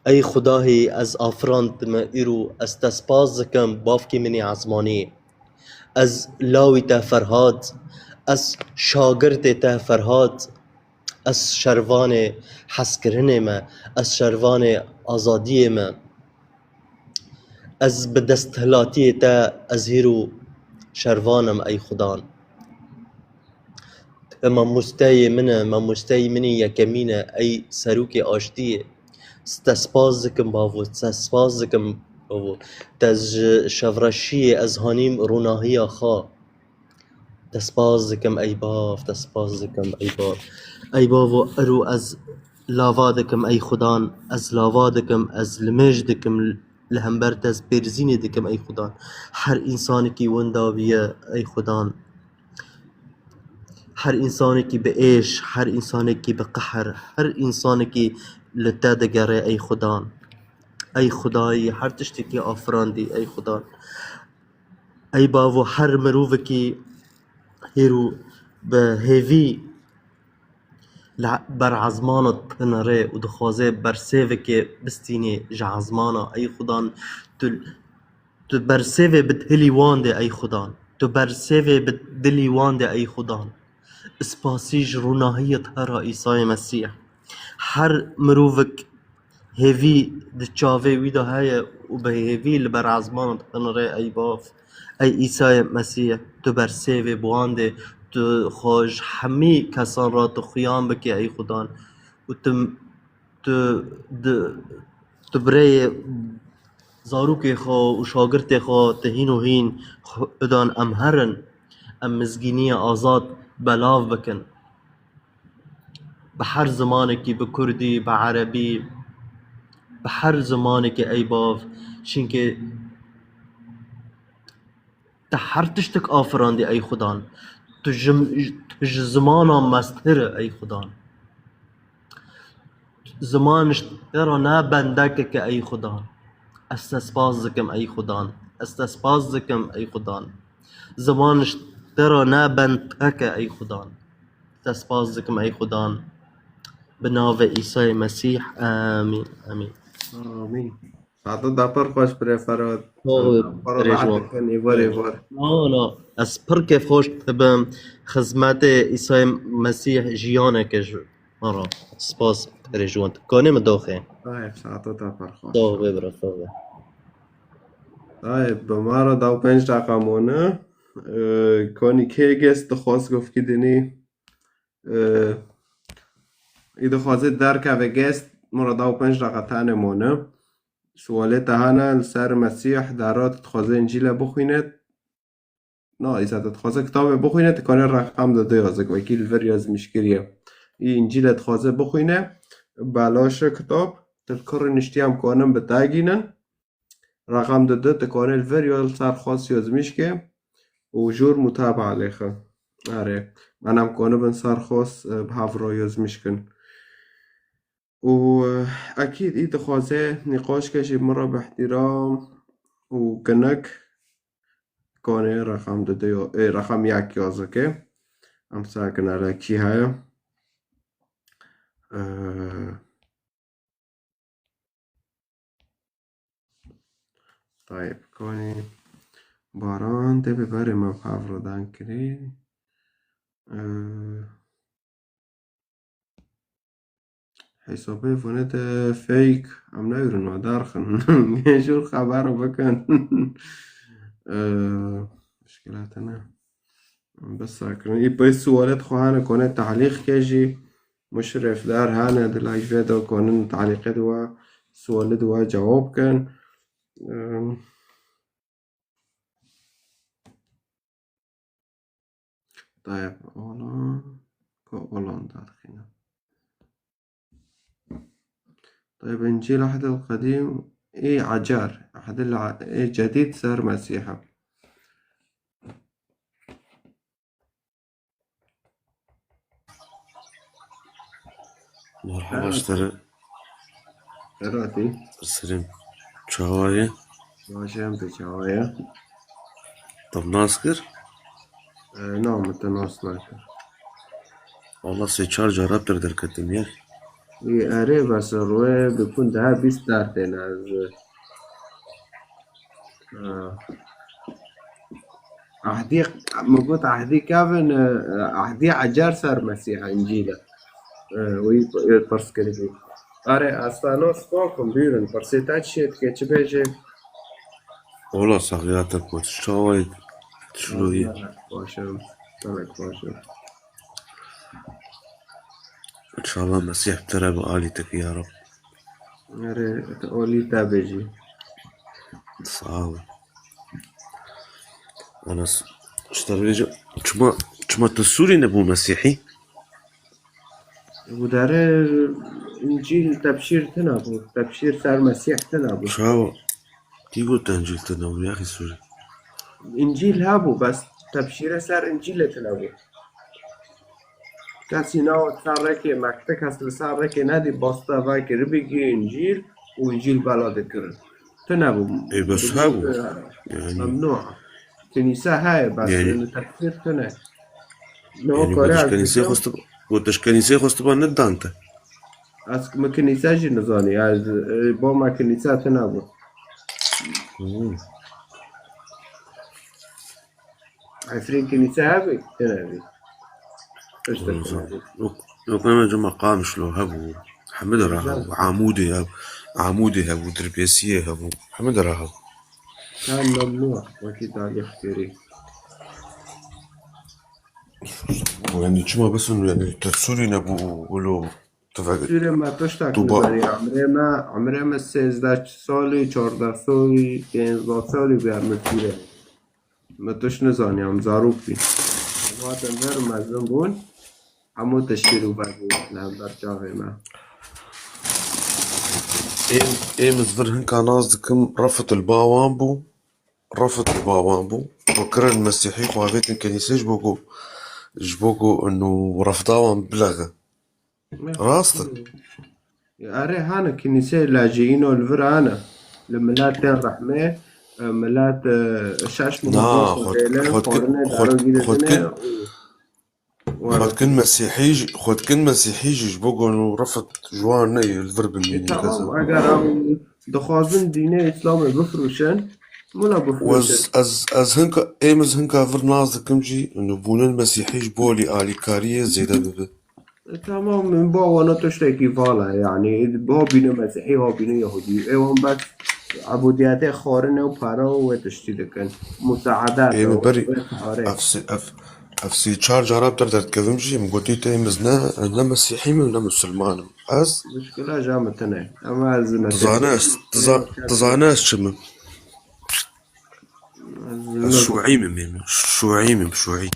ey Xudahê ez afirandime îro, ez te spas dikim, bavkê min ê ezmanî. Ez lawî te Ferhad, ez şagirtê te Ferhad, ez şervanê hezkirinê me, ez şervanê azadiyê me. Ez bi desthilatiyê te, ez hîro şervan im, ey Xudan. Te mamosteyê min e, mamosteyê min ê yekemîn e, ey serokê aştiyê. Te spas dikim bavo, te spas dikim bavo. Te ji şevreşiyê ez hanîm ronahiya xwe. Te spas dikim ey bav, te spas dikim ey bav. Ey bavo, ero ez lava dikim ey Xudan, ez lava dikim, ez limêj dikim, li hember te ez pêrizînê dikim ey Xudan. Her însanekî winda bûye ey Xudan. Her însanekî bi êş, her însanekî bi qehr, her însanekî li te digere ey Xudan. Ey Xudayî, her tiştekî afirandî ey Xudan. Ey bavo, her mirovekî hêro bi hêvî li ber ezmana te nirê û dixwaze bersêvekê bistînê ji ezmana, ey Xudan, tu, tu bersêvê bi dilî wan de, ey Xudan. Tu bersêvê bi dilî wan de, ey Xudan. Spasî ji ronahiyê te re, Îsayê Mesîh. Her mirovek hêvî di çavê wî de heye û bi hêvî li ber ezmanan dixin rê, ey Bav, ey Îsayê Mesîh, tu bersêvê bi wan de, tu xwe ji hemî kesan re tu xuyan bike, ey Xudan. Û tu, tu, di, tu bireyê zarokê xwe û şagirtê xwe tu hîn û hîn Xudan em herin, em mizgîniyê azad belav bikin. Bi her zimanekî, bi kurdî, bi erebî, bi her zimanekê ey Bav. Çimkî te her tiştek afirandî ey Xudan. Tu ji, tu ji zimanan mestir î ey Xudan. Ziman ji te re ne bendekek e ey Xudan. Ez te spas dikim ey Xudan. Ez te spas dikim ey Xudan. Ziman ji te re ne bendek e ey Xudan. Te spas dikim ey Xudan. Bi navê Îsayê Mesîh. Amîn. Amîn. Amîn. Saeta te pir xweş bire Ferhat. Sağ ol, Para Rêjwan. Rahat dikin, êvar, êvar. No, no. Ez pir kêfxweş dibim. Xizmetê Îsayê Mesîh jiyaneke ji me re. Spas, Rêjwan. Kanê min doxê. Ay, saeta te pir xweş. Sağ ol, bira, sağ ol. Ay, bi me re da û pênc deqa mone. Ee, kanî kê gest dixwaz govkî dinî? Ee, î dixwaze derkeve gest, me re da û pênc deqa tane mone. Sualê te hene li ser Mesîh, dera tu dixwaze Încîle bixwîne? Na, îza tu dixwaze kitabê bixwîne, tu kanê reqem de dê yazek, wekî li vir yazmiş kiriye. Î Încîle dixwaze bixwîne, belaş e kitab. Tu li kurê niştiyan konin bi dagînin. Reqem dide, tu kanê li vir ya li ser xwest yazmîş ke û jor mutaba lêxe. Erê, em kanibin ser xwest, e, bi hev re yazmîş kin. Û, e, ekîd î dixwaze nîqaş ke jî min re bi ihtiram û kinik kanê reqem dide yo, ê, reqem yek yazike. Em sakin ele kî heye. E, Tayyip Kanî Baran dê bi berê me bi hev re dan kirî. Ee, hesabê vune de fake, em newrin we derxin. Jor xeber bikin. Ee, Muşkilate ne. Bes sakirin. Î pey sualet xwe hene kone tahlîq ke jî. Muşref dar hene di live de konin talîqê di we sualê di we cewab kin. Em, Tayyip Olan, ku Olan derxîne. Tayyip Încîl Ehdil Qedîm ê Ecar, Ehdil A-, ê Cedîd ser Mesîha. Merhaba, Berat. Ji te re. Beratî. Serserîm. Çawa ye? Baş e, em te çawa ye? Te nas kir? E, na, min te nas nakir. Wala sê çar cara pir derketim ya. Ê, erê, bes rûyê bi kun daha bîst dar têne ez. E, Ehdî, min got Ehdî kevin, e, Ehdî Ecar ser Mesîha Încîl e. E, wî, e, pirs kiribû. Erê, ez te nas nakim, bîrin. Pirsê te çi ye, dike çi bêje? Ola saxiya te ku çawa ye? Çilo ye? Gelek baş im. Gelek baş im. İnşallah Mesîh bi te re bi alî te ke ya Rab. Erê, tu alî te bêjî. Sağ ol. Anas, işte bêje, çima, çima tu Sûrî nebû Mesîhî? Û dere Încîl tebşîr tune bû. Tebşîr ser Mesîh tune bû. Çawa? Kî got Încîl tune bû, yaxî Sûrî? Încîl hebû, bes tebşîre ser Încîlê tune bû. Kesî newt ser rêkê mekte, kes li ser rêkê nedî, basta vekiribî kî Încîl û Încîl bela dikirin. Tune bû. Ê, bes hebû. Yani. Memnû. Kenîse heye, bes Yani. li tebşîr tune. Niha Yani kare gotiş ez kenîsê bêjim. xwest, gotiş kenîsê xwest ba ne dan te. Ez min kenîse jî nizanî. Ez, e, bo me kenîse tune bû. Hmm. Efrîn kenîse hebî, tune bî. Piştre tune bî. Yok, yok, ne cuma Qamişlo hebû. Hemid ra hebû. Amûdê hebû. Amûdê hebû, Dirbêsiyê hebû. Hemid ra hebû. Hem memnû, wekî tarîx kirî. Yani çima besin yani te Sûrî nebû wilo tu ve Sûrê me tiştek tu ba- nizanî. Emrê me, emrê me sêzdeh salî, çardeh salî, pênzdeh salî bûye me Sûrê. Me tişt nizanî, em zarok bîn. Em hatin vir mezin bûn. Hemû tiştî rû ber bû li hember çavê me. Êm, êm ez vir hinka nas dikim, refit li ba wan bû. Refit li ba wan bû. Xwe kirin Mesîhî, xwe avêtin kenîsê ji bo ku, ji bo ku inu refda wan bilexe. Ne. Rast e? Erê hane kenîsê lajî îno li vir hane. Li milet tên rehmê, e, milet, e, şeş min Na, xwe, xwêlê, xwe dikin, xwarinê xwe, daro xwe gîrîtine dikin, û Xwe dikin Mesîhî jî, xwe dikin Mesîhî jî ji bo ku refet ji wan neyê li vir E, bimînin tamam, kesa. Eger em dixwazin dînê Îslamê bifirûşin, mula bifirûşin. Ez, ez, ez hinka, êm ez hinka vir nas dikim jî, nûbûnin Mesîhî ji bo lî alîkariyê zêde bibe. E, tamam, min ba wana tiştekî vala, yani, ha bîne Mesîhî, ha bîne Yahudî. Ê wan bes ebûdiyetê xwarine û para û wê tiştî dikin. Musaedat Ê û min berî wê xwarê. ev sê, ev, ev sê çar cara bi te derdikevim jî, min gotî te êm ez ne, ne Mesîhî me, ne Musulman im. Ez Muşkila ja min tune. Ama ez tu zane Mesîhî ez, tu za-, tu zane ez çi me? Ez Ez ne Şuî me, me, Şuî me, Şuî.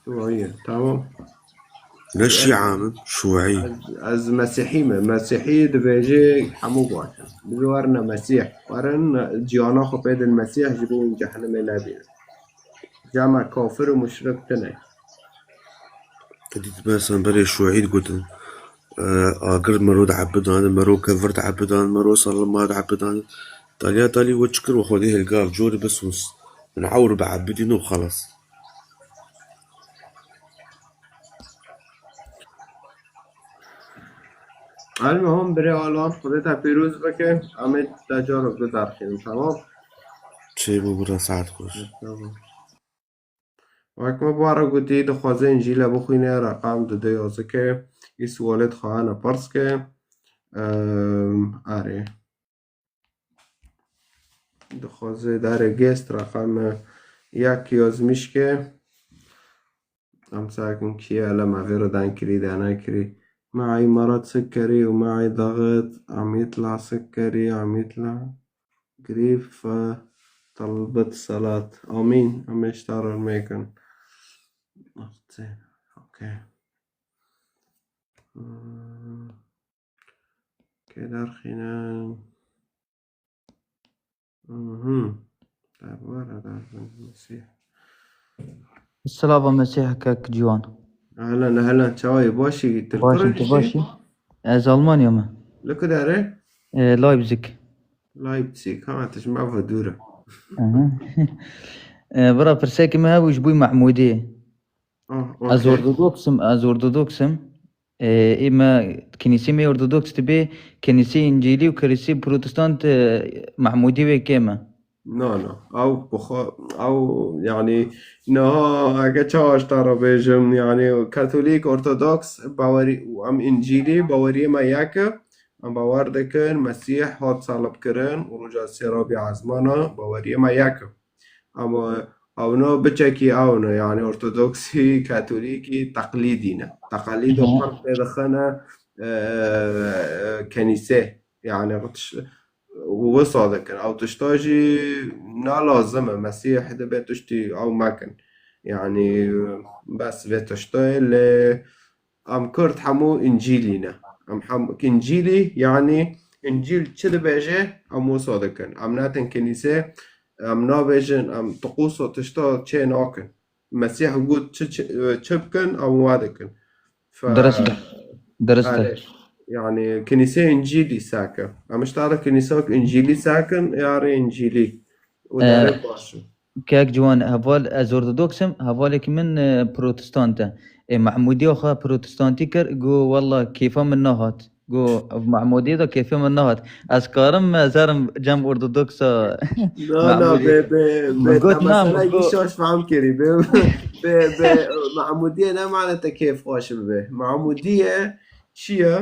Şuî, tamam. Ne şîa min, şûî. Ez, ez mesîhî me. Mesîhî dibêje hemû baş in. Dibê werin ne mesîh. Werin ciyana xwe pê din mesîh ji bo wî cehennemê nebînin. Cema kafir û muşrik tune. Te dît me sen berê şûî digotin. E, agir mero dihebidan, mero kevir dihebidan, mero salima dihebidan. Taliya talî we çi kir we xwedî hilgav, corî bisûs. Min ewr bihebidîn û xelas. Elmihom birê Alan, Xwedê te pîroz bike. Em ê te carok biderxînin, tamam? Çê bû bira saet xweş. Tamam. Wek me bara gotî, dixwaze Încîle bixwîne, reqam dide yazike, î sualê dixwaze pirs ke. Em, erê. Dixwaze dare gest reqam yek yazmîş ke. Em sakin kiye ele me vê re dan kirî, dan kirî. معي مرض سكري ومعي ضغط، عم يطلع سكري، عم يطلع قريب، فطلبت صلاة. آمين. Em ê ji te re mêkin. Okey. Hmm. Kê derxînin? Mhm. Derbar, derbar, Mesîh. Silava Mesîh kek ciwan. Ehlen, ehlen, çawa yî, baş î? Tu li ku Baş im, tu rojî baş î? Î? Ez Almanya me. Li ku derê? E, Leipzig. Leipzig, ha, tu ji me ve dûr e. Aha. E, bira, pirsekî me hebû ji bo Mehmûdiyê. Ah, Ez okey. Ortodoks im, ez Ortodoks im. E, ê me, kinîsê me Ortodoks dibe, kinîsê Încîlî û kinîsê Protestant, e, Mehmûdî wê kêm e. Na, na. Ew bi xwe, ew, yanî, niha ege çawa ji te re bêjim, yanî, Katolîk, Ortodoks, bawerî, û em Încîlî, baweriyê me yek e. Em bawer dikin, Mesîh hat salibkirin û roja sê rabî ezmana, baweriyê me yek e. Ama ewna biçekî ewna, yanî Ortodoksî, Katolîkî, teqlîdî ne. Teqelîd û Hı. Ferq pê dixine, e, kenîsê. Yanî, û wisa dikin. Ew tişta jî ne lazim e. Mesîh dibe tiştî ew mekin. Yanî, bes vê tiştê lê em Kurd hemû Încîlî ne. Em hem Încîlî, yanî Încîl çi dibêje, em wisa dikin. Em netin kinîsê, em nabêjin, em tiqûs û tişta çê nakin. Mesîh got çi, çi, çi bikin, em wa dikin. Fe-, Dirist e. Dirist e. Erê, yanî kinîsê Încîlî seke. Em ji te re kinîsek Încîlî sekin, yarê Încîlî. Û E, derê baş e. Kek ciwan, heval ez Ortodoks im, hevalekî min, e, Protestant e. Ê Mehmûdiya xwe Protestantî kir, got, "Walla kêfa min nehat." Got, "Mehmûdiyê de kêfê min nehat." Ez karim, ez herim cem Ortodoksa Na, na, Mehmûdî. Bê, bê, Min bê got, "Na, min mesele got." Şaş fehm kirî. Bê, bê, bê, Mehmûdiyê ne mane te kêf xweş bibe. Mehmûdiyê çi ye?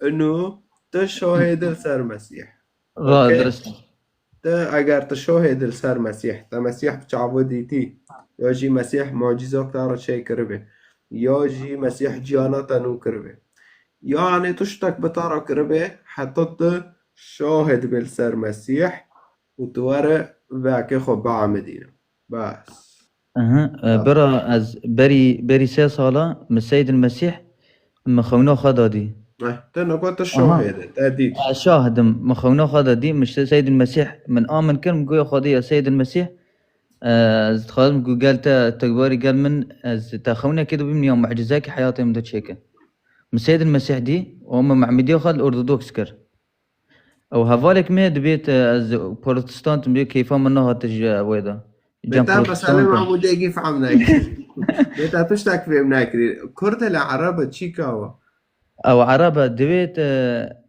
Ino te şahid li ser Mesîh. Ra, Okey? Dirist e. Te eger tu şahid li ser Mesîh, te Mesîh bi çavu dîtî, ya jî Mesîh mucîzok te re çêkiribe, ya jî Mesîh ciyana te nû kiribe. Yanî tiştek bi te re kiribe, heta tu şahid bê li ser Mesîh û tu were vekê xwe biamidîne. Bes. Aha, e, Ha. Bira ez berî, berî sê sala min Seydil Mesîh min xewna xwe dadî. Eh, te neka te Aha. Şahid e, te dît. Ez şahid im, min xewna xwe dadî, min Se-, Seydil Mesîh min amin kir, min goya Xwedê ya Seydil Mesîh, e, ez dixwazim ku gel te, te barî gel min, ez te xewnekê dibîm ya mucîzekî heyatê min de çêke. Min Seydil Mesîh dî û min Mehmûdiya xwe li Ortodoks kir. Ew hevalek me dibêt, e, ez protestant im, dibê kêfa min nehate ji wê de. Cem Bêta mesele protestant im. Mahmûdekî fehm nekir. Bêta tiştek fêm nekirî. Kurd e le Ereb e, çîka we? Ew Ereb e, divêt, e,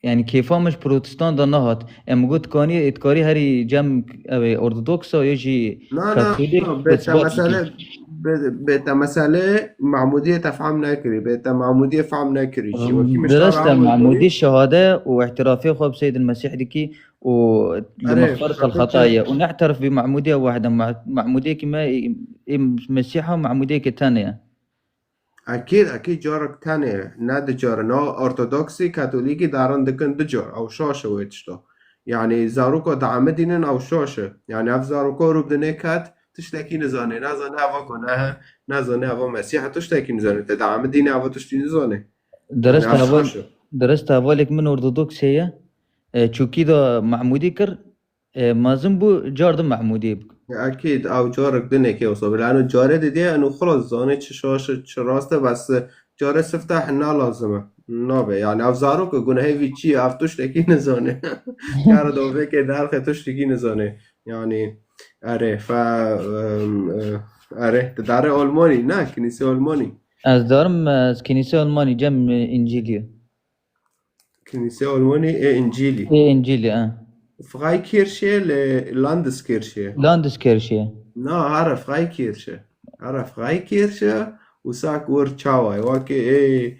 yani kêfa min ji protestan de nehat. Em got kanî, êtkarî herî cem ew ê ortodoksa ya jî Na, na, katolîk na, bêta itibat mesele, dikî. Bê-, bêta mesele Mahmûdiyê te fehm nekirî. Bêta Mahmûdiyê fehm nekirî. Jî wekî min Dirist e, şaraha min Mahmûdî goyî. Şehade û îtirafê xwe bi Seydil Mesîh dikî û li Erê, mexferet el xetê xetayê û ne'terif bi Mahmûdiya wehde. Mah-, Mahmûdiyekî me, ê, ê Mesîha Mahmûdiyekî tenê ye. Ekîd, ekîd carek tenê, ne du car. No ortodoksî, katolîkî darin dikin du car. Ew şaş e wê tişta. Yani zaroka diamidînin ew şaş e. Yani ev zaroka rû bidinê ket, tiştekî nizanê. Nazane eva ku ne, nezane eva Mesîh tiştekî nizane. Te diame dîne eva tiştî nizane. Dirist heval, dirist hevalek min ortodoks heye. E, çûkî da Mehmûdî kir. E, mezin bû car di Mehmûdî bik. Ekîd, ew carek din eke wisa bile. Eno carê didê, eno xwe zane çi şaş e, çi rast e, bes, e, carê sifte hina lazim e. Nabe, yani ev zarok e, gunehê vî çi ye, ev tiştekî nizane. Kare dovekê derxe tiştekî nizane. Yani, erê, fe, em, e, erê, di darê Almanî, ne, kinîsê Almanî. Ez darim, ez kinîsê Almanî cem, e, Încîlî. Kinîsê Almanî ê Încîlî. Ê Încîlî, e. Freikirche lê Landeskirche. Landeskirche. Na, here Freikirche. Here Freikirche û sak wir çawa ye. Wek ê,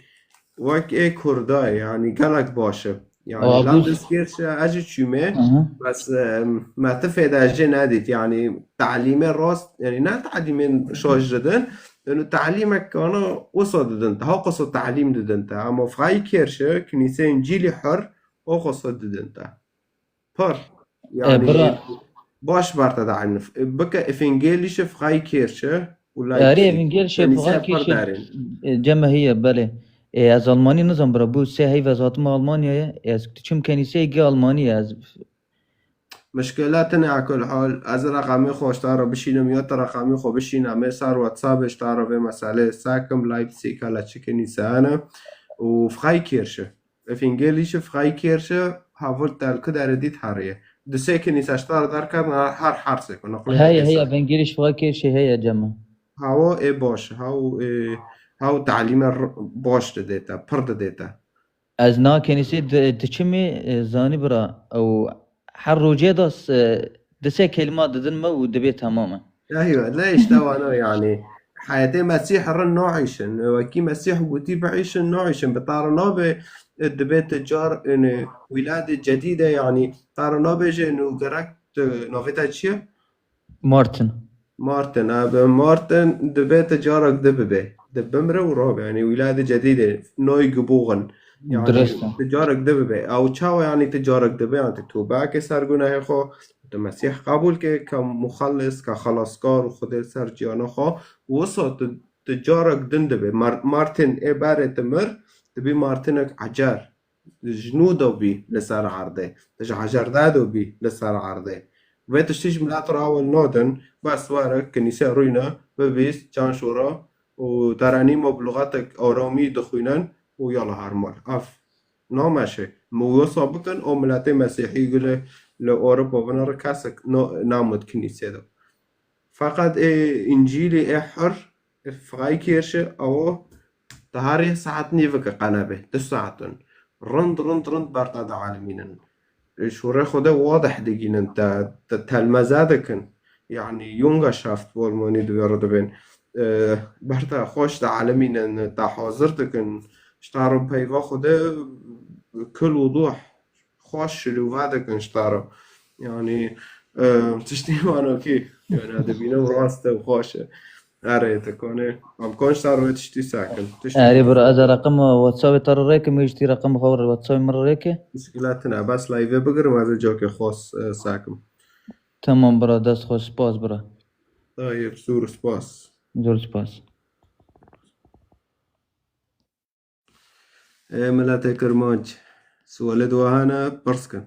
wek ê Kurda ye, yani gelek baş e. Yani Aa, bu Landeskirche ez jî çûme, Hı hı. Bes, e, me ti fêde ez jê nedît. Yani talîmê rast, yani ne talîmên şaş didin, Eno talîmek ana wisa didin te, ha qasa talîm didin te. Ama Freikirche, Kinîseyên Cîlî Hur, o qasa didin te. Pir. E, Yani bira, baş ber te de eynî. E, bike Evangelische Freikirche û erê Leipzig. Evangelische Kenîse pir Freikirche, derin. E, cem me heye, belê. E, ez Almanî nizam bira, bu sê heyv ez hatime Almanyayê. E, ez diçim kenîseyê gi Almanî ye. Ez Mişkile tine, ekul hal, ez reqemê xwe ji te re bişînim ya tu reqemê xwe bişîne, me ser WhatsAppê ji te re vê meselê sekim, Leipzig hele çi kinîse hene û Freikirche. Evangelische Freikirche, Havult Telku derê dît heriye. Du sê kinîse ji te re derket, her, her sê ku naqlê Heye, heye, Evangelische Freikirche heye, cema. Hawa ê baş, haw, ê, haw talîme r-, baş didê te, pir didê te. Ez na kenîsê di-, diçimî, e, zanî bira, ew her rojê de s-, e, di sê kelîma didin me û dibê temam e. Eywe, ne işte vano yani. Heyetê Mesîh rin naîşin. Wekî Mesîh gotî biîşin naîşin. Bi te re nabe, e, dibê tu car, yani, wîladê cedîde yani. Te re nabêje, yani, gerek tu navê te çi ye? Martin. Martin, abi Martin dibe te carek di bibe. Di bimre û rabe. Yani wîladê cedîdê, neu geboren. Yani Dirist e. Ti carek di bibe. Ew çawa yani ti carek dibe? Yani ti tobeke ser gunehê xwe, ti Mesîh qebûl ke, ke muxellis, ke xelaskar û Xwedê ser ciyana xwe. Wisa ti, ti carek din dibe. Mar-, Martin ê berê ti mir, dibî Martinek ecer. Ji nû de bî li ser erdê. Ji hejerde de bî li ser erdê. Vê tiştî ji milet re awil nadin, bes were kinîse rûyne, bibîst, çand şora û terenîmo bi luxetek aramî dixwînin û yala her mal. Ev nameşe. Min wisa bikin, o miletê mesîhî gule li Ewropa vine re kesek na-, namut kinîsê de. Feqet ê Încîlî ê hur Freikirche, ew te herê saet nîvike qenebê, du saetin. Rind, rind, rind ber te dialimînin. Şûrê Xwedê wadih digînin te, te telmeze dikin. Yani Jüngerschaft bi Almanî divê re dibên. E, ber te xweş dialimînin, te hazir dikin. Ji te re peyva Xwedê kul wuduh. Xweş şilûve dikin ji te re. Yani, e, tiştî wano kî, yani, dibîne û rast e û xweş e. Erê, te konê. Em kon ji te re wê tiştî sekin. Tiştî Erê, bira, ez e reqem WhatsAppê te re rêkim, wê jî tî reqem xwe re WhatsAppê min re rêke. Muşkile tine, bes live bigirim, ez ê cokê xwe s-, e, sekim. Tamam, bira, dest xweş, spas, bira. Tayeb, zor spas. Zor spas. Ê miletê Kirmanc, sualê di we hene, pirs kin.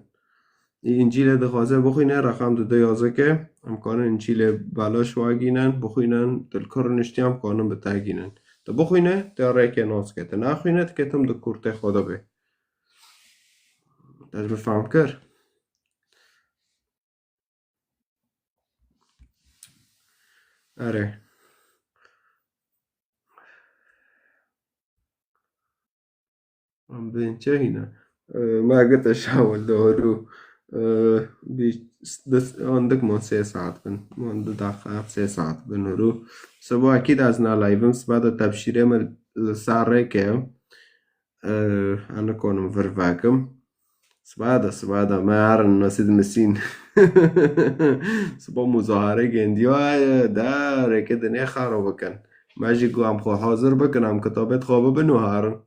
Ê Încîlê dixwaze bixwîne, reqam di du yazike, em kanin Încîlê belaş wagînin, bixwînin, di li kur niştiyan, em kanin bi te gînin. Tu bixwîne, te rêkê nas ke, tu naxwîne, diketim di kurtê xwe de bê. Te ji min fehm kir? Erê. Em bên çi hîne? Ee, me gite şawil de hûrû, ee, bî s-, dis-, an dik man sê saet bin. Man du daqiqe sê saet bin hûrû. Sibo ekîd ez na live im. Siba de tebşîrê me li ser rêke. Ee, ez nikonim vir vekim. Siba de, siba de, me herin nasîd misîn. Siba muzahare gendiyaye, de rêke dinê xero bikin. Me jî got em xwe hazir bikin, em kitabê xwe bibin û herin.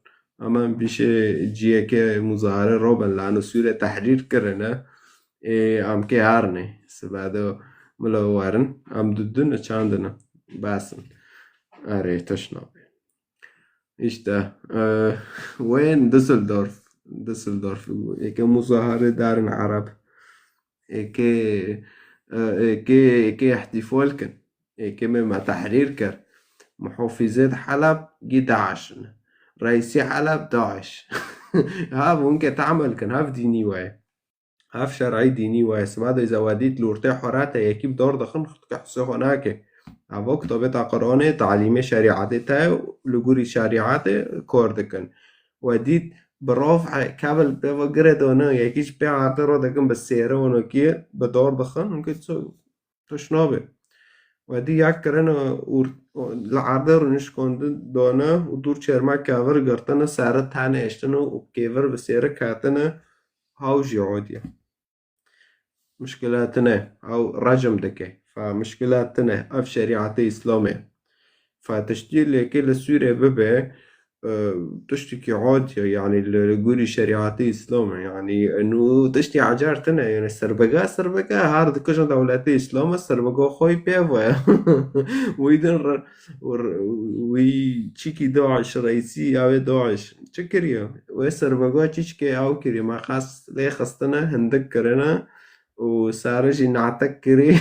Em em bişê ciyekê muzahare robin, lano Sûre tehrîr kirine. Ê, em kê herinê. Siba de mila werin, em didin çandine. Bes in. Erê, tişt nabe. İşte, e, wên Düsseldorf, Düsseldorf, êkê muzahare darin Ereb, êkê, e, êkê, êkê ihtifal kin, êkê me me tehrîr kir. Muhafizê di Heleb gî DAIŞ in. Reîsî Heleb DAIŞ. Hev hûn ke temel kin, hev dînî we ye. Hev şer'î dînî we ye. Sima de îza we dît li ortê Huratê yekî bi dor dixin, xwe dike husê xwe nake. Evo kitobê ta Qur'anê, talîmê şerîetê te ye û li gorî şerîetê kar dikin. We dît bi raf'e kevil pê ve gire done, yekî ji pê erdê ro dikin bi sêre û nokî bi dor dixin, hûn ke çi tişt nabe. We dî yek kirine û li erdê rûnişkandin dane û dûr çêrmek kevir girtine, sere tenê eştine û kêvir bi sêre ketine, haw jî odiye. Mişkila tine, ew recm dike. Fa mişkila tine, ev şerîetê Îslamê. Fa tiştî lêkê li Sûrê bibe, e, tiştekî odiye, yanî li, li gorî şerîetê Îslamê, yanî nû tiştî ecar tine, yanî serbega, serbega her dikijin dewletê Îslamê serbega xwe yî pê ve. Wî din re-, û re-, wî çîkî DAIŞ, reîsî ew ê DAIŞ çi kiriye? Wê serbega çîçikê ew kiriye, meqas lê xistine, hindik kirine û sare jî natek kirî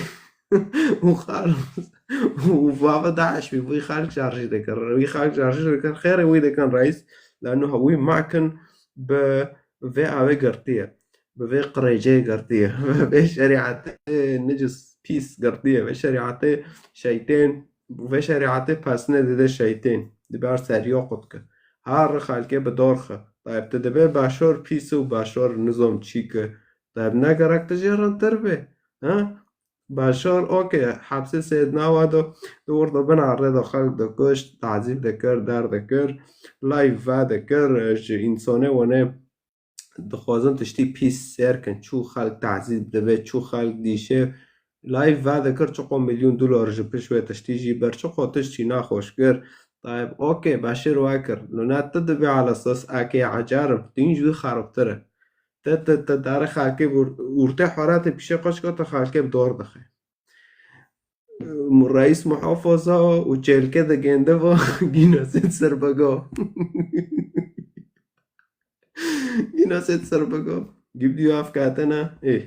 û xalos. Û vava DAIŞ bî, wî xelk şarjî dikir, wî xelk şarjî dikir, xêrê wî dikin reîs, lano wî makin bi vê avê girtiye, bi vê qirêcê girtiye, bi vê şerîetê nicis, pîs girtiye, vê şerîetê şeytên, vê şerîetê pesnê dide şeytên, dibe her seriya qutke. Her xelkê bi dor xe. Tayeb tu dibê Başar pîs û Başar nizam çî ke. Tayeb ne gerek tu jê rintir bê. Ha? Başar, okey, hepsê Sêdna wa do, di wir de bin erdê de xelk dikuşt, tazîb dikir, der dikir, live ve dikir, ji însanê wane dixwazin tiştî pîs sêr kin. Çû xelk tazîb dibe, çû xelk dîşe, live ve dikir, çiqo milyon dolar ji pişt wê tiştî jî bir, çiqo tiştî naxweş kir. Tayeb, okey, Başar we kir. Lûna tu dibê ala esas eke ecarim, tu jî wî xerabtir e. Te, te, te darê xelkê bi ortê Huratê pîşê xwe çika te xelkê bi dor dixe. Reîs muhafaza û çêlke de gende va gînasê serbega. Gînasê serbega. Gibdî ev katene. Ê.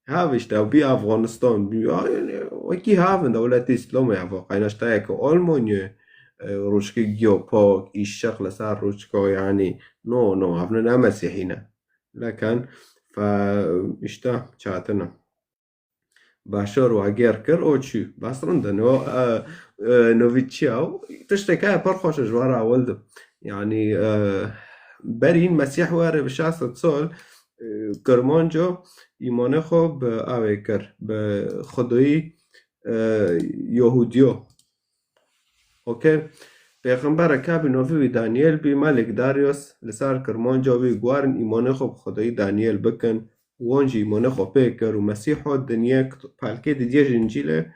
Hav işte, ew bî Afganistan. Bî, ya, yani, wekî havin dewletê Îslamê ev. Qaynaştayeke Almanya, e, rûçke geopak, îşeq li ser rûçka, yani, no, no, ev ne, ne Mesîhî ne. Lekin, fe, işte, çatine. Başar we gêr kir, o çû. Bes rind e. No, e, e, no vî çi ye? Tiştek heye pir xweş e ji we re ewil de. Yanî, e, berî hîn Mesîh were bi şeş sed sal, e, Kirmanco îmanê xwe bi awê kir, bi Xwedayî, e, Yahudiyo. Okey. Pêxembereke bi novî wî Daniel bî, Melik Darius li ser Kirmanca wî guherin îmanê xwe bi Xwedayî Daniel bikin. Wan jî îmanê xwe pê kir û Mesîh hat dinyê, pelkê didiye ji Încîlê,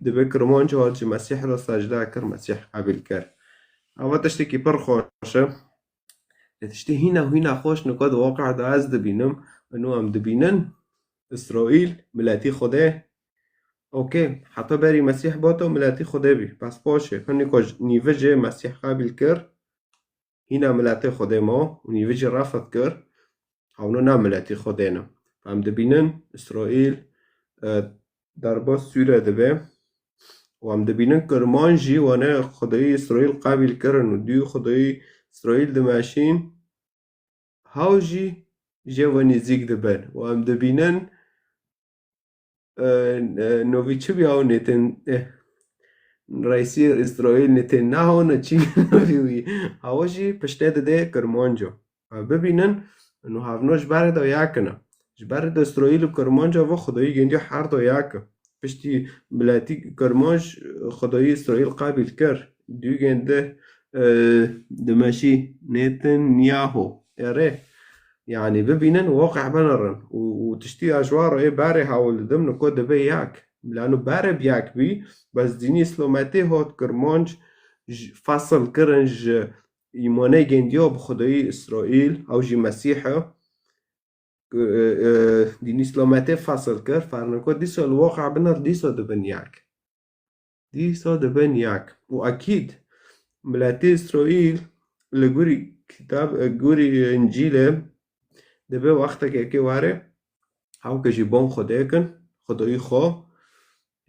dibê Kirmanca hat ji Mesîh re secde kir, Mesîh qebîl kir. Ava tiştekî pir xweş e. Lê tiştê hîna, hîna xweş nika di waqia de ez dibînim, û em dibînin Îsraîl miletî Xwedê. Okey, heta berî Mesîh bata miletî Xwedê bî. Bes baş e. Hinî ku nîve jê Mesîh qebîl kir, hîna miletê Xwedê ma û nîve jî refet kir. Hewno ne miletî Xwedê ne. Em dibînin Îsraîl, e, derbas Sûre dibe. Û em dibînin Kirmanc jî wane Xwedayî Îsraîl qebîl kirin û dû Xwedayî Îsraîl dimeşîn. Haw jî jê ve nêzîk dibin. Û em dibînin, e, e, novî çi bî ew Nêten-, e, reîsî Îsraîl Netanyahu ne çi novî wî. Hawa jî piştê dide Kirmanco. Ev bibînin, û hevno ji berê de yek in e. Ji berê de Îsraîl û Kirmanca ve Xwedayî gêndî her do yek e. Piştî miletî Kirmanc Xwedayî Îsraîl qebîl kir. Dû gêndi, e, dimeşî Netanyahu. Erê. Yanî bibînin, waqe binerin. Û, û tiştî ez ji wan re ê berê hewl didim, niko dibe yek. Bila nu berê bi yek bî, bes dînî Îslametê hat Kirmanc ji, fesil kirin ji îmanê gêndiya bi Xwedayî Îsraîl, ew jî Mesîh e. E, e, dînî Îslametê fesil kir, ferniko dîsa li waqe biner, dîsa dibin yek. Dîsa dibin yek. Û ekîd, miletê Îsraîl li gorî kitab, gorî Încîlê dibe wextekê ke were, hewke jî bon Xwedê kin, Xwedayî xwe,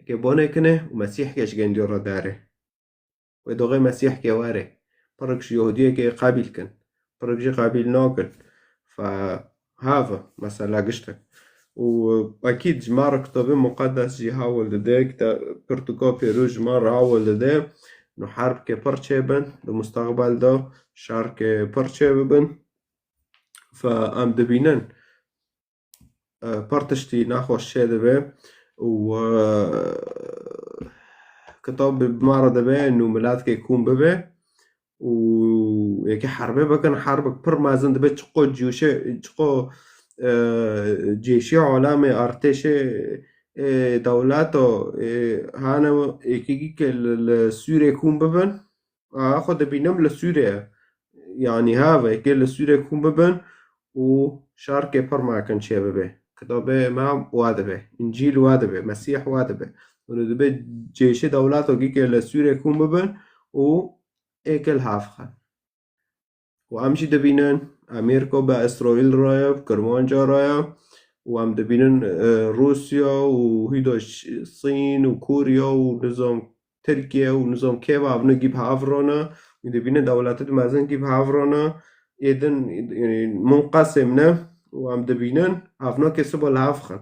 ke bonê kine û Mesîhke ji gendiyo re dere. Wê doxê Mesîhke were. Pirek ji Yehudiyekê qebîl kin. Pirek jî qebîl nakin. Fe hava, mesela giştek. Û ekîd ji me re Kitabê Muqeddes jî hawil dide, kita-, pirtûka pêroz ji me re hawil dide. Nû herbke pir çêbin, di mustaqbel de şerke pir çêbibin. Fe em dibînin, e, pir tiştî nexweş çêdibe û, e, kitab bi me re dibe nû miletkê kom bibe û yekê herbê bikin, herbek pir mezin dibe, çiqo cûşe, çiqo, e, cêşê alemê, artêşê, e, dewleto, e, hane yekî ke li, li Sûrê kom bibin. A, xwe dibînim li Sûrê ye. Yanî hevekê li Sûrê kom bibin û şerkê pir mekin çêbibe. Kitabê me wa dibe. Încîl wa dibe. Mesîh wa dibe. Hûn dibe cêşê dewleto gîkê li Sûrê kom bibin û êkê li hev xin. Û em jî dibînin Amerîka bi Îsraîl re ye, bi Kirmanca re ye. Û em dibînin, e, Rûsya û hîdo Ş-, Sîn û Kûrya û nizam Tirkiye û nizam kê ve evne gî bi hev re ne. Û dibînin dewletê di mezin gî bi hev re ne. Ê din, e, munqesim ne. Û em dibînin evnakê siba li hev xin.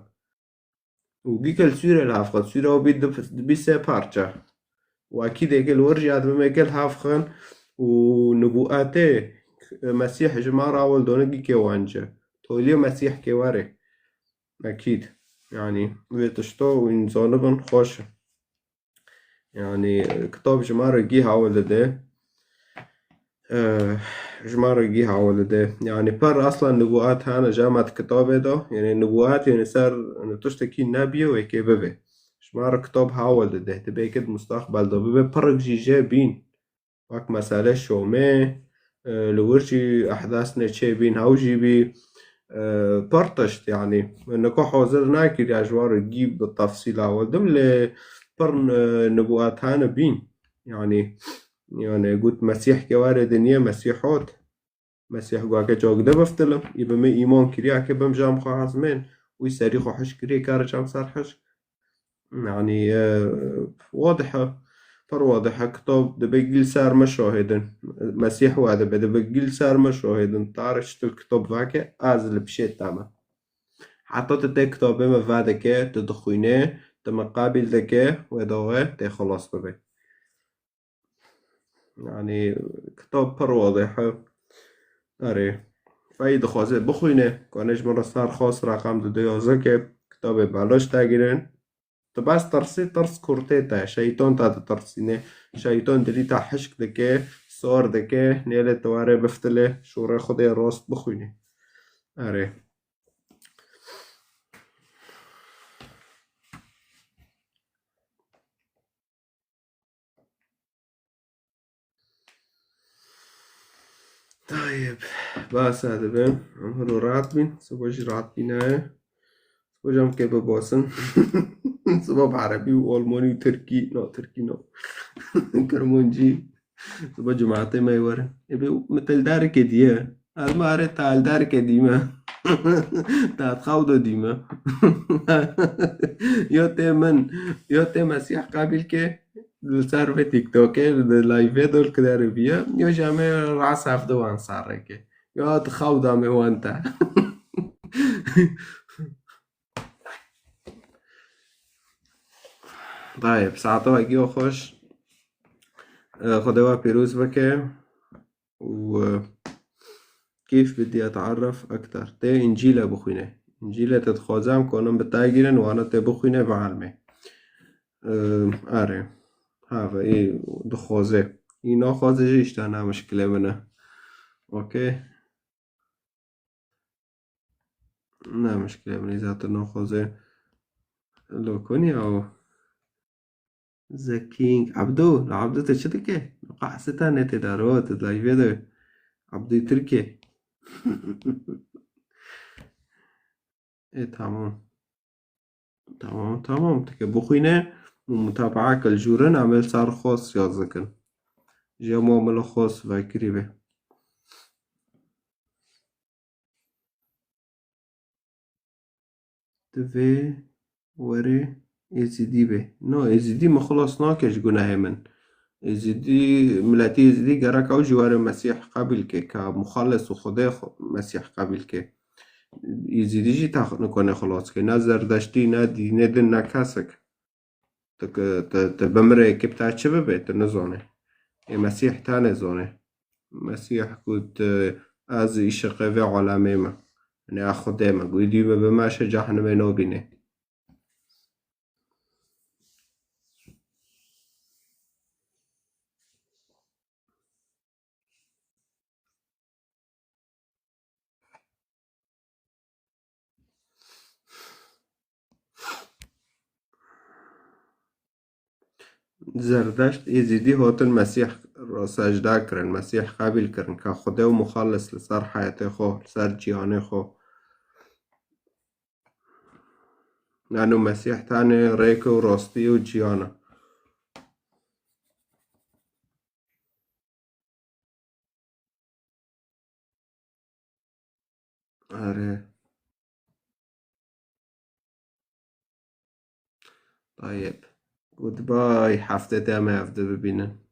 Û gîke li Sûrê li hev xin. Sûra bî du-, dibî sê parça. Û ekîd êkê li wir jî ya dibim êkê li hev xin. Û nibûetê Mesîh ji me re awil done gîkê wan ci. Toliyê Mesîh kê were. Ekîd. Yanî vê tişto û înzanibin xweş e. Yanî, kitab ji me re gî hawil dide. Eh, ji me re gî hawil dide. Yanî, per aslan nibûat hene ji me di kitabê de. Yanî, nibûat, yanî, ser, yanî, tiştekî nebiye wê kê bibe. Ji me re kitab hawil dide. Dibe ke di mustaqbel de bibe. Pirek jî jê bîn. Wek mesele Şomê, e, li wir jî ehdas ne çêbîn, hew jî bî, e, pir tişt, yanî, nika hazir nakiriya ji wan re gî bi tefsîl hawil dim, lê pir, e, nibûat hene bîn. Yanî, yanî, got, Mesîh ke were dinyê, Mesîh hot. Mesîh got, ke cagide biftilim, î bi min îman kiriya ke bim ji em xwe ezmên, wî serî xwe hişk kiriye, kare ji em ser hişk. Yanî, e, wadih e, pir wadih e, kitab dibe gîl ser me şahidin. Mesîh we dibe, dibe gîl ser me şahidin. Tarih çi tu kitab veke, ez li pişê te me. Heta tu tê kitabê me vedike, tu dixwîne, tu me qebîl dike, wê dawe tê xilas bibe. Yanî, kitab pir wadih e. Erê. Feyî dixwaze bixwîne. Kane ji min re ser xwest reqem di du yazde ke kitabê belaş te girin. Tu bes tirsî, tirs kurtê te. Şeytan te ditirsîne. Şeytan dilî te hişk dike, sor dike, nêlê tu were biftile, şûrê Xwedê rast bixwîne. Erê. Tayeb, basa dibim. Em hilo rahat bîn. Sibo jî rahat bînaye. Sibo jî em kê bibasin. Sibo bi erebî û almanî û tirkî, no, tirkî no. Kirmancî. Siba cumatê me werin. Ê bê, min te li derikê diye. Ez me erê te li derikê dîme. Te xew de dîme. Ya tê min, ya tê Mesîh qebîl ke, li ser vê TikTokê, di live de li kiderê biye. Ya jî em ê rast hevdu wan serrê ke. Ya di xew de me wan te. Tayeb, saeta we giya xweş. E, Xwedê we pîroz bike û, e, keyf bidî, etaerref ekter. Tê Încîle bixwîne. Încîle te dixwaze em kanin bi te girin, wana tê bixwîne, bielmê. E, erê. Have, ê dixwaze. Ê naxwaze jî, îşte ne mişkilê min e. Okey. Ne mişkile, min zaten naxwaze. Lo konî o. The King. Abdû, la Abdû te çi dike? Qaseta ne te daro, te live de. Abdû Tirkiye. E, tamam. Tamam, tamam. Tike bixwîne. Mutabaa kil jûrin em ê li ser xwe siyaz dikin. Ji hemû em li xwe vekirî be. Divê werê Êzidî be. No, Êzidî min xilas nake ji gunehê min. Êzidî, miletî Êzidî gerek ew jî were Mesîh qebîl ke, ka muxalis û Xwedê xwe-, Mesîh qebîl ke. Êzidî jî te nikane xilas ke. Ne Zerdeştî, ne dînê din, ne kesek. Tu ki, tu, tu bimirê ki bi te çi bibe, tu nizane. Ê Mesîh tenê zane. Mesîh got, ez îşiqê vê alemê me. Yanî ez Xwedê me. Got, dî me bi me şe cehenimê nabîne. Zerdeşt, Êzidî hatin Mesîh re secde kirin, Mesîh qebîl kirin, ka Xwedê û Muxalis li ser heyetê xwe, li ser cîhanê xwe. Eno Mesîh tenê rêk û rastî û ciyan e. Erê. Tayeb. Goodbye. Heftê te em ê evde bibînin.